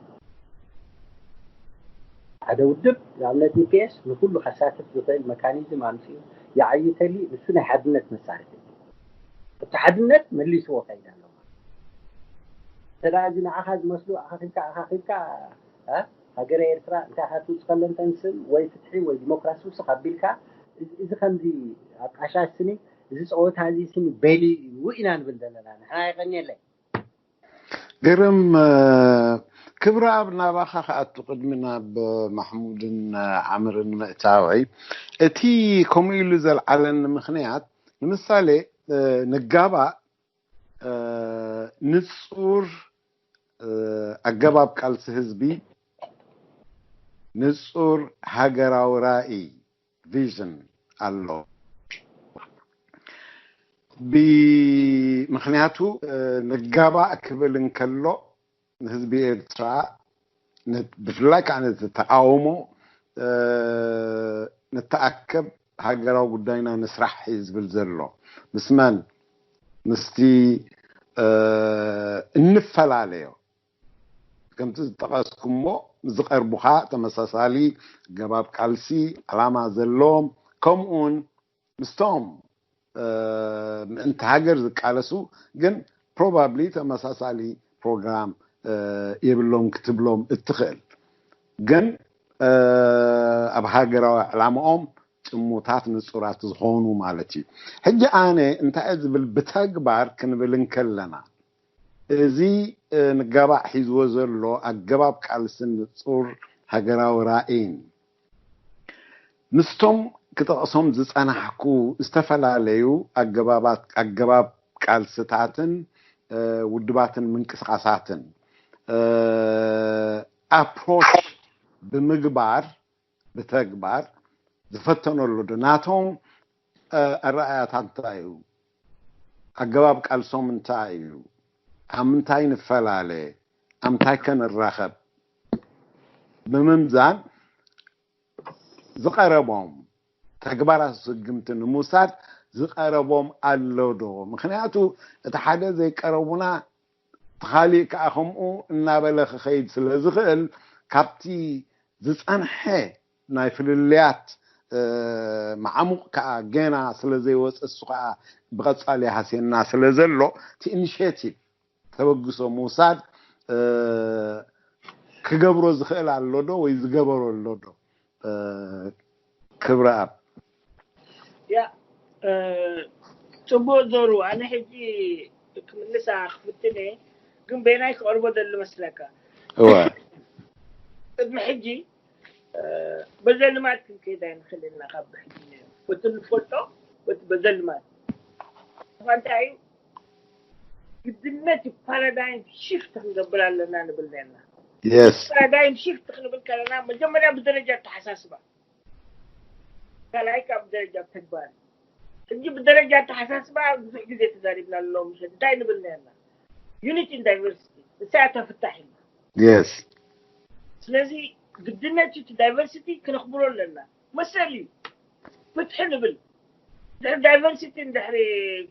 ሓደ ውድብ ንኣብነት ኢፒኤስ ንኩሉ ከሳትፍ ዝኽእል መካኒዝም ኣምፅኡ ይዓይተሊ ንሱ ናይ ሓድነት መሳርሒ እቲ ሓድነት መሊስዎ ከይድ ኣለዎ ተዳ እዚ ንዓኻ ዝመስሉ ኣኻኺብካ ኣኻኺብካ ሃገረ ኤርትራ እንታይ ኢኻ ትውፅእ ከሎ እንተንስም ወይ ፍትሒ ወይ ዲሞክራሲ ውስኽ ኣቢልካ እዚ ከምዚ ኣቃሻሽ ስኒ እዚ ፀወታ እዚ ስኒ በሊ እዩ ኢና ንብል ዘለና ንሕና የቐንየለይ ግርም ክብረኣብ ናባኻ ክኣቱ ቅድሚ ናብ ማሕሙድን ዓምርን ምእታወይ እቲ ከምኡ ኢሉ ዘልዓለኒ ምኽንያት ንምሳሌ ንጋባእ ንጹር ኣገባብ ቃልሲ ህዝቢ ንጹር ሃገራዊ ራእይ ቪዥን ኣሎ። ምኽንያቱ ንጋባእ ክብል እንከሎ ንህዝቢ ኤርትራ ብፍላይ ከዓ ነቲ ተቃውሞ ንተኣከብ ሃገራዊ ጉዳይና ንስራሕ እዩ ዝብል ዘሎ። ምስ መን? ምስቲ እንፈላለዮ ከምቲ ዝጠቐስኩሞ ዝቐርቡኻ ተመሳሳሊ ገባብ ቃልሲ፣ ዕላማ ዘለዎም፣ ከምኡውን ምስቶም ምእንቲ ሃገር ዝቃለሱ ግን ፕሮባብሊ ተመሳሳሊ ፕሮግራም የብሎም ክትብሎም እትኽእል፣ ግን ኣብ ሃገራዊ ዕላማኦም ጭሙታት ንጹራት ዝኾኑ ማለት እዩ። ሕጂ ኣነ እንታይ ዝብል ብተግባር ክንብል እንከለና፣ እዚ ንጋባእ ሒዝዎ ዘሎ ኣገባብ ቃልስን ንጹር ሃገራዊ ራእይን ምስቶም ክጠቕሶም ዝጸናሕኩ ዝተፈላለዩ ኣገባባት ኣገባብ ቃልስታትን ውድባትን ምንቅስቃሳትን ኣፕሮች ብምግባር ብተግባር ዝፈተነሉ ዶ ናቶም ኣረኣያታት እንታይ እዩ? ኣገባብ ቃልሶም እንታይ እዩ? ኣብ ምንታይ ንፈላለ? ኣብ ምንታይ ከንራኸብ? ብምምዛን ዝቐረቦም ተግባራት ስግምቲ ንምውሳድ ዝቐረቦም ኣሎ ዶ? ምክንያቱ እቲ ሓደ ዘይቀረቡና እቲ ካሊእ ከዓ ከምኡ እናበለ ክኸይድ ስለ ዝኽእል ካብቲ ዝፀንሐ ናይ ፍልልያት መዓሙቕ ከዓ ገና ስለ ዘይወፀ እሱ ከዓ ብቐፃሊ ሃስየና ስለ ዘሎ እቲ ኢኒሽቲቭ ተበግሶ ምውሳድ ክገብሮ ዝኽእል ኣሎ ዶ ወይ ዝገበሮ ኣሎ ዶ? ክብረኣብ ያ ጽቡቅ ዞሩ ኣነ ሕጂ ክምልሳ ክፍትን እየ ግን በናይ ክቐርቦ ደሉ መስለካ እወ ቅድሚ ሕጂ በዘ ልማድ ክንከይድ ኣይንኽእል ኢና ካብ ሕጂ በቲ ንፈልጦ በቲ በዘ ልማድ እንታይ እዩ ግድነት እዩ ፓራዳይም ሽፍት ክንገብር ኣለና ንብል ነርና የስ ፓራዳይም ሽፍት ክንብል ከለና መጀመርያ ብደረጃ ኣተሓሳስባ ካልኣይ ካብ ደረጃ ተግባር ሕጂ ብደረጃ ኣተሓሳስባ ብዙሕ ግዜ ተዛሪብና ኣለዎ ምሸት እንታይ ንብል ነርና unity in diversity ንሳያ ተፍታሕ እዩ የስ ስለዚ ግድነት እዩ ዳይቨርሲቲ ክነኽብሮ ኣለና መሰል እዩ ፍትሒ ንብል ድሕሪ ዳይቨርሲቲ እንድሕሪ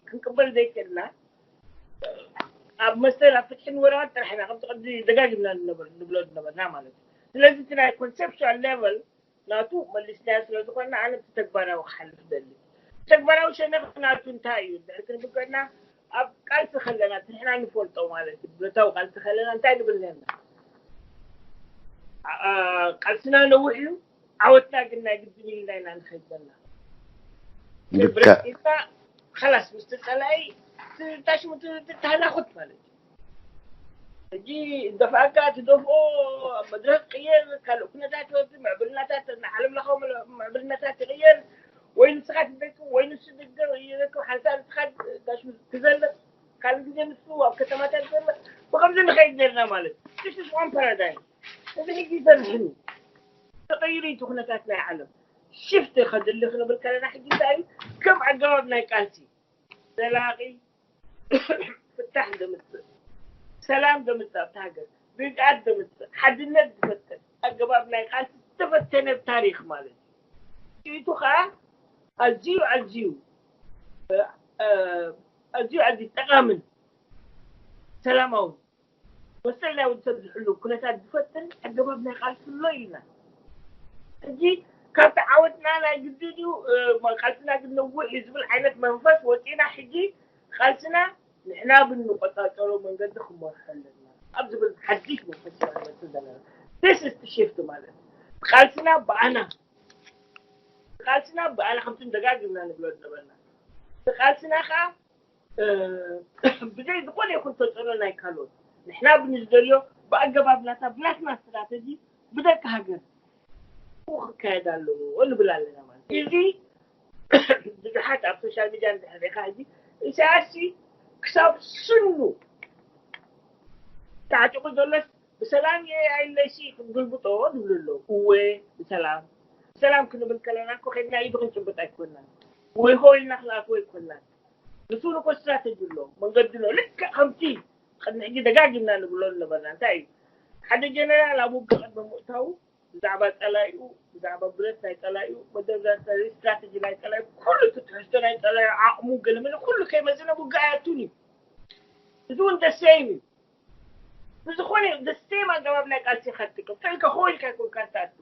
ክንቅበል ዘይክእልና ኣብ መሰል ኣብ ፍትሒ ንወረቐት ጥራሕ ኢና ከምቲ ቅዲ ደጋጊምና ንነበር ንብሎ ዝነበርና ማለት እዩ ስለዚ እቲ ናይ ኮንሰፕሽዋል ሌቨል ናቱ መሊስናዮ ስለ ዝኾንና ኣነ እቲ ተግባራዊ ክሓልፍ ደሊ ተግባራዊ ሸነኽ ናቱ እንታይ እዩ ድሕሪ ክንብል ከለና ኣብ ቃልሲ ከለና እቲ ንሕና ንፈልጦ ማለት እዩ ብረታዊ ቃልሲ ከለና እንታይ ንብል ነርና ቃልስና ነዊሕ እዩ ዓወትና ግን ናይ ግድን ኢልና ኢና ንኸይድ ዘለና ልክዕ ብረቂታ ከላስ ምስ ተፀላኢ ታሽሙ ትተሃናኹት ማለት እዩ ሕጂ ደፍኣካ ትደፍኦ ኣብ መድረክ ቅየር ካልእ ኩነታት ወዲ ምዕብልናታት ዓለም ለኻዊ ምዕብልናታት ይቅየር ወይ ንስኻ ትደቅም ወይ ንሱ ድገም ይረክብ ሓንሳብ ንስኻ ትዘልቕ ካልእ ግዜ ንሱ ኣብ ከተማታት ዘሎ ብከምዚ ንኸይድ ነርና ማለት እዩ ሽሽሽዋን ፓራዳይም እዚ ሕጂ ይሰርሕን ተቐይሩ እቲ ኩነታት ናይ ዓለም ሽፍት ከድሊ ክንብል ከለና ሕጂ እንታይ እዩ ከም ኣገባብ ናይ ቃልሲ ዘላቂ ፍታሕ ዘምፅእ ሰላም ዘምፅእ ኣብቲ ሃገር ርግኣት ዘምፅእ ሓድነት ዝፈጥር ኣገባብ ናይ ቃልሲ ዝተፈተነ ታሪክ ማለት እዩ ቱ ከዓ ኣዝዩ ኣዝዩ ኣዝዩ ኣዝዩ ጠቃምን ሰላማዊ መሰል ናይ ወዲ ሰብ ዝሕሉ ኩነታት ዝፈጥር ኣገባብ ናይ ቃልሲ ኣሎ ኢልና ሕጂ ካብቲ ዓወትና ናይ ግድን እዩ ቃልስና ግን ነዊሕ እዩ ዝብል ዓይነት መንፈስ ወፂና ሕጂ ቃልስና ንሕና ብንቆፃፀሮ መንገዲ ክመርሖ ኣለና ኣብ ዝብል ሓዲሽ መንፈስ ኢና ንመፅእ ዘለና this is the shift ማለት ቃልስና ብኣና ቃልስና ብኣና ከምቲ ደጋጊምና ንብሎ ዝነበርና ቃልስና ከዓ ብዘይ ዝኾነ ይኹን ተፅዕኖ ናይ ካልኦት ንሕና ብንዝደልዮ ብኣገባብ ናታ ብናትና ስትራተጂ ብደቂ ሃገር ክካየድ ኣለዎ ንብል ኣለና ማለት እዚ ብዙሓት ኣብ ሶሻል ሚድያ ንድሕር ሪኢኻ ሕጂ ኢሳያስ ክሳብ ስኑ ተዓጢቑ ዘሎስ ብሰላም ኣይለሲ ክንግልብጦ ንብሉ ኣለዉ እወ ብሰላም ብሰላም ክንብል ከለና እኮ ከድና ኢዱ ክንጭብጥ ኣይኮናን ወይ ሆ ኢልና ክንኣትዎ ኣይኮናን ንሱ ንኮ ስትራተጂ ኣሎ መንገዲ ኣሎ ልክዕ ከምቲ ቅድሚ ሕጂ ደጋጊምና ንብሎ ዝነበርና እንታይ እዩ ሓደ ጀነራል ኣብ ውግእ ቅድሚ ምእታዉ ብዛዕባ ጸላኢኡ ብዛዕባ ብረት ናይ ጸላኢኡ መደብ ስትራተጂ ናይ ጸላኢ ኩሉ ትሕዝቶ ናይ ጸላኢ ዓቕሙ ገለመለ ኩሉ ከይመዘነ ውግእ ኣያቱን እዩ እዚ እውን ደሰይም እዩ ብዝኾነ ደስቴም ኣገባብ ናይ ቃልሲ ከትቅም ተልከ ኾይልካ ይኮንካ ትኣቱ።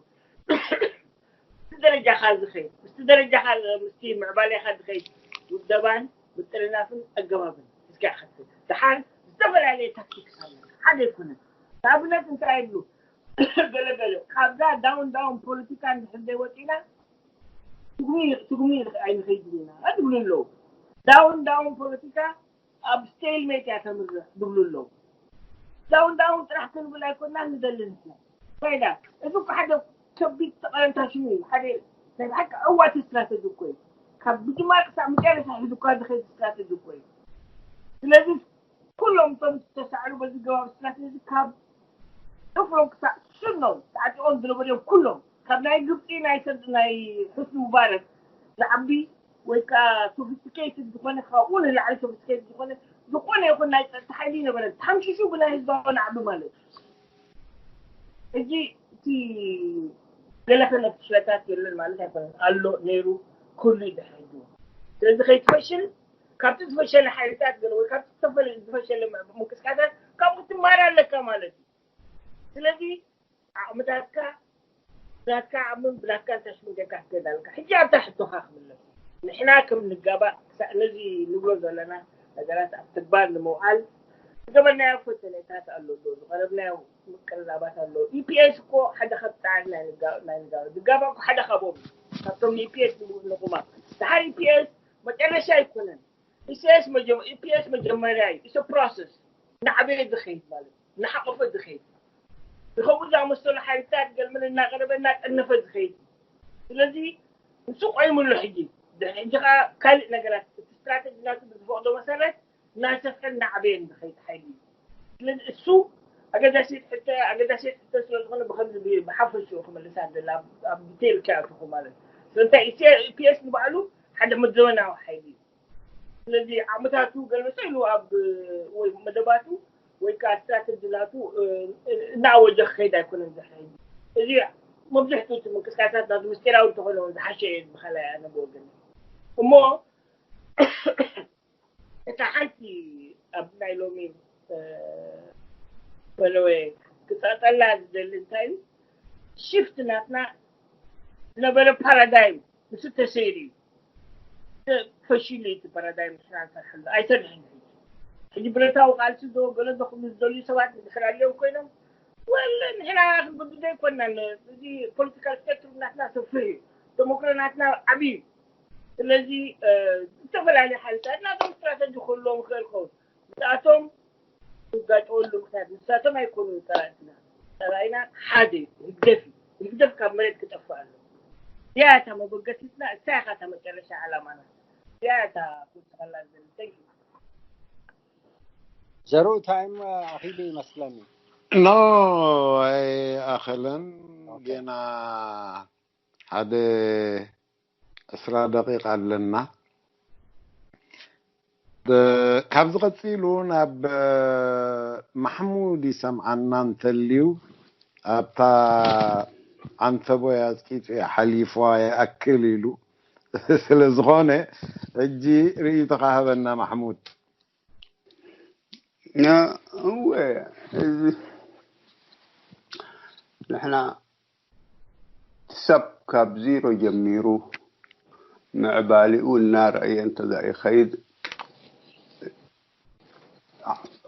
ምስቲ ደረጃኻ ዝኸይድ ምስቲ ደረጃኻ ምስቲ ምዕባሌኻ ዝኸይድ ውደባን ምጥርናፍን ኣገባብን እስኪ ከትል። ደሓር ዝተፈላለየ ታክቲክስ ኣለ። ሓደ ኣይኮነን። ንኣብነት እንታይ ይብሉ? ገለገለ ካብዛ ዳውን ዳውን ፖለቲካ እንድሕር ዘይወፂና ትጉሚ ትጉሚ ኣይንኸይድን ኢና ድብሉ ኣለዉ። ዳውን ዳውን ፖለቲካ ኣብ ስቴልሜት እያ ተምርሕ ድብሉ ኣለዉ። ዳውን ዳውን ጥራሕ ክንብል ኣይኮና ንደሊ ንሕና። ከይዳ እዚ እኮ ሓደ ከቢድ ተቐረንታ ሽሙ እዩ። ሓደ ናይ ብሓቂ ዕዋት ስትራተጂ እኮ እዩ። ካብ ብጅማር ክሳብ መጨረሻ ሒዙካ ዝኸይድ ስትራተጂ እኮ እዩ። ስለዚ ኩሎም እቶም ዝተሳዕሩ በዚ ገባብ ስትራተጂ ካብ ጥፍሮም ክሳብ ስኖም ተዓጢቖም ዝነበሩ እዮም ኩሎም። ካብ ናይ ግብፂ ናይ ሰብ ናይ ሕስኒ ሙባረክ ዝዓቢ ወይ ከዓ ሶፊስቲኬትድ ዝኾነ ካብኡ ንላዕሊ ሶፊስቲኬትድ ዝኾነ ዝኾነ ይኹን ናይ ፀጥታ ሓይሊ ይነበረን ተሓምሽሹ ብናይ ህዝባዊ ናዕቢ ማለት እዩ። ሕጂ እቲ ገለ ከነ ፍሽለታት የለን ማለት ኣይኮነን ኣሎ ነይሩ። ኩሉ ይድሕር ሕጂ ስለዚ ከይትፈሽል ካብቲ ዝፈሸለ ሓይልታት ገለ ወይ ካብቲ ዝተፈለ ዝፈሸለ ምንቅስቃሳት ካብኡ ክትማር ኣለካ ማለት እዩ። ስለዚ ዓቕምታትካ ናትካ ዓቕምን ብናትካ እንታሽ መንገድካ ክትከይድ ኣለካ። ሕጂ ኣብታ ሕቶኻ ክምለስ ንሕና ከም ንጋባእ ክሳእ ነዚ ንብሎ ዘለና ነገራት ኣብ ተግባር ንምውዓል ዝገበርናዮ ፈተነታት ኣሎ ዶ ዝቐረብናዮ ምቅርራባት ኣሎ። ኢፒኤስ እኮ ሓደ ካብ ፃዕሪ ናይ ንጋ- ናይ ንጋባእ ዝጋባእ እኮ ሓደ ካብኦም እዩ። ካብቶም ንኢፒኤስ ንቁማ ድሓር ኢፒኤስ መጨረሻ ኣይኮነን። ኢፒኤስ መጀመ- ኢፒኤስ መጀመርያ እዩ። ኢስ ፕሮሰስ ናዕበየ ዝኸይድ ማለት እዩ። እናሓቆፈ ዝኸይድ ንኸምኡ ዝኣመሰሉ ሓይልታት ገልምን እናቀረበ እናጠነፈ ዝኸይድ እዩ። ስለዚ ንሱ ቆይሙ ኣሎ። ሕጂ ድሕሪ ሕጂ ከዓ ካልእ ነገራት እቲ ስትራተጂ ናቱ ብዝፈቅዶ መሰረት እናሰፍሐ እናዓበየ ዝኸይድ ሓይሊ እዩ። ስለዚ እሱ ኣገዳሲት ሕቶ ኣገዳሲት ሕቶ ስለዝኾነ ብከምዚ ብ- ብሓፈሽኡ ክመልሳ ደላ ኣብ- ኣብ ዲቴይል ከኣትኹ ማለት እዩ። ስለምንታይ ኢፒኤስ ንባዕሉ ሓደ መዘበናዊ ሓይሊ እዩ። ስለዚ ዓቕምታቱ ገልበሰ ኢሉ ኣብ ወይ መደባቱ ወይ ከዓ ስትራተጂ ናቱ እ- እ- እናኣወጀ ክኸይድ ኣይኮነን ዝሕረይ። እዚ መብዝሕቱ እቲ ምንቅስቃሳት ናቱ ምስጢራዊ እንተኾነ እውን ዝሓሸ እየ ዝበሃላ እያ ኣነ ብወገን እሞ እታ ሓንቲ ኣብ ናይ ሎሚ እ፣ በለወ ክፀጠላ ዝደሊ እንታይ እዩ ሽፍት ናትና ዝነበረ ፓራዳይም ንሱ ተሰይሩ እዩ። ፈሽሉ እቲ ፓራዳይም ንሕና ንሰርሐሉ ኣይሰርሕን። ሕጂ ብረታዊ ቃልሲ ዶ ገለ ዶ ክብሉ ዝደልዩ ሰባት ንድሕር ኣልዮም ኮይኖም ወለ ንሕና ክንብዱ ዘይኮናን እዚ ፖለቲካል ስፔክትሩም ናትና ሰፊሕ እዩ። ተመክሮ ናትና ዓብዪ እዩ። ስለዚ እ፣ ዝተፈላለዩ ሓይልታት ናቶም ስትራተጂ ክህልዎም ይኽእል ኸውን። ንሳቶም ዝጋጨወሉ ምክንያት ንሳቶም ኣይኮኑን ፀላእትና። ፀላኢና ሓደ እዩ፣ ህግደፍ እዩ። ህግደፍ ካብ መሬት ክጠፍእ ኣሎ። እዚኣ እታ መበገሲትና፣ እሳ ኢኻ እታ መጨረሻ ዓላማና። እዚኣ እታ ክውስኸላ ዝደሊ። Thank you። ዘርኡ ታይም ኣኺሉ ይመስለኒ። ኖ ኣይኣኸለን። ጌና ሓደ ዕስራ ደቂቕ ኣለና። ብ- ካብዚ ቀፂሉ ናብ እ፣ ማሕሙድ ይሰምዓና እንተልዩ ኣብታ ዓንተቦ ኣፅቂጡ ሓሊፍዋ ይኣክል ኢሉ ስለ ዝኾነ ሕጂ ርእይቶኻ ሃበና ማሕሙድ። እወ እዚ ንሕና ሰብ ካብ ዜሮ ጀሚሩ ምዕባሊኡ እናረኣየ እንተዛ ይኸይድ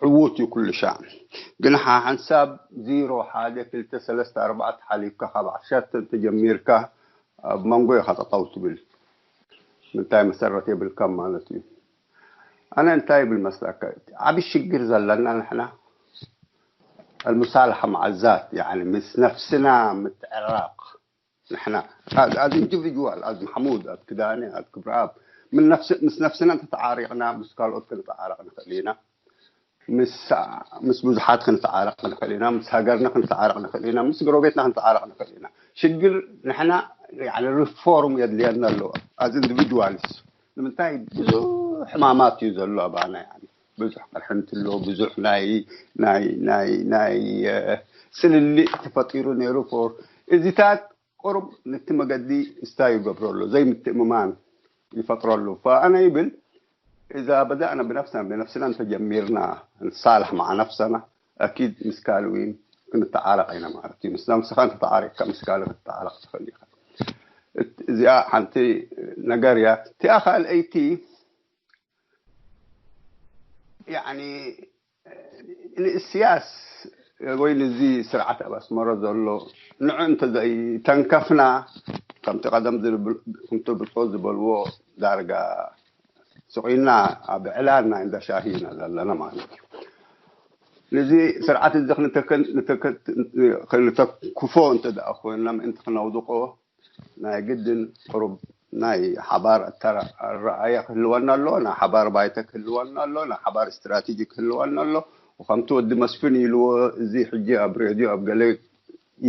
ዕዉት እዩ ኩሉ ሻዕ። ግን ሓ- ሓንሳብ ዜሮ ሓደ ክልተ ሰለስተ ኣርባዕተ ሓሊፍካ ካብ ዓሰርተ እንተጀሚርካ ኣብ መንጎ ኢኻ ጠጠው ትብል። ምንታይ መሰረት የብልካ ማለት እዩ። ኣነ እንታይ ይብል መስለካ ዓብ ሽግር ዘለና ንሕና المصالحة مع الذات يعني ምስ ነፍስና ምትዕራቕ ንሕና as individual as ማሕሙድ as ክዳነ as ክብረኣብ ምስ ነፍስና እንተተዓሪቕና ምስ ካልኦት ክንተዓረቕ ንኽእል ኢና። ምስ ብዙሓት ክንተዓረቕ ንኽእል ኢና፣ ምስ ሃገርና ክንተዓረቕ ንኽእል ኢና፣ ምስ ጎረቤትና ክንተዓረቕ ንኽእል ኢና። ሽግር ንሕና ሪፎርም የድልየና ኣሎ as individuals። ንምንታይ ብዙሕ ሕማማት እዩ ዘሎ ኣባና ብዙሕ ቅርሕንቲ ኣሎ፣ ብዙሕ ናይ ናይ ናይ ናይ ስልልእ ተፈጢሩ ነይሩ for እዚታት ቁሩብ ነቲ መገዲ እስታ ይገብሮ ኣሎ ዘይምትእምማን ይፈጥረሉ ኣነ ይብል إذا بدأنا بنفسنا بنفسنا ተጀሚርና ንሳልሕ مع نفسنا ኣኪድ ምስ ካልእ እውን ክንተዓረቕ ኢና ማለት እዩ። ምስ ነብስኻ እንተተዓሪቕካ ምስ ካልእ ክትተዓረቕ ትኽእል ኢኻ። እዚኣ ሓንቲ ነገር እያ። እቲኣ ካልኣይቲ ያኒ ንእስያስ ወይ ንዚ ስርዓት ኣብ ኣስመሮ ዘሎ ንዑ እንተዘይተንከፍና ከምቲ ቀደም ዝብል- ከምቲ ብጾ ዝበልዎ ዳርጋ ስቑና ኣብ ዕላል ናይ እንዳ ሻሂ ኢና ዘለና ማለት እዩ። ነዚ ስርዓት እዚ ክንተከን- ንተከ- ክንተኩፎ እንተ ደኣ ኮይንና ምእንቲ ክነውድቆ ናይ ግድን ቅሩብ ናይ ሓባር ኣተራኣያ ክህልወና ኣሎ፣ ናይ ሓባር ባይተ ክህልወና ኣሎ፣ ናይ ሓባር ስትራቴጂ ክህልወና ኣሎ። ከምቲ ወዲ መስፍን ኢልዎ እዚ ሕጂ ኣብ ሬድዮ ኣብ ገለ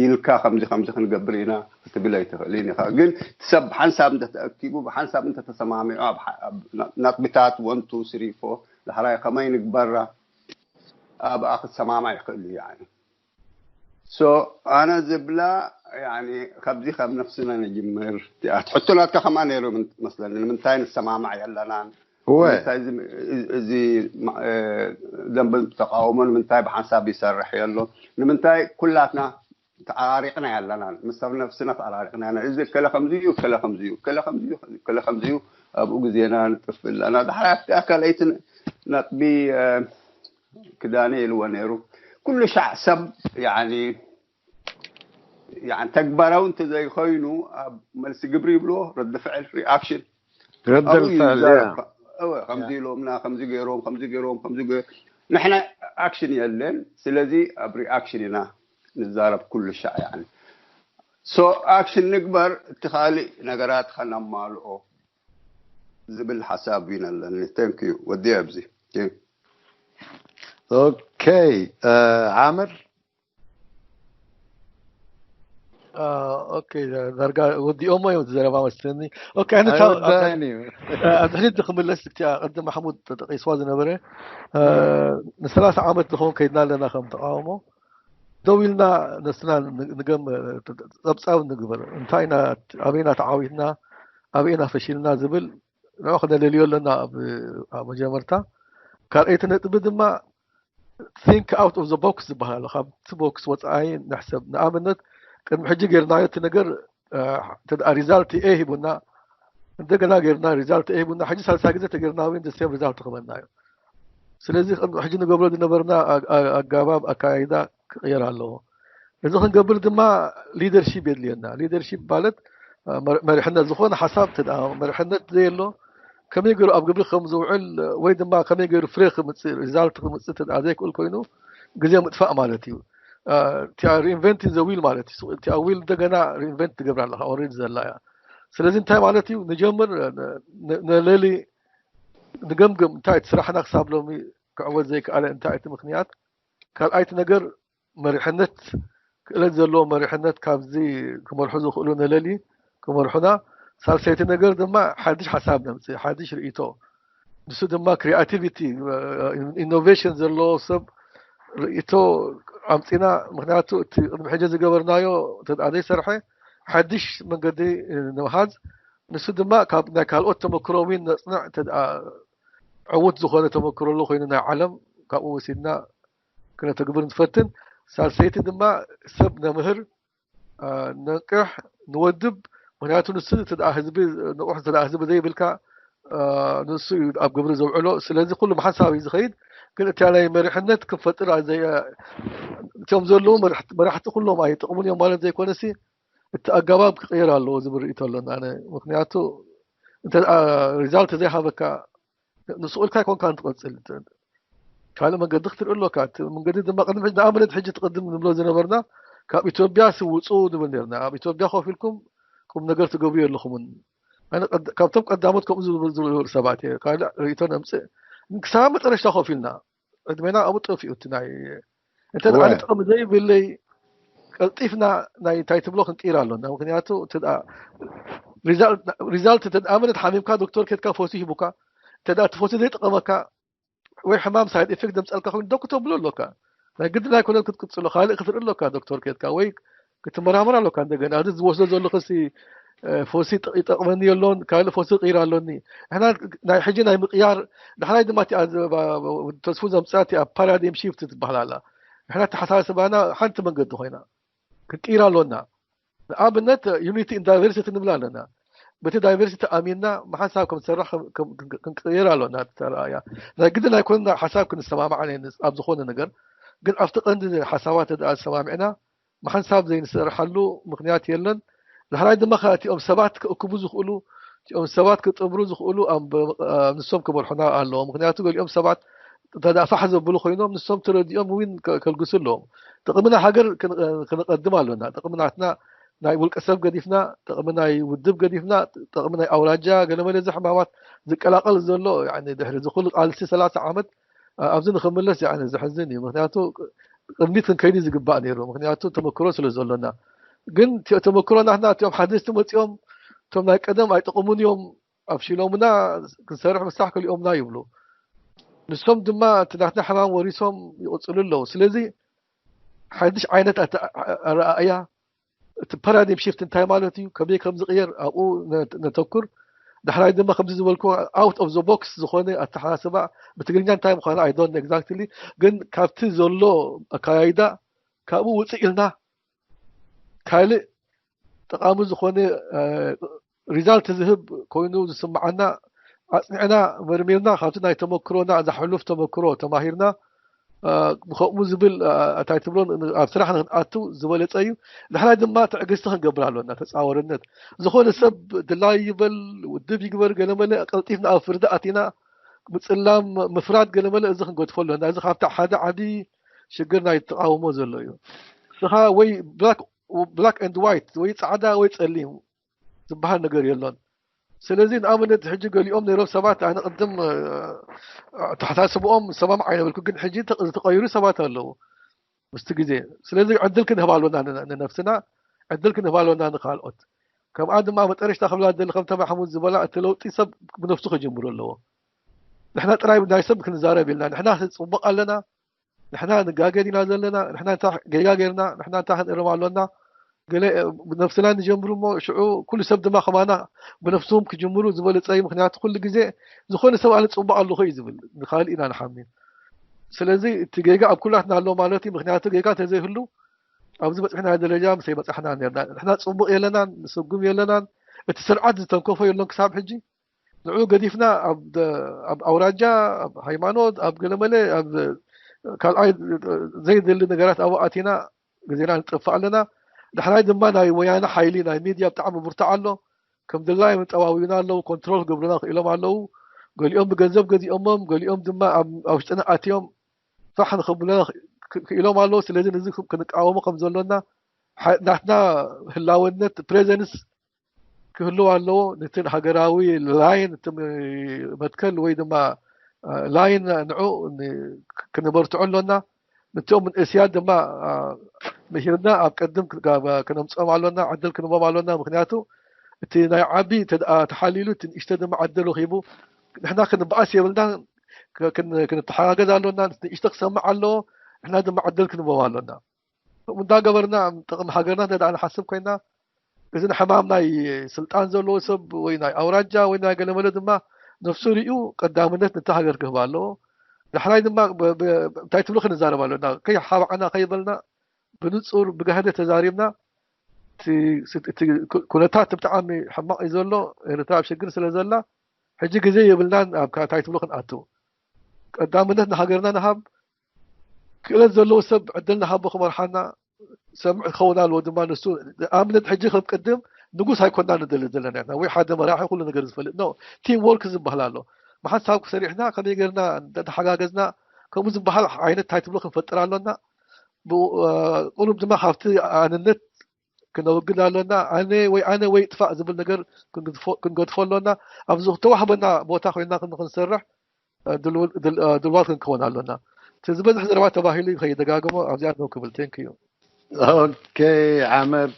ኢልካ ከምዚ ከምዚ ክንገብር ኢና ክትብል ኣይትኽእልን ኢኻ። ግን ሰብ ሓንሳብ እንተተኣኪቡ ብሓንሳብ እንተተሰማሚዑ ኣብ ሓ- ኣብ ነጥብታት ወንቱ ስሪፎ ዳሕራይ ከመይ ንግበራ ኣብኣ ክትሰማማዕ ይኽእል እዩ። ያኒ ሶ ኣነ ዝብላ ያኒ ካብዚ ካብ ነፍስና ንጅምር። እቲኣ ሕቶ ናትካ ከማ ነይሩ ምን- መስለኒ ንምንታይ ንሰማማዕ የለናን እወ ንምንታይ እዚ- እዚ ማ- እ፣ ደንበ ተቃውሞ ንምንታይ ብሓንሳብ ይሰርሕ የሎ ንምንታይ ኩላትና ተዓራሪቕና ያለና ምስ ሰብ ነፍስና ተዓራሪቕና ያለና እዚ ከለ ከምዚ እዩ ከለ ከምዚ እዩ ከለ ከምዚ እዩ ከለ ከምዚ እዩ ኣብኡ ግዜና ንጥፍ ኣለና ድሓር ኣብቲ ኣካለይቲ ነጥቢ እ፣ ክዳነ ኢልዎ ነይሩ ኩሉ ሻዕ ሰብ ያኒ ያኒ ተግባራዊ እንተዘይኮይኑ ኣብ መልሲ ግብሪ ይብልዎ ረዲ ፍዕል ሪኣክሽን ረዲ ኣብኡ እዩ ፍዕል ዝዛረብ ያ እወ ከምዚ ኢሎምና ከምዚ ገይሮም ከምዚ ገይሮም ከምዚ ገ- ንሕና ኣክሽን የለን ስለዚ ኣብ ሪኣክሽን ኢና ንዛረብ ኩሉ ሻዕ ያኒ ሶ ኣክሽን ንግበር እቲ ካልእ ነገራት ከነማልኦ ዝብል ሓሳብ እዩ ነለኒ thank you ወዲ ኣብዚ ኦኬ ዓምር ኦኬ ዳርጋ ወዲኦሞ እዮም ዘረባ መስለኒ ኦኬ ኣነ ቻው ኣይወዳእን እዩ ኣብ ድሕሪት ክምለስ እቲ ቅድም ማሕሙድ ተጠቂስዋ ዝነበረ ንሰላሳ ዓመት ዝኸውን ከይድና ኣለና ከም ተቃውሞ ደው ኢልና ነስና ንገም ጸብጻብ ንግበር እንታይ ኢና ኣበይና ተዓዊትና ኣበይና ፈሽልና ዝብል ንዑ ክነለልዮ ኣለና ኣብ መጀመርታ ካልኣይቲ ነጥቢ ድማ think out of the box ዝበሃል ኣሎ ካብቲ ቦክስ ወፃኢ ንሕሰብ ንኣብነት ቅድሚ ሕጂ ገይርናዮ እቲ ነገር ሪዛልት ኤ ሂቡና እንደገና ገይርና ሪዛልት ኤ ሂቡና ሕጂ ሳልሳ ግዜ ተገይርና እውን ዘሴም ሪዛልት ክበና እዩ ስለዚ ቅድሚ ሕጂ ንገብሮ ዝነበርና ኣጋባብ ኣካይዳ ክቅየር ኣለዎ እዚ ክንገብር ድማ ሊደርሺፕ የድልየና ሊደርሺፕ ማለት መሪሕነት ዝኾነ ሓሳብ መሪሕነት ዘየሎ ከመይ ገይሩ ኣብ ግብሪ ከም ዝውዕል ወይ ድማ ከመይ ገይሩ ፍሬ ክምፅእ ሪዛልት ክምፅእ ተ ዘይክእል ኮይኑ ግዜ ምጥፋእ ማለት እዩ ሪኢንቨንት ዘ ዊል ማለት እዩ ዊል እንደገና ሪኢንቨንት ትገብር ኣለካ ኦሬዲ ዘላ እያ ስለዚ እንታይ ማለት እዩ ንጀምር ነለሊ ንገምግም እንታይ እቲ ስራሕና ክሳብ ሎሚ ክዕወት ዘይከኣለ እንታይ እቲ ምክንያት ካልኣይቲ ነገር መሪሕነት ክእለት ዘለዎ መሪሕነት ካብዚ ክመርሑ ዝኽእሉ ነለሊ ክመርሑና ሳልሰይቲ ነገር ድማ ሓድሽ ሓሳብ ነምፅእ ሓድሽ ርእቶ ንሱ ድማ ክሪኣቲቪቲ ኢኖቬሽን ዘለዎ ሰብ ርእቶ ኣምፂና ምክንያቱ እቲ ቅድሚ ሕጂ ዝገበርናዮ እንተ ዘይሰርሐ ሓድሽ መንገዲ ንምሃዝ ንሱ ድማ ካብ ናይ ካልኦት ተመክሮ እውን ነፅንዕ እንተ ዕዉት ዝኾነ ተመክሮ ኣሎ ኮይኑ ናይ ዓለም ካብኡ ወሲድና ክነተግብር ንፈትን ሳልሰይቲ ድማ ሰብ ነምህር ነንቅሕ ንወድብ ምክንያቱ ንሱ ህዝቢ ንቑሕ ህዝቢ ዘይብልካ ንሱ እዩ ኣብ ግብሪ ዘውዕሎ ስለዚ ኩሉ ብሓንሳብ እዩ ዝኸይድ ግን እቲ ናይ መሪሕነት ክንፈጥር እቶም ዘለዉ መራሕቲ ኩሎም ኣይጠቕሙን እዮም ማለት ዘይኮነሲ እቲ ኣጋባብ ክቕየር ኣለዎ ዝብል ርእቶ ኣለና ምክንያቱ እንተ ሪዛልት ዘይሃበካ ንስቑልካ ይኮንካ እንትቐፅል ካልእ መንገዲ ክትርኢ ኣሎካ እቲ መንገዲ ድማ ቅድሚ ንኣብነት ሕጂ ትቅድም ንብሎ ዝነበርና ካብ ኢትዮጵያ ስውፁ ንብል ነርና ኣብ ኢትዮጵያ ኮፍ ኢልኩም ቁም ነገር ትገብሩ የለኹምን ካብቶም ቀዳሞት ከምኡ ዝብሉ ሰባት እየ ካልእ ርእቶ ነምፅእ ክሳብ መጨረሽታ ኮፍ ኢልና ዕድሜና ኣብኡ ጠፊኡ እቲ ናይ እንተ ኣነ ጥቕሚ ዘይብለይ ቀልጢፍና ናይ እንታይ ትብሎ ክንቅይር ኣሎና ምክንያቱ ሪዛልት ኣመነት ሓሚምካ ዶክተር ኬትካ ፈውሲ ሂቡካ እንተ እቲ ፈውሲ ዘይጠቐመካ ወይ ሕማም ሳይድ ኤፌክት ዘምፀልካ ኮይኑ ዶክ ተብሎ ኣሎካ ናይ ግድን ኣይኮነን ክትቅፅሎ ካልእ ክትርኢ ኣሎካ ዶክተር ኬትካ ወይ ክትመራመር ኣሎካ እንደገና እዚ ዝወስዶ ዘለኹ ሲ ፈውሲ ይጠቕመኒ የሎን ካልእ ፈውሲ ቅይር ኣሎኒ ንሕና ናይ ሕጂ ናይ ምቅያር ዳሕራይ ድማ ተስፉ ዘምፅኣ እቲኣ ፓራዲም ሺፍት ትበሃል ኣላ ንሕና ኣተሓሳስባና ሓንቲ መንገዲ ኮይና ክንቅይራ ኣለና። ንኣብነት unity in diversity ንብላ ኣለና። በቲ diversity ኣሚንና ብሓንሳብ ከም ዝሰርሕ ክንቅይር ኣለና። ተረኣያ ናይ ግድን ኣይኮንና ሓሳብ ክንሰማማዕ ኣብ ዝኾነ ነገር፣ ግን ኣብቲ ቀንዲ ሓሳባት ተደኣ ዝሰማሚዕና ብሓንሳብ ዘይንሰርሓሉ ምክንያት የለን። ዳሕራይ ድማ እቲኦም ሰባት ክእክቡ ዝኽእሉ፣ እቲኦም ሰባት ክጥምሩ ዝኽእሉ ንሶም ክመርሑና ኣለዎ። ምክንያቱ ገሊኦም ሰባት እንተ ፋሕ ዘብሉ ኮይኖም ንሶም ተረዲኦም እውን ከልግሱ ኣለዎም። ጥቕሚ ናይ ሃገር ክንቐድም ኣለና። ጥቕሚ ናትና ናይ ውልቀ ሰብ ገዲፍና፣ ጥቕሚ ናይ ውድብ ገዲፍና፣ ጥቕሚ ናይ ኣውራጃ ገለመለ እዚ ሕማማት ዝቀላቀል ዘሎ ድሕሪ እዚ ኩሉ ቃልሲ ሰላሳ ዓመት ኣብዚ ንክምለስ ዘሕዝን እዩ። ምክንያቱ ቅድሚት ክንከይድ ዝግባእ ነይሩ። ምክንያቱ ተመክሮ ስለ ዘሎና። ግን ተመክሮ ናትና እቲኦም ሓደስቲ መፂኦም እቶም ናይ ቀደም ኣይጠቕሙን እዮም፣ ኣብሽሎምና፣ ክንሰርሕ ምሳሕ ከሊኦምና ይብሉ። ንሶም ድማ እቲ ናትና ሕማም ወሪሶም ይቕፅሉ ኣለዉ። ስለዚ ሓድሽ ዓይነት ኣረኣእያ፣ እቲ ፓራዲም ሽፍት እንታይ ማለት እዩ፣ ከመይ ከም ዝቕየር ኣብኡ ነተኩር። ዳሕራይ ድማ ከምዚ ዝበልኩ out of the box ዝኾነ ኣተሓሳስባ፣ ብትግርኛ እንታይ ምዃኑ I don't know exactly፣ ግን ካብቲ ዘሎ ኣካያይዳ ካብኡ ውፅእ ኢልና ካልእ ጠቓሚ ዝኾነ result ዝህብ ኮይኑ ዝስምዓና ኣፅኒዕና መርሚርና ካብቲ ናይ ተመክሮና እዛ ሕሉፍ ተመክሮ ተማሂርና ብከምኡ ዝብል እንታይ ትብሎ ኣብ ስራሕ ንክንኣቱ ዝበለፀ እዩ። ንሕና ድማ ትዕግስቲ ክንገብር ኣለና። ተፃወርነት ዝኾነ ሰብ ድላይ ይበል ውድብ ይግበር ገለመለ ቀልጢፍና ኣብ ፍርዲ ኣቲና ምፅላም ምፍራድ ገለመለ እዚ ክንገድፎ ኣለና። እዚ ካብታ ሓደ ዓብዪ ሽግር ናይ ተቃውሞ ዘሎ እዩ። ንስኻ ወይ black and white ወይ ፃዕዳ ወይ ፀሊም ዝበሃል ነገር የሎን። ስለዚ ንኣብነት ሕጂ ገሊኦም ነይሮም ሰባት ኣነ ቅድም ተሓሳስብኦም ሰማም ኣይነበርኩ፣ ግን ሕጂ ዝተቀይሩ ሰባት ኣለዉ። ምስቲ ግዜ ስለዚ ዕድል ክንህብ ኣሎና ንነፍስና፣ ዕድል ክንህብ ኣሎና ንካልኦት። ከምኣ ድማ መጠረሽታ ክብላ ደሊ ከምተ ማሕሙድ ዝበላ እቲ ለውጢ ሰብ ብነፍሱ ክጅምሩ ኣለዎ። ንሕና ጥራይ ናይ ሰብ ክንዛረብ ኢልና ንሕና ጽቡቕ ኣለና፣ ንሕና ንጋገ ዲና ዘለና፣ ንሕና እንታይ ጌጋ ጌርና፣ ንሕና እንታይ ክንእርም ኣሎና፣ ገለ ብነፍስና ንጀምሩ እሞ ሽዑ ኩሉ ሰብ ድማ ከማና ብነፍስም ክጅምሩ ዝበለጸ እዩ። ምክንያቱ ኩሉ ግዜ ዝኾነ ሰብ ኣነ ጽቡቕ ኣለኹ እዩ ዝብል፣ ንካልእ ኢና ንሓሚ። ስለዚ እቲ ጌጋ ኣብ ኩላትና ኣሎ ማለት እዩ። ምክንያቱ ጌጋ እንተዘይህሉ ኣብዚ በፅሕና ደረጃ ምስ ኣይበፃሕና ነርና። ንሕና ፅቡቅ የለናን ንስጉም የለናን። እቲ ስርዓት ዝተንከፎ የሎን ክሳብ ሕጂ። ንዑ ገዲፍና ኣብ ኣውራጃ፣ ኣብ ሃይማኖት፣ ኣብ ገለመለ፣ ኣብ ካልኣይ ዘይደሊ ነገራት ኣብኡ ኣቲና ግዜና ንጥፋእ ኣለና። ዳሕራይ ድማ ናይ ወያነ ሓይሊ ናይ ሚድያ ብጣዕሚ ብርቱዕ ኣሎ። ከም ድላዮም ጠዋዊና ኣለዉ፣ ኮንትሮል ክገብሩና ክኢሎም ኣለዉ። ገሊኦም ብገንዘብ ገዚኦሞም፣ ገሊኦም ድማ ኣብ ውሽጥና ኣትዮም ፋሕ ንኽብሉና ክኢሎም ኣለዉ። ስለዚ ነዚ ክንቃወሞ ከም ዘሎና ናትና ህላወነት ፕሬዘንስ ክህልው ኣለዎ። ነቲ ሃገራዊ ላይን እቲ መትከል ወይ ድማ ላይን ንዑ ክነበርትዖ ኣሎና። ነቲኦም መንእስያት ድማ ምሂርና ኣብ ቀድም ክነምፅኦም ኣሎና፣ ዕድል ክንቦም ኣሎና። ምክንያቱ እቲ ናይ ዓቢ ተሓሊሉ እቲ ንእሽተ ድማ ዕድል ረኺቡ ንሕና ክንበኣስ የብልና፣ ክንተሓጋገዝ ኣሎና። ንእሽተ ክሰምዕ ኣለዎ፣ ንሕና ድማ ዕድል ክንቦም ኣሎና። ከምኡ እንዳገበርና ጥቕሚ ሃገርና እንተ ንሓስብ ኮይና እዚ ንሕማም ናይ ስልጣን ዘለዎ ሰብ ወይ ናይ ኣውራጃ ወይ ናይ ገለመለ ድማ ነፍሱ ሪኡ ቀዳምነት ነቲ ሃገር ክህባ ኣለዎ። ዳሕራይ ድማ እንታይ ትብሉ ክንዛረብ ኣለና። ከይሓባዕና ከይበልና ብንጹር ብጋህደ ተዛሪብና እቲ ኩነታት ብጣዕሚ ሕማቕ እዩ ዘሎ። ኤርትራ ኣብ ሽግር ስለ ዘላ ሕጂ ግዜ የብልናን ኣብ እንታይ ትብሉ ክንኣቱ። ቀዳምነት ንሃገርና ንሃብ። ክእለት ዘለዎ ሰብ ዕድል ንሃቦ ክመርሓና ሰምዕ ክኸውን ኣለዎ ድማ ንሱ ኣብነት ሕጂ ከም ቅድም ንጉስ ኣይኮና ንደሊ ዘለና ኢና ወይ ሓደ መራሒ ኩሉ ነገር ዝፈልጥ ነው። ቲም ወርክ ዝበሃል ኣሎ። ብሓንሳብ ክሰሪሕና ከመይ ገርና እንተተሓጋገዝና ከምኡ ዝበሃል ዓይነት እንታይ ትብሎ ክንፈጥር ኣሎና። ቁሩብ ድማ ካብቲ ኣንነት ክነወግድ ኣሎና። ኣነ ወይ ኣነ ወይ ጥፋእ ዝብል ነገር ክንገድፎ ኣሎና። ኣብዚ ተዋህበና ቦታ ኮይና ክንሰርሕ ድልዋት ክንከውን ኣሎና። እቲ ዝበዝሕ ዘረባ ተባሂሉ ከይደጋግሞ ኣብዚኣ ነው ክብል። ቴንክ ዩ። ኦኬ ዓመር፣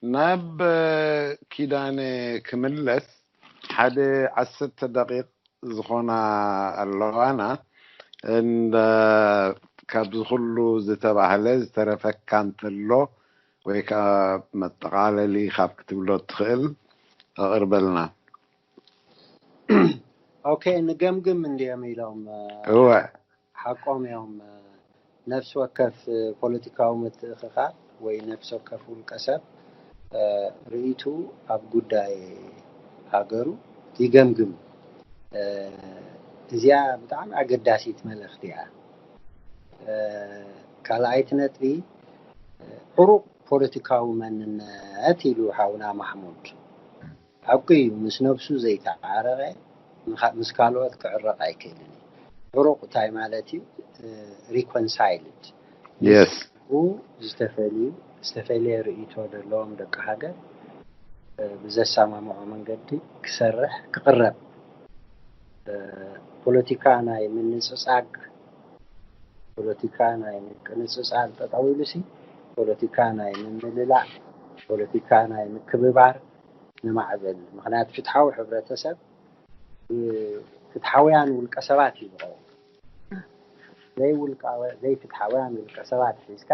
ናብ ኪዳነ ክምለስ ሓደ ዓሰርተ ደቂቕ ዝኾና ኣለዋና። እንደ ካብዚ ኩሉ ዝተባህለ ዝተረፈካ እንተሎ ወይ ከዓ መጠቓለሊ ካብ ክትብሎ ትኽእል ኣቕርበልና። ኦኬ፣ ንገምግም እንዲዮም ኢሎም። እወ። ሓቆም እዮም። ነፍሲ ወከፍ ፖለቲካዊ ምትእኽኻብ ወይ ነፍሲ ወከፍ ውልቀ ሰብ ርእይቱ ኣብ ጉዳይ ሃገሩ ይገምግም። እዚኣ ብጣዕሚ ኣገዳሲት መልእኽቲ እያ። ካልኣይቲ ነጥቢ፣ ዕሩቕ ፖለቲካዊ መንነት ኢሉ ሓውና ማሕሙድ። ሓቁ እዩ፣ ምስ ነብሱ ዘይተዓረቐ ምስ ካልኦት ክዕረቕ ኣይክእልን እዩ። ዕሩቕ እንታይ ማለት እዩ? ሪኮንሳይልድ Yes. ዝተፈልዩ ዝተፈለየ ርእይቶ ዘለዎም ደቂ ሃገር ብዘሰማምዖ መንገዲ ክሰርሕ ክቕረብ። ፖለቲካ ናይ ምንፅፃግ ፖለቲካ ናይ ምቅንፅፃል ጠጠው ኢሉሲ ፖለቲካ ናይ ምምልላእ ፖለቲካ ናይ ምክብባር ንማዕብል። ምክንያቱ ፍትሓዊ ሕብረተሰብ ፍትሓውያን ውልቀ ሰባት እዩ ዝኸውን። ዘይውልቃወ ዘይፍትሓውያን ውልቀ ሰባት ሒዝካ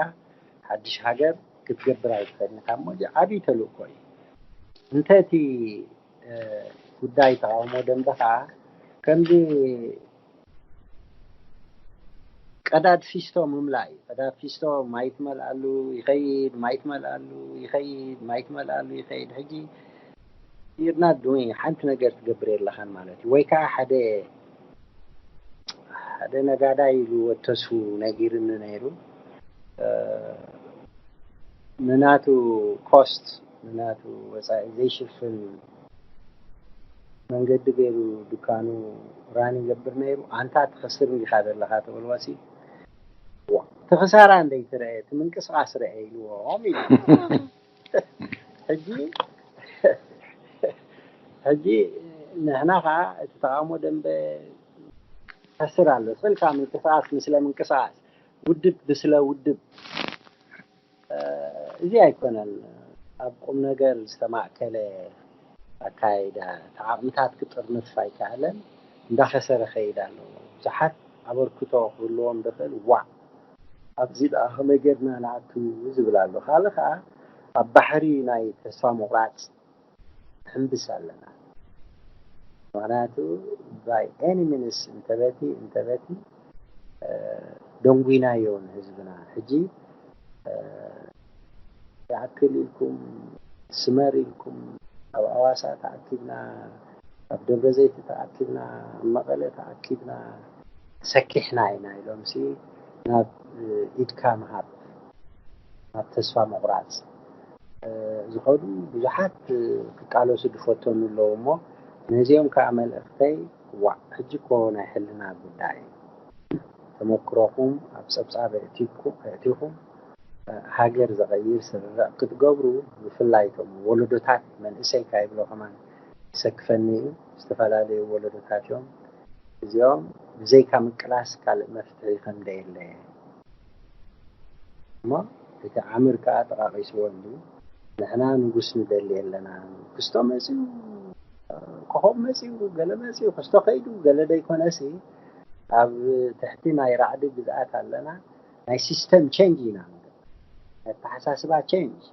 ሓድሽ ሃገር ክትገብር ኣይትኽእልን ኢኻ። እሞ እዚ ዓብዪ ተልእኮ እዩ። እንተ እቲ ጉዳይ ተቃውሞ ደንበ ከዓ ከምዚ ቀዳድ ፊስቶ ምምላእ እዩ። ቀዳድ ፊስቶ ማይ ትመልኣሉ ይኸይድ፣ ማይ ትመልኣሉ ይኸይድ፣ ማይ ትመልኣሉ ይኸይድ። ሕጂ you're not doing ሓንቲ ነገር ትገብር የለኻን ማለት እዩ። ወይ ከዓ ሓደ ሓደ ነጋዳይ ኢሉ ወተሱ ነጊርኒ ነይሩ። ንናቱ ኮስት ንናቱ ወፃኢ ዘይሽፍን መንገዲ ገይሩ ድካኑ ራን ይገብር ነይሩ። ኣንታ ትኸስር እንዲኻ ዘለኻ ተበልዋሲ፣ እቲ ክሳራ እንደይትረአ እቲ ምንቅስቃስ ረአ ኢልዎም ኢሉ። ሕጂ ሕጂ ንሕና ከዓ እቲ ተቃውሞ ደንበ ከስር ኣሎ ስልካ ምንቅስቃስ ምስለ ምንቅስቃስ ውድብ ብስለ ውድብ እዚ ኣይኮነን። ኣብ ቁም ነገር ዝተማእከለ ኣካይዳ ተዓቕምታት ክጥርንፍ ኣይከኣለን። እንዳኸሰረ ከይድ ኣለዎ። ብዙሓት ኣበርክቶ ክህልዎም ዝኽእል ዋዕ ኣብዚ ደኣ ከመይ ጌርና ንኣቱ ዝብል ኣሎ። ካልእ ከዓ ኣብ ባሕሪ ናይ ተስፋ ምቑራፅ ሕምብስ ኣለና። ምክንያቱ by any means እንተበቲ እንተበቲ ደንጉይናዮ ንህዝብና። ሕጂ ይኣክል ኢልኩም ስመር ኢልኩም ኣብ ኣዋሳ ተኣኪብና፣ ኣብ ደብረ ዘይቲ ተኣኪብና፣ ኣብ መቐለ ተኣኪብና ሰኪሕና ኢና ኢሎምሲ ናብ ኢድካ ምሃብ ናብ ተስፋ ምቑራፅ ዝኸዱ ብዙሓት ክቃለሱ ዝፈተኑ ኣለዉ። እሞ ነዚኦም ከዓ መልእኽተይ ዋዕ ሕጂ እኮ ናይ ሕልና ጉዳይ ተመክሮኹም ኣብ ፀብፃብ ኣእቲኩም ሃገር ዘቐይር ስርርዕ ክትገብሩ፣ ብፍላይ እቶም ወለዶታት መንእሰይ ካይብሎ ከማን ይሰክፈኒ እዩ። ዝተፈላለዩ ወለዶታት እዮም እዚኦም። ብዘይካ ምቅላስ ካልእ መፍትሒ ከም ደየለ እሞ እቲ ዓምር ከዓ ጠቃቂስዎ እንዲ ንሕና ንጉስ ንደሊ ኣለና። ክስቶ መፅዩ፣ ኮኾብ መፅዩ፣ ገለ መፅዩ፣ ክስቶ ከይዱ ገለ ደይኮነሲ ኣብ ትሕቲ ናይ ራዕዲ ግዝኣት ኣለና። ናይ ሲስተም ቸንጅ ኢና፣ ኣተሓሳስባ ቸንጅ።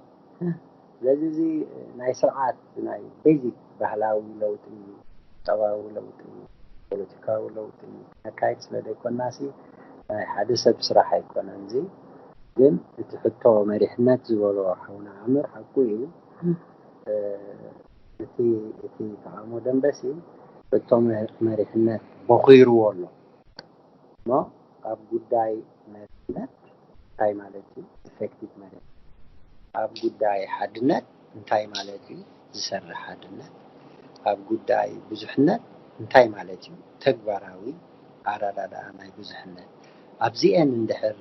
ስለዚ እዚ ናይ ስርዓት ናይ ቤዚክ ባህላዊ ለውጢ፣ ቁጠባዊ ለውጢ፣ ፖለቲካዊ ለውጢ ነካይድ ስለ ዘይኮናሲ ናይ ሓደ ሰብ ስራሕ ኣይኮነን። እዚ ግን እቲ ሕቶ መሪሕነት ዝበሎ ሓውና ዓምር ሓቁ እዩ። እቲ እቲ ተቃውሞ ደንበሲ ሕቶ መሪሕነት ቦኺርዎ ኣሎ። እሞ ኣብ ጉዳይ መሪሕነት እንታይ ማለት እዩ? ኢፌክቲቭ መሪሕነት ኣብ ጉዳይ ሓድነት እንታይ ማለት እዩ? ዝሰርሕ ሓድነት ኣብ ጉዳይ ብዙሕነት እንታይ ማለት እዩ? ተግባራዊ ኣረዳድኣ ናይ ብዙሕነት ኣብዚአን እንድሕር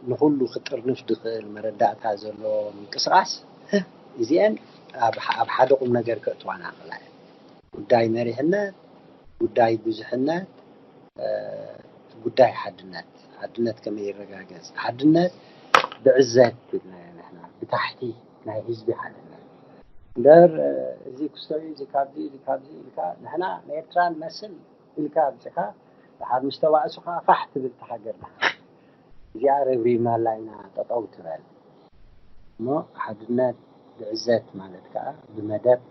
ንኹሉ ክጥርንፍ ዝኽእል መረዳእታ ዘለዎ ምንቅስቃስ እዚአን ኣብ ሓደ ቁም ነገር ከእትዋና ክእላ እየን። ጉዳይ መሪሕነት፣ ጉዳይ ብዙሕነት፣ ጉዳይ ሓድነት። ሓድነት ከመይ ይረጋገፅ? ሓድነት ብዕዘት ኢልና ኢና ንሕና ብታሕቲ ናይ ህዝቢ ሓድነት እምበር እዚ ክስተዩ እዚ ካብዚ እዚ ካብዚ ኢልካ ንሕና ንኤርትራ ንመስል ኢልካ ኣብፅኻ ድሓር ምስ ተባእሱ ከዓ ፋሕ ትብል ተሃገርና። እዚኣ ረብሪብናላ ኢና ጠጠው ትበል። እሞ ሓድነት ብዕዘት ማለት ከዓ ብመደብ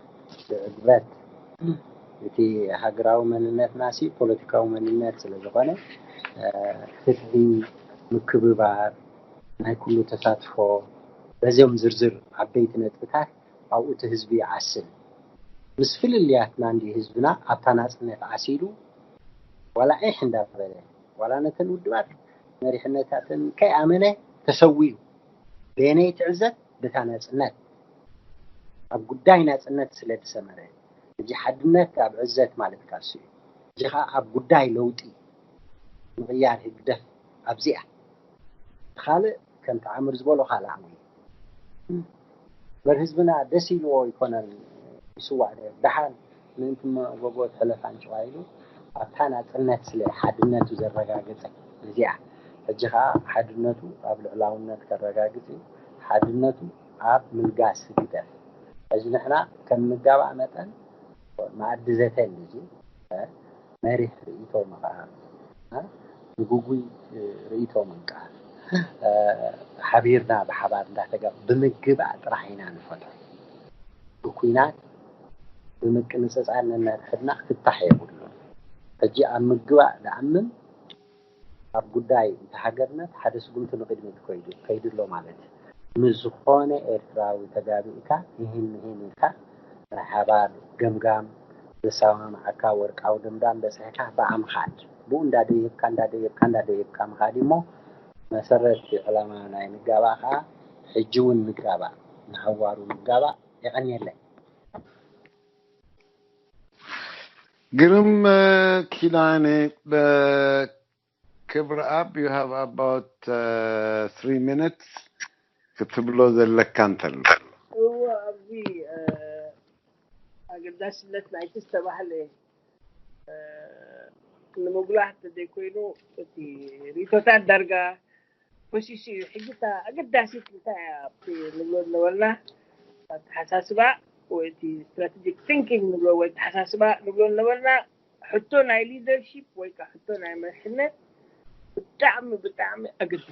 ብዕግበት እቲ ሃገራዊ መንነትና ሲ ፖለቲካዊ መንነት ስለ ዝኾነ፣ ፍትሒ፣ ምክብባር፣ ናይ ኩሉ ተሳትፎ፣ በዚኦም ዝርዝር ዓበይቲ ነጥብታት ኣብኡ እቲ ህዝቢ ይዓስል። ምስ ፍልልያትና እንዲ ህዝብና ኣብታ ናጽነት ዓሲሉ ዋላ ዒሕ እንዳበለ ዋላ ነተን ውድባት መሪሕነታትን ከይኣመነ ተሰዊኡ። በየነይ ትዕዘብ? በታ ናጽነት፣ ኣብ ጉዳይ ናጽነት ስለ ዝሰመረ። እዚ ሓድነት ኣብ ዕዘት ማለት ካሱ እዩ። እዚ ኸዓ ኣብ ጉዳይ ለውጢ ምቕያር ህግደፍ ኣብዚኣ። እቲ ካልእ ከምቲ ዓምር ዝበሎ ካልእ ዓሚ እዩ። እምበር ህዝብና ደስ ኢልዎ ኣይኮነን ይስዋዕ ነይሩ። ደሓን ምእንቲ ጎቦ ትሕለፍ ኣንጭዋ ኢሉ ኣብታ ናጽነት ስለ ሓድነቱ ዘረጋገጸ እዚኣ። ሕጂ ኸዓ ሓድነቱ ኣብ ልዕላውነት ከረጋግጽ እዩ። ሓድነቱ ኣብ ምልጋስ ህግደፍ። ሕጂ ንሕና ከም ንጋባእ መጠን መኣዲ ዘተ እንድዩ። መሪሕ ርእይቶ ምቕራብ፣ ንግጉይ ርእይቶ ምንቃፍ፣ ሓቢርና ብሓባር እንዳተጋ ብምግባእ ጥራሕ ኢና ንፈትሖ። ብኩናት ብምቅንጽጻር ነንሕድሕድና ክፍታሕ የብሉን። ሕጂ ኣብ ምግባእ ዝኣምን ኣብ ጉዳይ እቲ ሃገርነት ሓደ ስጉምቲ ንቕድሚት ኮይዱ ከይዱ ኣሎ ማለት እዩ። ምስ ዝኾነ ኤርትራዊ ተጋቢእካ ይህን ይህን ኢልካ ናይ ሓባር ገምጋም ዘሰማምዓካ ወርቃዊ ድምዳም በጺሕካ ብኣምኻድ ብኡ እንዳደየብካ እንዳደየብካ እንዳደየብካ ምኻድ እሞ መሰረት ዕላማ ናይ ንጋባእ ከዓ ሕጂ እውን ንጋባእ ንሃዋሩ ንጋባእ። የቐንየለይ። ግርም ኪዳነ ክብረኣብ you have about three minutes ክትብሎ ዘለካ እንተሎ። እዎ ኣብዚ ኣገዳስነት ናይቲ ዝተባህለ ንምጉላህ ተዘይኮይኑ እቲ ሪቶታት ዳርጋ ፈሲሱ እዩ። ሕጂ እታ ኣገዳሲት እንታይ እያ ኣብቲ ንብሎ ዝነበርና ኣተሓሳስባ ወይ እቲ strategic thinking ንብሎ ወይ ኣተሓሳስባ ንብሎ ዝነበርና ሕቶ ናይ leadership ወይ ከዓ ሕቶ ናይ መሪሕነት ብጣዕሚ ብጣዕሚ ኣገዳሲ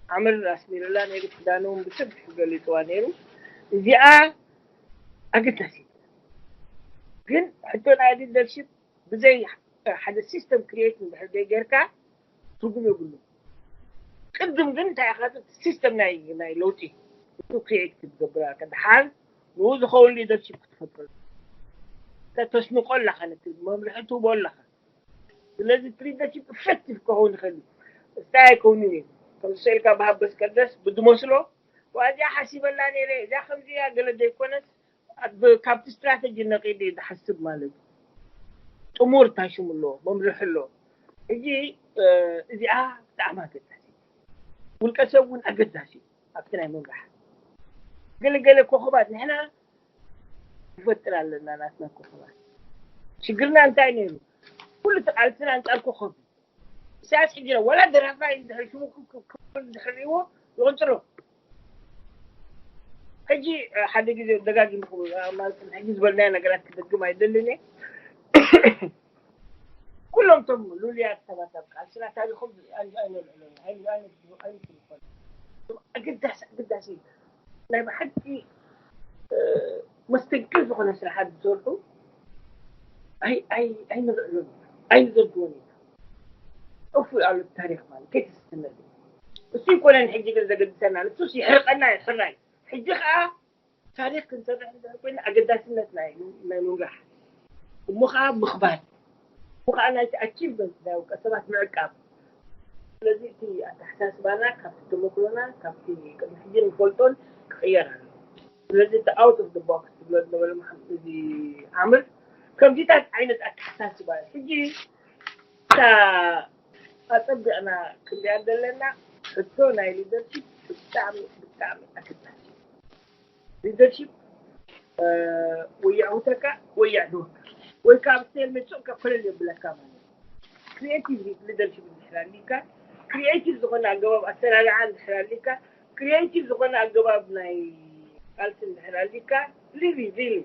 ዓምር ኣስሚርላ ነይሩ። ክዳን እውን ብሰፊሑ ገሊፅዋ ነይሩ። እዚኣ ኣገዳሲት ግን ሕቶ ናይ leadership ብዘይ ሓደ system create እንድሕር ዘይጌርካ ትርጉም የብሉ። ቅድም ግን እንታይ ኢኻ system ናይ ናይ ለውጢ እቱ create ክትገብር ኣለካ። ድሓር ንኡ ዝኸውን leadership ክትፈጥር ተስንቆ ኣለኻ፣ ነቲ መምርሒ ትህቦ ኣለኻ። ስለዚ እቲ leadership effective ክኸውን ይኽእል እዩ። እንታይ ኣይከውንን እዩ ከም ሰልካ ብሃበስ ቀደስ ብዝመስሎ ዋዚኣ ሓሲበላ ነይረ እዚኣ ከምዚኣ ገለ ዘይኮነስ ካብቲ strategy ነቒሉ እዩ ዝሓስብ ማለት እዩ። ጥሙር ታሽሙ ኣሎ፣ መምርሒ ኣሎ። ሕጂ እዚኣ ብጣዕሚ ኣገዳሲ ውልቀ ሰብ እውን ኣገዳሲ ኣብቲ ናይ ምምራሕ ገለገለ ኮኸባት ንሕና ንፈጥር ኣለና ናትና ኮኸባት። ሽግርና እንታይ ነይሩ? ኩሉ እቲ ቃልስና ኣንጻር ኮኸብ ኢሳያስ ሕጂ ወላ ደራፋይ እንድሕር ሽሙ ክብል እንድሕር ሪእዎ ይቕንጽሎ። ሕጂ ሓደ ግዜ ደጋጊም ማለት ሕጂ ዝበልናዮ ነገራት ክደግም ኣይደልን እየ። ኩሎም ቶም ሉልያት ሰባት ኣብ ቃልስና ታሪኾም ኣይንልዕሎን ኣይንፈልኾን። ኣገዳሲ ኣገዳሲ ናይ ብሓቂ መስተንክር ዝኾነ ስራሓት ዝሰርሑ ኣይንልዕሎን ኣይንዘንግዎን ኢና። ጠፉ ኣሎ ታሪኽ ማለት ከይተስተመር እሱ ይኮነን ሕጂ ግን ዘገድሰና ንሱስ ይሕርቀና ይሕራይ ሕጂ ከዓ ታሪኽ ክንሰርሕ እንድሕር ኮይና ኣገዳስነት ናይ ናይ ምምራሕ እሞ ከዓ ምኽባር እሞ ከዓ ናይቲ ኣቺቭመንት ናይ ውልቀ ሰባት ምዕቃብ ስለዚ እቲ ኣተሓሳስባና ካብቲ ተመክሮና ካብቲ ቅድሚ ሕጂ ንፈልጦን ክቕየር ኣሎ ስለዚ እቲ out of the box ትብሎ ዝነበረ እዚ ዓምር ከምዚታት ዓይነት ኣተሓሳስባ ሕጂ እታ ኣፀቢቕና ክንሪኣ ዘለና ሕቶ ናይ leadership ብጣዕሚ ብጣዕሚ ኣገዳሲ leadership ወይ የዕውተካ ወይ የዕድወካ ወይ ከዓ ኣብ stalemate ሱቕ ከፈለል የብለካ ማለት creative leadership እንድሕር ኣሊካ creative ዝኾነ ኣገባብ ኣሰራርዓ እንድሕር ኣሊካ creative ዝኾነ ኣገባብ ናይ ቃልሲ እንድሕር ኣሊካ really really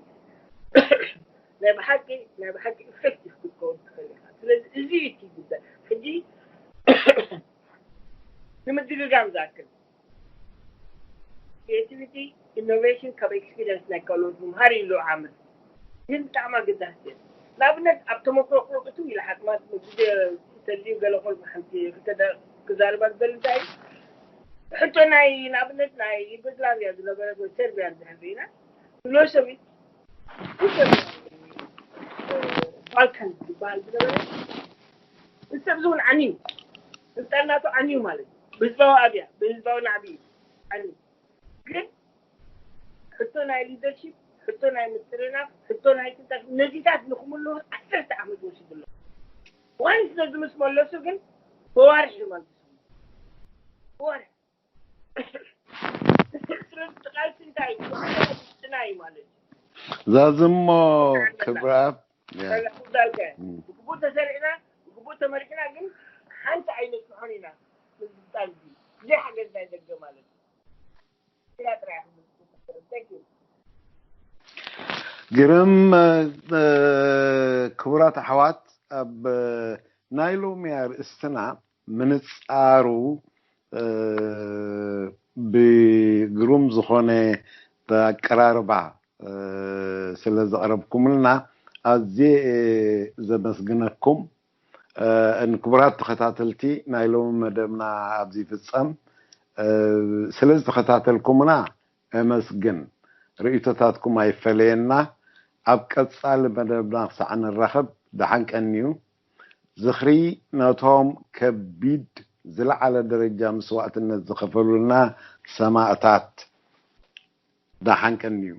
ናይ ብሓቂ ናይ ብሓቂ effective ክትከውን ትኽእል ኢኻ ስለዚ እዚ እዩ እቲ ጉዳይ ሕጂ ንምድግጋም ዝኣክል creativity innovation ካብ experience ናይ ካልኦት ምምሃር ኢሉ ዓምር ግን ብጣዕሚ ኣገዳሲ እዩ። ንኣብነት ኣብ ተመክሮ ክረክቱ ኢለ ሓጥማት ግዜ ተልዩ ገለ ቆልዑ ሓንቲ ክተደ ክዛረባ ዝደሊ እንታይ እዩ? ሕቶ ናይ ንኣብነት ናይ ዩጎዝላቪያ ዝነበረ ወይ ሰርቢያ እንድሕር ርኢና ሚሎሰቪች ባልካን ዝበሃል ዝነበረ ንሰብ ዝውን ዓንዩ ስልጣን ናቱ ዓንዩ ማለት እዩ። ብህዝባዊ ኣብያ ብህዝባዊ ናዕቢ እዩ ዓንዩ። ግን ሕቶ ናይ ሊደርሺፕ፣ ሕቶ ናይ ምጥርናፍ፣ ሕቶ ናይ ስልጣን ነዚታት ንክምልሱ ዓሰርተ ዓመት ወሲዱ ኣሎ። ዋንስ ነዚ ምስ መለሱ ግን ብዋርሒ ይመልሱ። ብዋርሒ ስለዚ እቲ ቃልሲ እንታይ እዩ? ጥና እዩ ማለት እዩ። ዛዝሞ ክብራት ዳልከ ብግቡእ ተሰሪዕና ብግቡእ ተመሪሕና ግን ሓንቲ ኣይነፅሖን ኢና። ምስልጣን እዚ ብዘይ ሓገዝ ናይ ደገ ማለት እዩ። ኢላ ጥራይ እያ ክምልስ ትኽእል። Thank you። ግርም እ፣ ክቡራት ኣሕዋት ኣብ ናይ ሎሚ ኣርእስትና ምንጻሩ እ፣ ብግሩም ዝኾነ ኣቀራርባ እ፣ ስለ ዘቕረብኩምልና ኣዝየ እየ ዘመስግነኩም። እ፣ ንክቡራት ተኸታተልቲ ናይ ሎሚ መደብና ኣብዚ ይፍጸም። እ፣ ስለ ዝተኸታተልኩምና እመስግን። ርእይቶታትኩም ኣይፈለየና። ኣብ ቀጻሊ መደብና ክሳዕ ንራኸብ ደሓን ቀንዩ። ዝኽሪ ነቶም ከቢድ ዝለዓለ ደረጃ መስዋእትነት ዝኸፈሉልና ሰማእታት። ደሓን ቀንዩ።